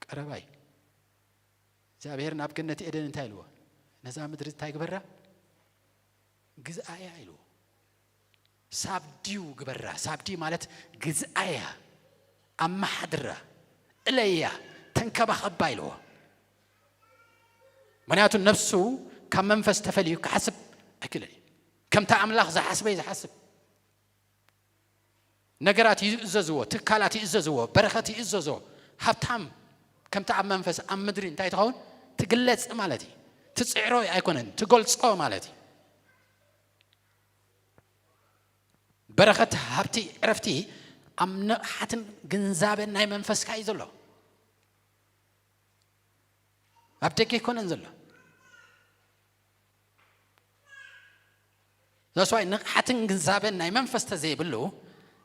ቀረባ እዩ። እግዚኣብሔር ናብ ገነት ኤደን እንታይ ኢልዎ? ነዛ ምድሪ እንታይ ግበራ? ግዝኣያ ኢልዎ። ሳብድዩ ግበራ። ሳብድዩ ማለት ግዝኣያ፣ ኣመሓድራ፣ እለያ፣ ተንከባኸባ ኢልዎ። ምክንያቱ ነፍሱ ካብ መንፈስ ተፈልዩ ክሓስብ ኣይክእልን እዩ። ከምቲ ኣምላኽ ዝሓስበ እዩ ዝሓስብ። ነገራት ይእዘዝዎ፣ ትካላት ይእዘዝዎ፣ በረኸት ይእዘዞ። ሃብታም ከምቲ ኣብ መንፈስ ኣብ ምድሪ እንታይ ትኸውን? ትግለጽ ማለት እዩ። ትጽዕሮ ኣይኮነን፣ ትገልጾ ማለት እዩ። በረኸት፣ ሃብቲ፣ ዕረፍቲ ኣብ ንቕሓትን ግንዛበን ናይ መንፈስካ እዩ ዘሎ። ኣብ ደገ ኣይኮነን ዘሎ። ዛስዋይ ንቕሓትን ግንዛበን ናይ መንፈስ ተዘይብሉ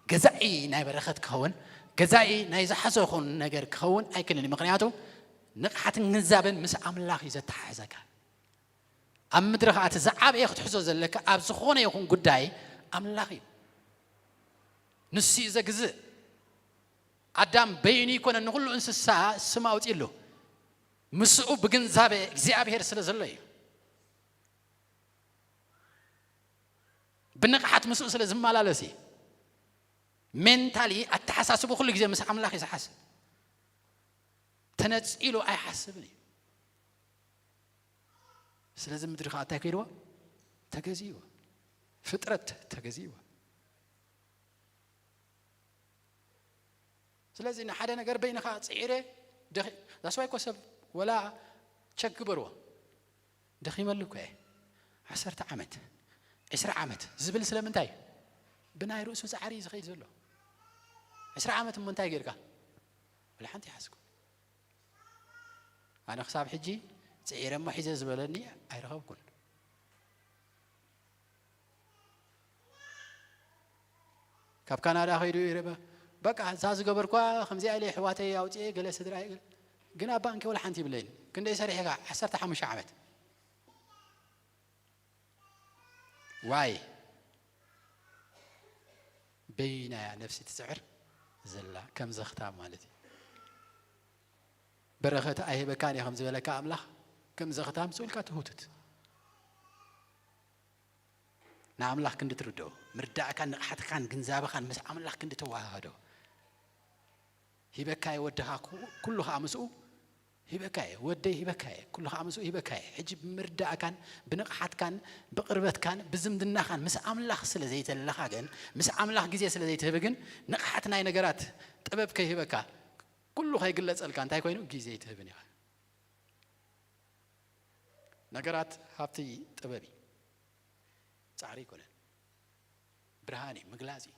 ገዛኢ ናይ በረኸት ክኸውን፣ ገዛኢ ናይ ዝሓዘኹን ነገር ክኸውን ኣይክልን እዩ። ምክንያቱ ንቕሓትን ግንዛበን ምስ ኣምላኽ እዩ ዘተሓሕዘካ። ኣብ ምድሪ ኸዓ እቲ ዝዓበየ ክትሕዞ ዘለካ ኣብ ዝኾነ ይኹን ጉዳይ ኣምላኽ እዩ። ንሱ እዩ ዘግዝእ። ኣዳም በይኑ ይኮነ ንኹሉ እንስሳ ስም ኣውፂሉ። ምስኡ ብግንዛበ እግዚኣብሔር ስለ ዘሎ እዩ። ብንቕሓት ምስኡ ስለ ዝመላለስ እዩ። ሜንታሊ ኣተሓሳስቡ ኩሉ ግዜ ምስ ኣምላኽ እዩ ዝሓስብ። ተነጺሉ ኣይሓስብን እዩ። ስለዚ ምድሪ ከዓ እንታይ ከይድዎ? ተገዚእዎ። ፍጥረት ተገዚእዎ። ስለዚ ንሓደ ነገር በይንኻ ጽዒረ፣ ዛስዋይ ኮ ሰብ ወላ ቸክ ግበርዎ። ደኺመሉ እኮ እየ። ዓሰርተ ዓመት፣ ዕስራ ዓመት ዝብል ስለምንታይ? ብናይ ርእሱ ጻዕሪ እዩ ዝኸይድ ዘሎ። ዕስራ ዓመት እሞ እንታይ ጌርካ? ወላ ሓንቲ ይሓስኩ። ኣነ ክሳብ ሕጂ ጽዒረ እሞ ሒዘ ዝበለኒ ኣይረኸብኩን። ካብ ካናዳ ከይዱ ይረበ፣ በቃ እዛ ዝገበርኳ ከምዚኣ ኢለ ኣሕዋተይ ኣውፅኤ ገለ ስድራ ይብል። ግን ኣብ ባንኪ ወላ ሓንቲ ይብለይን። ክንደይ ሰሪሕካ? ዓሰርተ ሓሙሽተ ዓመት። ዋይ፣ በይናያ ነፍሲ ትፅዕር ዘላ ከም ዘኽታም ማለት እዩ። በረኸት ኣይህበካን እየ ከም ዝበለካ ኣምላኽ ከም ዘኽታም ስኡልካ ትህውትት። ንኣምላኽ ክንዲ ትርድኦ፣ ምርዳእካን ንቕሓትካን ግንዛበኻን ምስ ኣምላኽ ክንዲ ተዋሃዶ፣ ሂበካየ ወድኻ ኩ-፣ ኩሉ ኸኣ ምስኡ ሂበካየ፣ ወደይ ሂበካየ፣ ኩሉ ኸኣ ምስኡ ሂበካየ። ሕጂ ብምርዳእካን ብንቕሓትካን ብቕርበትካን ብዝምድናኻን ምስ ኣምላኽ ስለ ዘይተለኻ ግን፣ ምስ ኣምላኽ ግዜ ስለ ዘይትህብ ግን፣ ንቕሓት ናይ ነገራት ጥበብ ከይህበካ፣ ኩሉ ከይግለጸልካ እንታይ ኮይኑ? ግዜ ኣይትህብን ኢኻ። ነገራት ሃብቲ ጥበብ እዩ። ጻዕሪ ኣይኮነን። ብርሃን እዩ፣ ምግላጽ እዩ።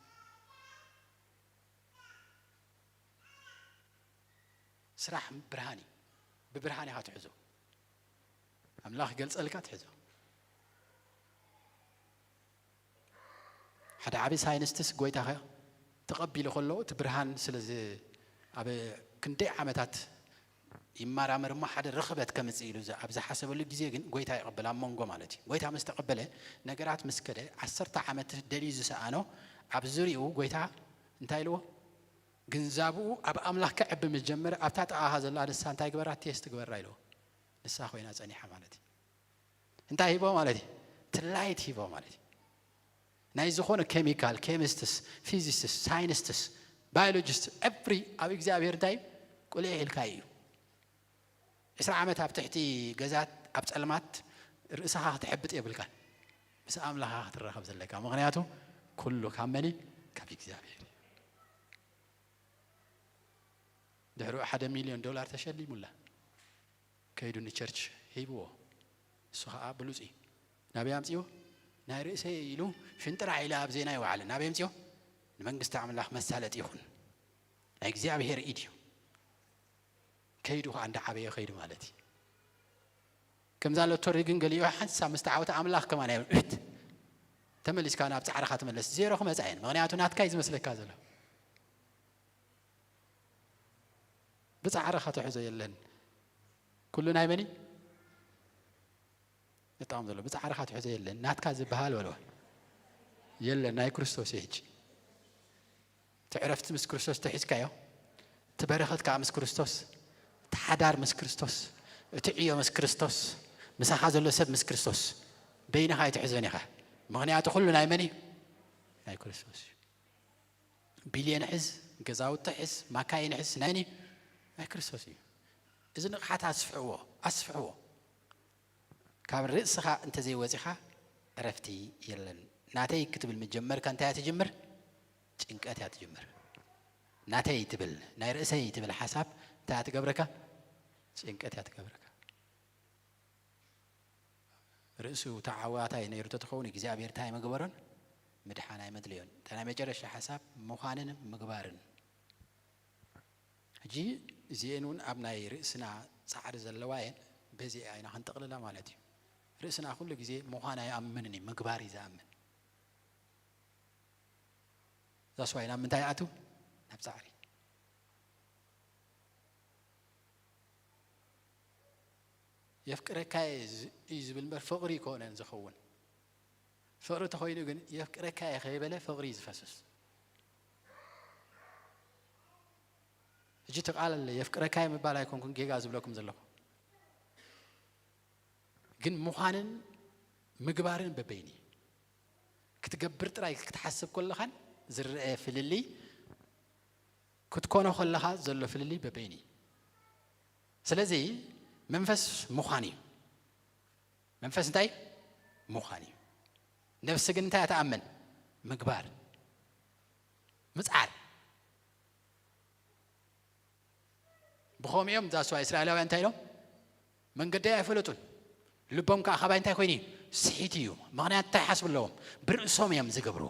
ስራሕ ብርሃን እዩ። ብብርሃን ኢኻ ትሕዞ። ኣምላኽ ገልጸልካ ትሕዞ። ሓደ ዓቢ ሳይንስትስ ጎይታ ኸ ተቐቢሉ ከሎ እቲ ብርሃን ስለ ዝ-፣ ኣብ ክንደይ ዓመታት ይመራመር እሞ ሓደ ርኽበት ከምጽእ ኢሉ ዝ-፣ ኣብ ዝሓሰበሉ ግዜ ግን ጎይታ ይቐበል፣ ኣብ መንጎ ማለት እዩ። ጎይታ ምስ ተቐበለ ነገራት ምስ ከደ፣ ዓሰርተ ዓመት ደልዩ ዝሰኣኖ ኣብ ዙሪኡ ጎይታ እንታይ ኢልዎ? ግንዛብኡ ኣብ ኣምላኽ ክዕቢ ምስ ጀመረ፣ ኣብታ ጥቓኻ ዘላ ንሳ እንታይ ግበራ? ቴስት ግበራ ኢልዎ። ንሳ ኮይና ጸኒሓ ማለት እዩ። እንታይ ሂቦ ማለት እዩ? ትላይት ሂቦ ማለት እዩ። ናይ ዝኾነ ኬሚካል፣ ኬሚስትስ፣ ፊዚስትስ፣ ሳይንስትስ፣ ባዮሎጂስት፣ ኤቭሪ ኣብ እግዚኣብሔር እንታይ እዩ? ቁልዕ ኢልካ እዩ። ዕስራ ዓመት ኣብ ትሕቲ ገዛት ኣብ ጸልማት ርእስኻ ክትሕብጥ የብልካን። ምስ ኣምላኻ ክትራኸብ ዘለካ። ምኽንያቱ ኩሉ ካብ መን እዩ? ካብ እግዚኣብሔር እዩ። ድሕሪኡ ሓደ ሚልዮን ዶላር ተሸሊሙላ። ከይዱ ንቸርች ሂብዎ። እሱ ኸዓ ብሉጽ እዩ። ናበይ ኣምጺዎ? ናይ ርእሰይ ኢሉ ፍንጥራዕ ኢለ ኣብ ዜና ይወዓለ። ናበይ ኣምጺዎ? ንመንግስቲ ኣምላኽ መሳለጥ ይኹን። ናይ እግዚኣብሔር ኢድ እዩ። ከይዱ ኸዓ እንዳዓበየ ከይዱ ማለት እዩ። ከምዛ ሎተሪ ግን ገሊኡ ሓንሳብ ምስ ተዓወተ ኣምላኽ ከማን ኣይብል። እት ተመሊስካ ናብ ጻዕርኻ ትመለስ። ዜሮ ክመጻ እየን። ምኽንያቱ ናትካ እዩ ዝመስለካ ዘሎ። ብጻዕርኻ ትሕዞ የለን። ኩሉ ናይ መን እዩ? ነጣም ዘሎ ብጻዕርኻ ትሕዞ የለን። ናትካ ዝበሃል በልዋ። የለን፣ ናይ ክርስቶስ እዩ። ሕጂ እቲ ዕረፍቲ ምስ ክርስቶስ ተሒዝካዮ፣ እቲ በረኸት ከኣ ምስ ክርስቶስ፣ እቲ ሓዳር ምስ ክርስቶስ፣ እቲ ዕዮ ምስ ክርስቶስ፣ ምሳኻ ዘሎ ሰብ ምስ ክርስቶስ። በይንኻ ኣይትሕዞን ኢኻ። ምኽንያቱ ኩሉ ናይ መን እዩ? ናይ ክርስቶስ እዩ። ቢልዮን ሕዝ፣ ገዛውቲ ሕዝ፣ ማካይን ሕዝ፣ ናይ መን እዩ? ናይ ክርስቶስ እዩ። እዚ ንቕሓት ኣስፍሕዎ፣ ኣስፍሕዎ። ካብ ርእስኻ እንተዘይወጺኻ ዕረፍቲ የለን። ናተይ ክትብል ምጀመርካ እንታይ እያ ትጅምር? ጭንቀት እያ ትጅምር። ናተይ ትብል፣ ናይ ርእሰይ ትብል ሓሳብ እንታይ እያ ትገብረካ? ጭንቀት እያ ትገብረካ። ርእሱ ተዓዋታይ ነይሩ ተትኸውን እግዚኣብሔር እንታይ መግበሮን ምድሓን ኣይመድለዮን። እታ ናይ መጨረሻ ሓሳብ ምዃንን ምግባርን። ሕጂ እዚኤን እውን ኣብ ናይ ርእስና ጻዕሪ ዘለዋ እየን። በዚ ኢና ክንጥቕልላ ማለት እዩ። ርእስና ኩሉ ግዜ ምዃን ኣይኣምንን እዩ፣ ምግባር እዩ ዝኣምን። ዛስዋይ ናብ ምንታይ ይኣቱ? ናብ ጻዕሪ። የፍቅረካ እየ ዝ-፣ እዩ ዝብል እምበር ፍቕሪ ይኮነን ዝኸውን። ፍቕሪ ተኾይኑ ግን የፍቅረካ እየ ከይበለ ፍቕሪ እዩ ዝፈስስ። ሕጂ እቲ ቃል የፍቅረካ እየ ምባል ኣይኮንኩን ጌጋ ዝብለኩም ዘለኹ። ግን ምዃንን ምግባርን በበይኒ። ክትገብር ጥራይ ክትሓስብ ከለኻን ዝረአ ፍልልይ፣ ክትኮኖ ከለኻ ዘሎ ፍልልይ በበይኒ። ስለዚ መንፈስ ምዃን እዩ። መንፈስ እንታይ? ምዃን እዩ። ነፍሲ ግን እንታይ እያ ትኣምን? ምግባር። ምጽዓር። ብኸምኡ እዮም ዛስዋ እስራኤላውያን እንታይ ኢሎም? መንገደይ ኣይፈለጡን። ልቦም ከኣ ካባይ እንታይ ኮይኑ እዩ? ስሒት እዩ። ምኽንያት እንታይ ይሓስቡ ኣለዎም? ብርእሶም እዮም ዝገብሩ።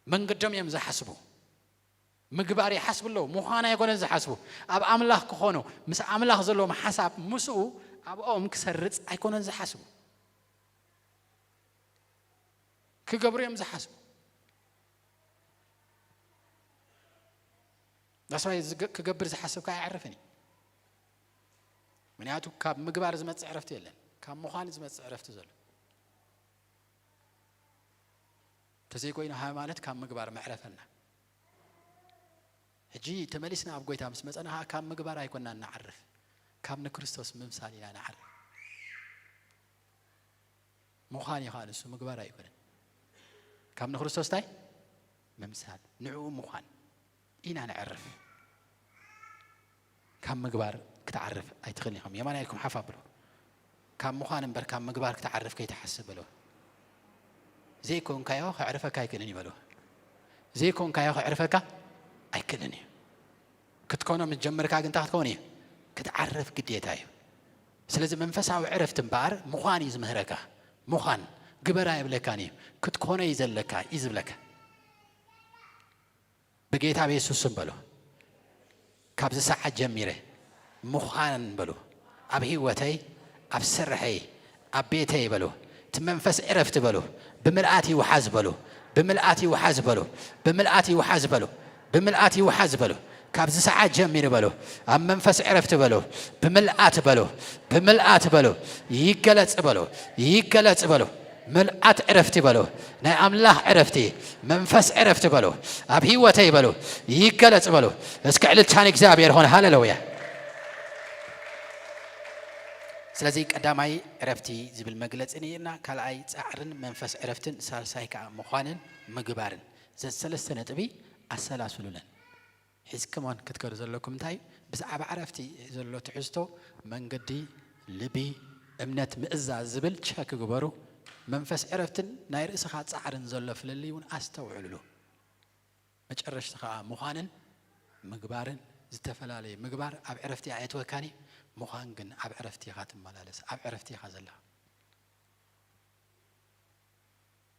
መንገዶም እዮም ዝሓስቡ። ምግባር ይሓስቡ ኣለዉ። ምዃን ኣይኮነን ዝሓስቡ። ኣብ ኣምላኽ ክኾኑ፣ ምስ ኣምላኽ ዘለዎም ሓሳብ ምስኡ ኣብኦም ክሰርጽ ኣይኮነን ዝሓስቡ። ክገብሩ እዮም ዝሓስቡ። ዳስዋይ ዝገ-፣ ክገብር ዝሓስብ ከኣ ኣይዕርፍን እዩ። ምክንያቱ ካብ ምግባር ዝመጽእ ዕረፍቲ የለን። ካብ ምዃን ዝመጽእ ዕረፍቲ ዘሎ። እንተዘይኮይኑ ሃይማኖት ካብ ምግባር መዕረፈና። ሕጂ ተመሊስና ኣብ ጎይታ ምስ መጸና ኸኣ ካብ ምግባር ኣይኮንና ንዓርፍ። ካብ ንክርስቶስ ምምሳል ኢና ንዓርፍ። ምዃን እዩ ኸኣ ንሱ፣ ምግባር ኣይኮነን። ካብ ንክርስቶስ እንታይ? ምምሳል። ንዕኡ ምዃን ኢና ነዕርፍ። ካብ ምግባር ክትዓርፍ ኣይትኽእልን ኢኹም። የማናይ ኢልኩም ሓፍ ኣብሉ። ካብ ምዃን እምበር ካብ ምግባር ክትዓርፍ ከይትሓስብ በሎ። ዘይኮንካዮ ከዕርፈካ ኣይክእልን እዩ በሎ። ዘይኮንካዮ ከዕርፈካ ኣይክእልን እዩ። ክትኮኖ ምስ ጀመርካ ግን እንታይ ክትከውን እዩ? ክትዓርፍ ግዴታ እዩ። ስለዚ መንፈሳዊ ዕረፍቲ እምበኣር ምዃን እዩ ዝምህረካ። ምዃን ግበር ኣይብለካን እዩ። ክትኮኖ እዩ ዘለካ እዩ ዝብለካ። ብጌታ ብየሱስ ስም በሎ። ካብዚ ሰዓት ጀሚረ ምዃን በሎ። ኣብ ህይወተይ፣ ኣብ ስርሐይ፣ ኣብ ቤተይ በሎ። እቲ መንፈስ ዕረፍቲ በሎ። ብምልኣት ይውሓዝ በሎ። ብምልኣት ይውሓዝ በሎ። ብምልኣት ይውሓዝ በሎ። ብምልኣት ይውሓዝ በሎ። ካብዚ ሰዓት ጀሚሩ በሎ። ኣብ መንፈስ ዕረፍቲ በሎ። ብምልኣት በሎ። ብምልኣት በሎ። ይገለጽ በሎ። ይገለጽ በሎ። ምልኣት ዕረፍቲ በሎ። ናይ ኣምላኽ ዕረፍቲ፣ መንፈስ ዕረፍቲ በሎ። ኣብ ህይወተይ በሎ። ይገለጽ በሎ። እስከ ዕልልታ ንእግዚኣብሔር ኾነ። ሃሌሉያ። ስለዚ ቀዳማይ ዕረፍቲ ዝብል መግለጺ ነይርና፣ ካልኣይ ጻዕርን መንፈስ ዕረፍትን፣ ሳልሳይ ከኣ ምዃንን ምግባርን። ዘሰለስተ ነጥቢ ኣሰላስሉለን። ሒዝኩመን ክትከዱ ዘለኩም እንታይ? ብዛዕባ ዕረፍቲ ዘሎ ትሕዝቶ፣ መንገዲ፣ ልቢ፣ እምነት፣ ምእዛዝ ዝብል ቸክ ግበሩ። መንፈስ ዕረፍትን ናይ ርእስኻ ጻዕርን ዘሎ ፍልልይ እውን ኣስተውዕልሉ። መጨረሽቲ ኸኣ ምዃንን ምግባርን ዝተፈላለየ። ምግባር ኣብ ዕረፍቲ ኣየእትወካን እዩ፣ ምዃን ግን ኣብ ዕረፍቲ ኢኻ ትመላለስ፣ ኣብ ዕረፍቲ ኢኻ ዘለኻ።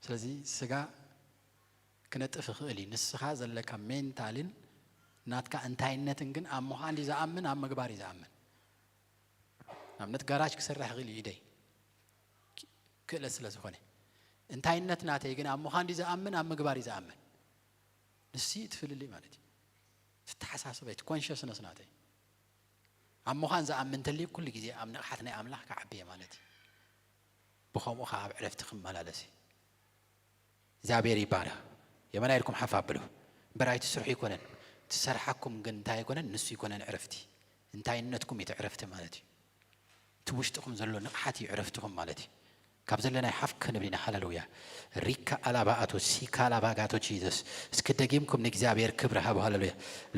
ስለዚ ስጋ ክነጥፍ ይኽእል እዩ። ንስኻ ዘለካ ሜንታልን ናትካ እንታይነትን ግን ኣብ ምዃን ድዩ ዝኣምን፣ ኣብ ምግባር እዩ ዝኣምን? ንኣብነት ጋራጅ ክሰርሕ ይኽእል እዩ ኢደይ ክእለት ስለ ዝኾነ። እንታይነት ናተይ ግን ኣብ ምዃን ድዩ ዝኣምን ኣብ ምግባር እዩ ዝኣምን? ንሱ እዩ እቲ ፍልልይ ማለት እዩ። እቲ ኣተሓሳስበይ እቲ ኮንሽስነስ ናተይ ኣብ ምዃን ዝኣምን እንተልዩ ኩሉ ግዜ ኣብ ንቕሓት ናይ ኣምላኽ ክዓቢ እየ ማለት እዩ። ብኸምኡ ኸዓ ኣብ ዕረፍቲ ክመላለስ እዩ። እግዚኣብሔር ይባረኽ። የመና ኢልኩም ሓፍ ኣብሉ። እምበር ኣይትስርሑ ኣይኮነን። ትሰርሓኩም ግን እንታይ ኣይኮነን? ንሱ ኣይኮነን ዕረፍቲ። እንታይነትኩም እዩ እቲ ዕረፍቲ ማለት እዩ። እቲ ውሽጥኹም ዘሎ ንቕሓት እዩ ዕረፍትኹም ማለት እዩ። ካብ ዘለናይ ሓፍ ክንብል ኢና። ሃለሉያ። ሪካ ኣላባ ኣቶ ሲካ ኣላባ ጋቶ ጂዘስ። እስኪ ደጊምኩም ንእግዚኣብሔር ክብሪ ሃቡ። ሃለሉያ።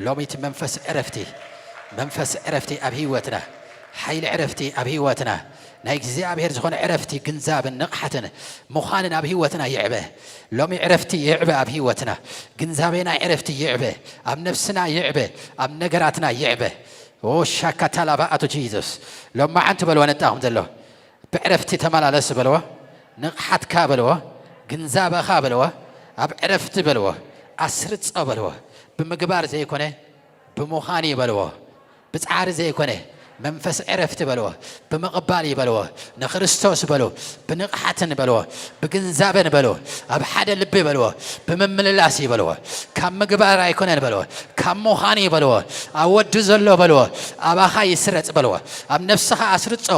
ሎሚ እቲ መንፈስ ዕረፍቲ፣ መንፈስ ዕረፍቲ ኣብ ህይወትና፣ ሓይሊ ዕረፍቲ ኣብ ህይወትና፣ ናይ እግዚኣብሔር ዝኾነ ዕረፍቲ ግንዛብን ንቕሓትን ምዃንን ኣብ ህይወትና ይዕበ። ሎሚ ዕረፍቲ ይዕበ ኣብ ህይወትና። ግንዛቤና ዕረፍቲ ይዕበ። ኣብ ነፍስና ይዕበ። ኣብ ነገራትና ይዕበ። ኦ ሻካታላባ ኣቶ ጂዘስ። ሎማዓንቲ በልዎ ነጣኹም ዘሎ። ብዕረፍቲ ተመላለስ በልዎ። ንቕሓትካ በልዎ። ግንዛበኻ በልዎ። ኣብ ዕረፍቲ በልዎ። ኣስርጾ በልዎ። ብምግባር ዘይኮነ ብምዃን እዩ በልዎ። ብጻዕሪ ዘይኮነ መንፈስ ዕረፍቲ በልዎ። ብምቕባል እዩ በልዎ። ንክርስቶስ በሉ። ብንቕሓትን በልዎ። ብግንዛበን በልዎ። ኣብ ሓደ ልቢ በልዎ። ብምምልላስ እዩ በልዎ። ካብ ምግባር ኣይኮነን በልዎ። ካብ ምዃን እዩ በልዎ። ኣብ ወዲ ዘሎ በልዎ። ኣባኻ ይስረጽ በልዎ። ኣብ ነፍስኻ ኣስርጾ።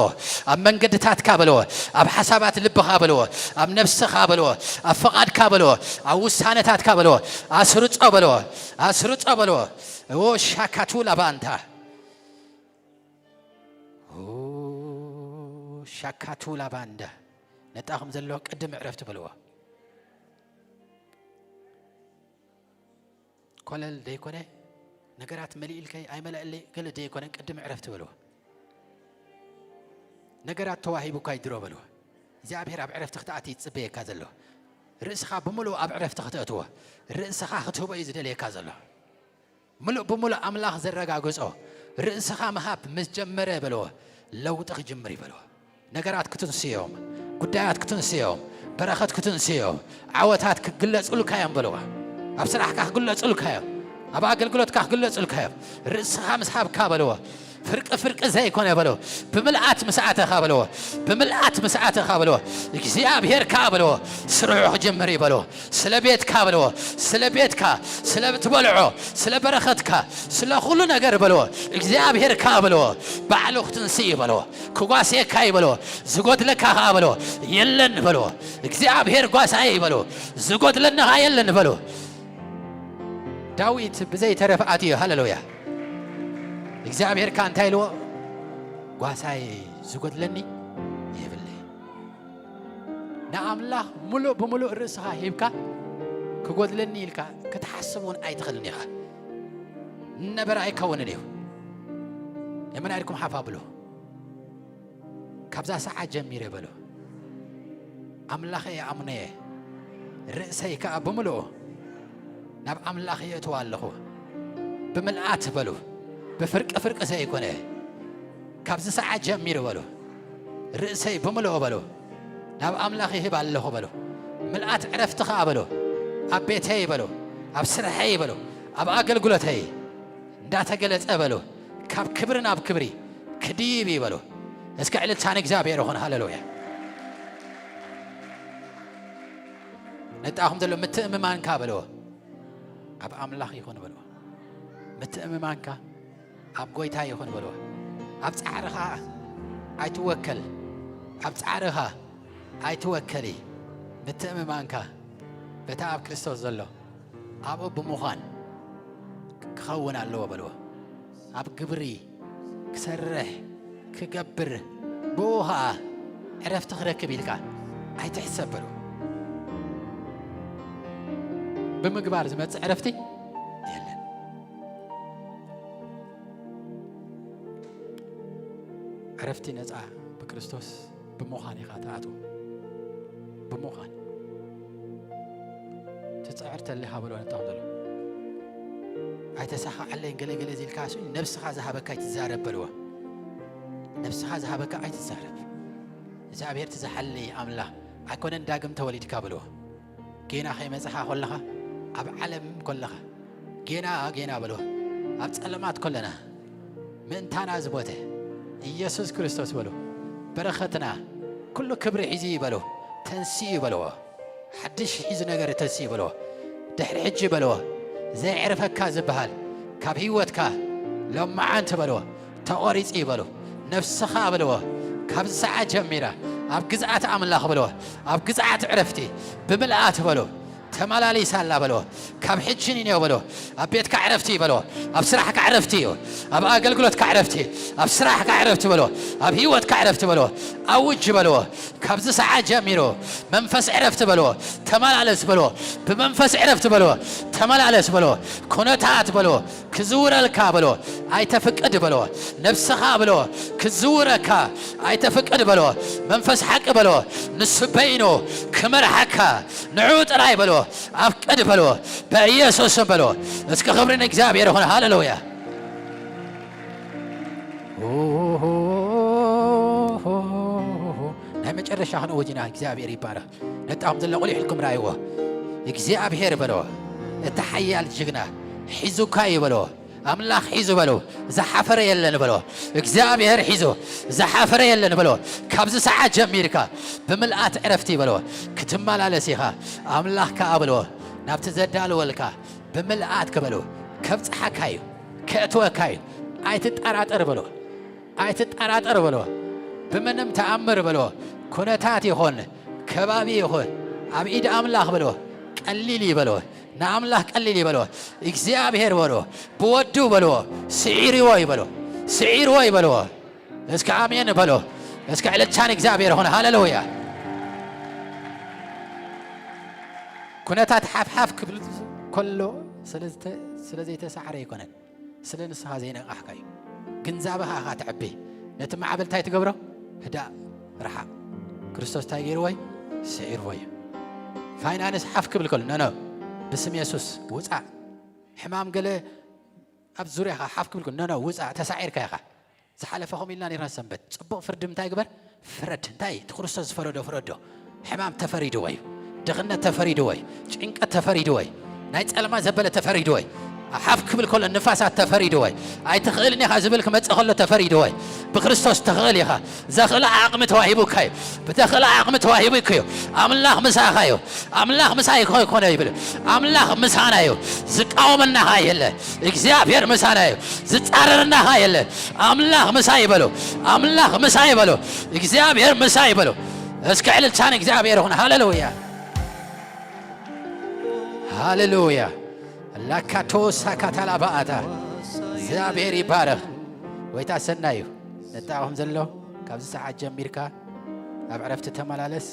ኣብ መንገድታትካ በልዎ። ኣብ ሓሳባት ልብኻ በልዎ። ኣብ ነፍስኻ በልዎ። ኣብ ፍቓድካ በልዎ። ኣብ ውሳነታትካ በልዎ። ኣስርጾ በልዎ። ኣስርጾ በልዎ። ኦ ሻካቱ ላባንታ። ኦ ሻካቱ ላባንዳ። ነጣኹም ዘሎ ቅድም ዕረፍቲ በልዎ። ኮለል ደይኮነ ነገራት መሊእልከይ ኣይመለእለይ ገለ ደይኮነ ቅድም ዕረፍቲ በልዎ። ነገራት ተዋሂቡካ ይድሮ በልዎ። እግዚኣብሔር ኣብ ዕረፍቲ ክትኣቲ ይጽበየካ ዘሎ። ርእስኻ ብምሉእ ኣብ ዕረፍቲ ክትእትዎ። ርእስኻ ክትህቦ እዩ ዝደልየካ ዘሎ። ምሉእ ብምሉእ ኣምላኽ ዘረጋግጾ ርእስኻ ምሃብ ምስ ጀመረ በልዎ። ለውጢ ክጅምር እዩ በልዎ። ነገራት ክትንስዮም፣ ጉዳያት ክትንስዮም፣ በረኸት ክትንስዮም፣ ዓወታት ክግለጹልካ እዮም በልዎ። ኣብ ስራሕካ ክግለጹልካ እዮም። ኣብ ኣገልግሎትካ ክግለጹልካ እዮም። ርእስኻ ምስ ሃብካ በልዎ። ፍርቂ ፍርቂ ዘይኮነ በልዎ። ብምልኣት ምስ ኣተኻ በልዎ። ብምልኣት ምስ ኣተኻ በልዎ። እግዚኣብሔር ከኣ በልዎ። ስርሑ ክጅምር እዩ በልዎ። ስለ ቤትካ በልዎ። ስለ ቤትካ፣ ስለ ትበልዖ፣ ስለ በረኸትካ፣ ስለ ኩሉ ነገር በልዎ። እግዚኣብሔር ከኣ በልዎ። ባዕሉ ክትንስእ እዩ በልዎ። ክጓስየካ እዩ በልዎ። ዝጎድለካ ከኣ በልዎ። የለን በልዎ። እግዚኣብሔር ጓሳየ እዩ በልዎ። ዝጎድለኒ ከኣ የለን በልዎ። ዳዊት ብዘይ ተረፍ ኣትዩ። ሃሌሉያ። እግዚኣብሔር ከኣ እንታይ ኢልዎ? ጓሳይ ዝጎድለኒ የብለይ። ንኣምላኽ ምሉእ ብምሉእ ርእስኻ ሂብካ ክጎድለኒ ኢልካ ክትሓስብ እውን ኣይትኽእልን ኢኻ። ነበረ ኣይከውንን እዩ። የመና ኢልኩም ሓፍ ኣብሉ። ካብዛ ሰዓት ጀሚረ በሉ። ኣምላኸ ይኣምኖ እየ፣ ርእሰይ ከኣ ብምልኡ ናብ ኣምላኽ የእትዋ ኣለኹ። ብምልኣት በሉ፣ ብፍርቂ ፍርቂ ዘይኮነ፣ ካብዚ ሰዓት ጀሚሩ በሉ፣ ርእሰይ ብምልኡ በሉ፣ ናብ ኣምላኽ ይህብ ኣለኹ በሉ። ምልኣት ዕረፍቲ ከኣ በሉ፣ ኣብ ቤተይ በሉ፣ ኣብ ስርሐይ በሉ፣ ኣብ ኣገልግሎተይ እንዳተገለጸ በሉ፣ ካብ ክብሪ ናብ ክብሪ ክድይብ እዩ በሉ። እስከ ዕልልታ ንእግዚኣብሔር ይኹን። ሃሌሉያ። ነጣኹም ዘሎ ምትእምማንካ በልዎ፣ ኣብ ኣምላኽ ይኹን በልዎ። ምትእምማንካ ኣብ ጎይታ ይኹን በልዎ። ኣብ ጻዕርኻ ኣይትወከል፣ ኣብ ጻዕርኻ ኣይትወከሊ። ምትእምማንካ በታ ኣብ ክርስቶስ ዘሎ ኣብኡ ብምዃን ክኸውን ኣለዎ በልዎ። ኣብ ግብሪ ክሰርሕ ክገብር፣ ብኡ ኸዓ ዕረፍቲ ክረክብ ኢልካ ኣይትሕሰብ በልዎ። ብምግባር ዝመጽእ ዕረፍቲ የለን። ዕረፍቲ ነጻ ብክርስቶስ ብምዃን ኢኻ ትኣትዎ። ብምዃን ትጽዕር ተሊኻ በሎ ነጣም ዘሎ። ኣይተሳኻዓለይን ገለ ገለ ዚልካ እሱ ነብስኻ ዝሃበካ ኣይትዛረብ በልዎ። ነብስኻ ዝሃበካ ኣይትዛረብ። እግዚኣብሔር ትዝሓለይ ኣምላኽ ኣይኮነን ዳግም ተወሊድካ በልዎ። ጌና ከይመጽኻ ኮለኻ፣ ኣብ ዓለም ኮለኻ፣ ጌና ጌና በልዎ። ኣብ ጸለማት ኮለና ምእንታና ዝሞተ ኢየሱስ ክርስቶስ በሉ፣ በረኸትና ኩሉ ክብሪ ሒዙ እዩ በሉ፣ ተንሲኡ በልዎ። ሓድሽ ሒዙ ነገር ተንሲኡ በልዎ። ድሕሪ ሕጂ በልዎ፣ ዘየዕርፈካ ዝበሃል ካብ ህይወትካ ሎመዓንቲ በልዎ፣ ተቖሪጹ እዩ በሉ። ነፍስኻ በልዎ፣ ካብዚ ሰዓት ጀሚራ ኣብ ግዝኣት ኣምላኽ በልዎ፣ ኣብ ግዝኣት ዕረፍቲ ብምልኣት በሉ። ተመላሊሳ ኣላ በሎ። ካብ ሕጂ ንኔው በሎ። ኣብ ቤትካ ዕረፍቲ እዩ በሎ። ኣብ ስራሕካ ዕረፍቲ እዩ። ኣብ ኣገልግሎትካ ዕረፍቲ፣ ኣብ ስራሕካ ዕረፍቲ በሎ። ኣብ ህይወትካ ዕረፍቲ በሎ። ኣውጅ በሎ። ካብዚ ሰዓት ጀሚሩ መንፈስ ዕረፍቲ በሎ። ተመላለስ በሎ። ብመንፈስ ዕረፍቲ በሎ። ተመላለስ በሎ። ኩነታት በሎ ክዝውረልካ በሎ። ኣይተፍቅድ በሎ። ነብስኻ በሎ ክዝውረካ ኣይተፍቅድ በሎ። መንፈስ ሓቂ በሎ ንሱ በይኑ ክመርሓካ ንዑ ጥራይ በሎ። ኣፍቅድ በሎ። በኢየሱስ ስም በሎ። እስኪ ክብሪ ንእግዚኣብሔር ይኹን። ሃሌሉያ። ናይ መጨረሻ ክንእውጅ ኢና። እግዚኣብሔር ይባረኽ። ነጣኹም ዘሎ ቁሊሕ ኢልኩም ራእይዎ። እግዚኣብሔር በሎ፣ እቲ ሓያል ጅግና ሒዙካ እዩ በሎ። ኣምላኽ ሒዙ በሎ፣ ዝሓፈረ የለን በሎ። እግዚኣብሔር ሒዙ፣ ዝሓፈረ የለን በሎ። ካብዚ ሰዓት ጀሚርካ ብምልኣት ዕረፍቲ በሎ ክትመላለስ ኢኻ። ኣምላኽ ከኣ በሎ ናብቲ ዘዳለወልካ ብምልኣት ክበሎ ከብጽሓካ እዩ፣ ከእትወካ እዩ። ኣይትጠራጠር በሎ። ኣይትጠራጠር በሎ። ብምንም ተኣምር በሎ። ኩነታት ይኹን፣ ከባቢ ይኹን፣ ኣብ ኢድ ኣምላኽ በሎ። ቀሊል እዩ በሎ። ንኣምላኽ ቀሊል እዩ በሎ። እግዚኣብሔር በሎ። ብወዱ በሎ። ስዒርዎ እዩ በሎ። ስዒርዎ እዩ በሎ። እስኪ ኣሜን በሎ። እስኪ ዕልልታ ንእግዚኣብሔር ይኹን። ሃሌሉያ። ኩነታት ሓፍሓፍ ክብል ከሎ ስለ ዝተ-፣ ስለ ዘይተሳዕረ ኣይኮነን። ስለ ንስኻ ዘይነቃሕካ እዩ። ግንዛበኻ ኢኻ ተዕቢ። ነቲ ማዕበል እንታይ ትገብሮ? ህዳእ፣ ርሓቕ። ክርስቶስ እንታይ ገይርዎ እዩ? ስዒርዎ እዩ። ፋይናንስ ሓፍ ክብል ከሎ፣ ኖ፣ ኖ፣ ብስም የሱስ ውጻእ። ሕማም ገለ ኣብ ዙርያኻ ሓፍ ክብል ከሎ፣ ኖ፣ ኖ፣ ውጻእ፣ ተሳዒርካ ኢኻ። ዝሓለፈ ከምኡ ኢልና ነርና ሰንበት። ጽቡቕ ፍርዲ እንታይ ግበር? ፍረድ። እንታይ? እቲ ክርስቶስ ዝፈረዶ ፍረዶ። ሕማም ተፈሪድዎ እዩ። ድኽነት ተፈሪድዎ እዩ። ጭንቀት ተፈሪድዎ እዩ። ናይ ጸልማ ዘበለ ተፈሪድዎ እዩ። ሓፍ ክብል ከሎ ንፋሳት ተፈሪድዎ እዩ። ኣይትኽእልን ኢኻ ዝብል ክመጽእ ከሎ ተፈሪድዎ እዩ። ብክርስቶስ ትኽእል ኢኻ። ዘኽእለ ዓቕሚ ተዋሂቡካ እዩ። ብተኽእለ ዓቕሚ ተዋሂቡካ እዩ። ኣምላኽ ምሳኻ እዩ። ኣምላኽ ምሳይ ኮ-፣ ኮነ ይብል። ኣምላኽ ምሳና እዩ። ዝቃወመና ኸኣ የለ። እግዚኣብሔር ምሳና እዩ። ዝጻረረና ኸኣ የለ። ኣምላኽ ምሳይ በሉ። ኣምላኽ ምሳይ በሉ። እግዚኣብሔር ምሳይ በሉ። እስኪ ዕልልታ ንእግዚኣብሔር ይኹን። ሃሌሉያ። ሃሌሉያ። ላካቶሳ ካታላባኣታ። እግዚኣብሔር ይባረኽ። ጎይታ ሰናይ እዩ። ነጣቕኹም ዘሎ ካብዚ ሰዓት ጀሚርካ ኣብ ዕረፍቲ ተመላለስ።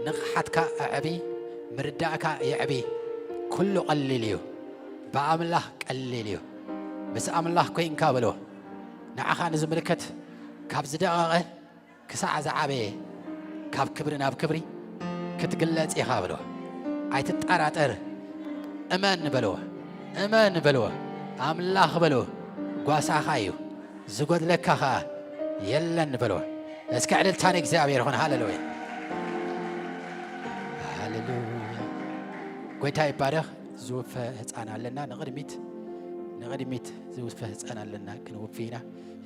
ንቕሓትካ ኣዕቢ፣ ምርዳእካ የዕቢ። ኩሉ ቀሊል እዩ። ብኣምላኽ ቀሊል እዩ። ምስ ኣምላኽ ኮይንካ በሎ። ንዓኻ ንዝምልከት ካብ ዝደቐቐ ክሳዕ ዝዓበየ፣ ካብ ክብሪ ናብ ክብሪ ክትግለጽ ኢኻ በሎ። ኣይትጠራጠር። እመን በልዎ። እመን በልዎ። ኣምላኽ በልዎ። ጓሳኻ እዩ። ዝጎድለካ ኸኣ የለን በልዎ። እስከ ዕልልታ ንእግዚኣብሔር ይኹን። ሃሌሉያ። ሃሌሉያ። ጎይታ ይባረኽ። ዝውፈ ህፃን ኣለና። ንቕድሚት፣ ንቕድሚት ዝውፈ ህፃን ኣለና። ክንውፊ ኢና።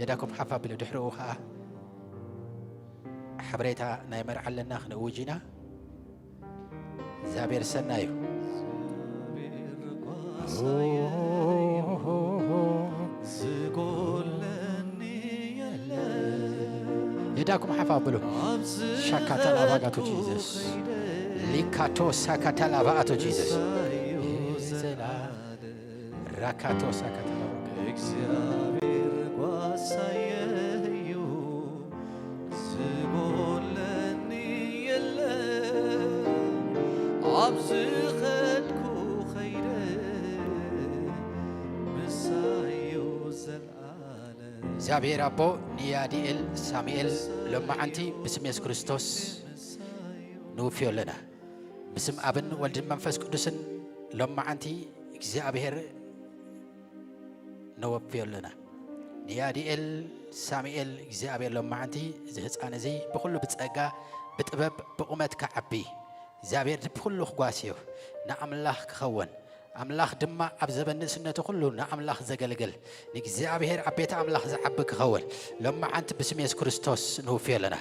የዳኩም ሓፍ ኣብሉ። ድሕሪኡ ኸኣ ሓበሬታ ናይ መርዓ ኣለና። ክንእውጅ ኢና። እግዚኣብሔር ሰናይ እዩ። ዝጎለኒ የለን። የዳኩም ሓፍ ኣብሉ። ሻካታላ ባጋቶ ጂዘስ። ሊካቶ ሳካታላ ባኣቶ ጂዘስ። ራካቶ ሳካታላ። እግዚኣብሔር ጓሳየ እዩ፣ ዝጎለኒ የለን። ኣብ ዝኸድኩ ኸይደ፣ ምሳዩ ዘልኣለም። እግዚኣብሔር ኣቦ ንያዲኤል ሳሙኤል ሎማዓንቲ ብስም የሱስ ክርስቶስ ንውፍዮ ኣለና። ብስም ኣብን ወልድን መንፈስ ቅዱስን ሎማዓንቲ እግዚኣብሔር ነወፍዮ ኣለና። ንያዲኤል ሳሙኤል እግዚኣብሔር ሎማዓንቲ እዚ ህፃን እዚ ብኹሉ ብፀጋ ብጥበብ ብቑመት ክዓቢ እግዚኣብሔር ብኹሉ ክጓስዮ ንኣምላኽ ክኸውን ኣምላኽ ድማ ኣብ ዘበን ንእስነቱ ኩሉ ንኣምላኽ ዘገልግል ንእግዚኣብሔር ኣብ ቤት ኣምላኽ ዝዓቢ ክኸውን ሎማዓንቲ ብስም የሱስ ክርስቶስ ንውፍዮ ኣለና።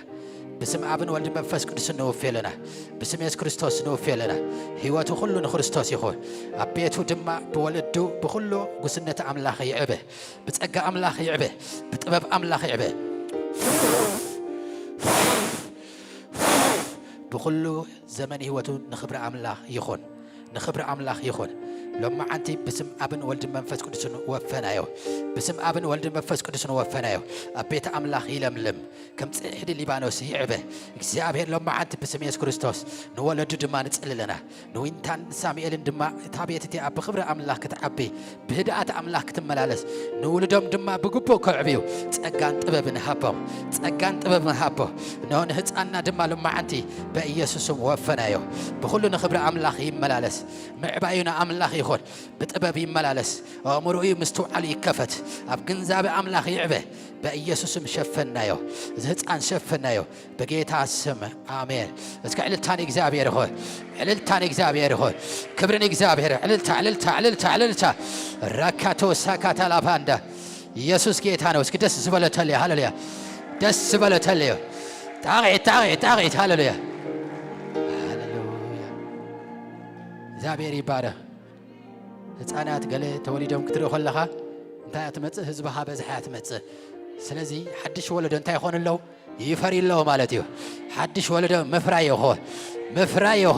ብስም ኣብን ወልድን መንፈስ ቅዱስን ንውፍዮ ኣለና። ብስም የሱስ ክርስቶስ ንውፍዮ ኣለና። ህይወቱ ኩሉ ንክርስቶስ ይኹን። ኣብ ቤቱ ድማ ብወለዱ ብኹሉ ጉስነት ኣምላኽ ይዕበ። ብጸጋ ኣምላኽ ይዕበ። ብጥበብ ኣምላኽ ይዕበ። ብኹሉ ዘመን ህይወቱ ንኽብሪ ኣምላኽ ይኹን። ንኽብሪ ኣምላኽ ይኹን። ሎማዓንቲ ብስም ኣብን ወልድን መንፈስ ቅዱስን ወፈናዮ። ብስም ኣብን ወልድን መንፈስ ቅዱስን ወፈናዮ። ኣብ ቤት ኣምላኽ ይለምልም። ከም ጽሕዲ ሊባኖስ ይዕበ። እግዚኣብሔር ሎማዓንቲ ብስም የሱስ ክርስቶስ ንወለዱ ድማ ንጽሊ ኣለና። ንዊንታን ሳሙኤልን ድማ እታ ቤት እቲኣ ብኽብሪ ኣምላኽ ክትዓቢ፣ ብህድኣት ኣምላኽ ክትመላለስ፣ ንውሉዶም ድማ ብግቡእ ከዕብዩ ጸጋን ጥበብን ሃቦም። ጸጋን ጥበብን ሃቦ። እነሆ ንህጻንና ድማ ሎማዓንቲ በኢየሱስ ስም ወፈናዮ። ብኹሉ ንኽብሪ ኣምላኽ ይመላለስ። ምዕባዩ ንኣምላኽ ይኹን። ብጥበብ ይመላለስ። ኣእምሮኡ ምስትውዓሉ ይከፈት። ኣብ ግንዛቤ ኣምላኽ ይዕበ። በኢየሱስ ስም ሸፈናዮ። እዚ ህጻን ሸፈናዮ። በጌታ ስም ኣሜን። እስከ ዕልልታ ንእግዚኣብሔር ይኹን። ዕልልታ ንእግዚኣብሔር ይኹን። ክብሪ ንእግዚኣብሔር። ዕልልታ፣ ዕልልታ፣ ዕልልታ፣ ዕልልታ። ራካቶ ሳካታ ላባንዳ። ኢየሱስ ጌታ ነው። እስኪ ደስ ዝበሎ ተልዮ። ሃሌሉያ። ደስ ዝበሎ ተልዮ። ጣቕዒት፣ ጣቕዒት፣ ጣቕዒት። ሃሌሉያ። ሃሌሉያ። እግዚኣብሔር ይባረክ። ህፃናት ገለ ተወሊዶም ክትርኢ ከለኻ እንታይ እያ ትመፅእ? ህዝቢ ሃበዝሓ እያ ትመፅእ። ስለዚ ሓድሽ ወለዶ እንታይ ይኾኑ ኣለዉ? ይፈሪ ኣለዉ ማለት እዩ። ሓድሽ ወለዶ ምፍራይ ይኹን። ምፍራይ ይኹን።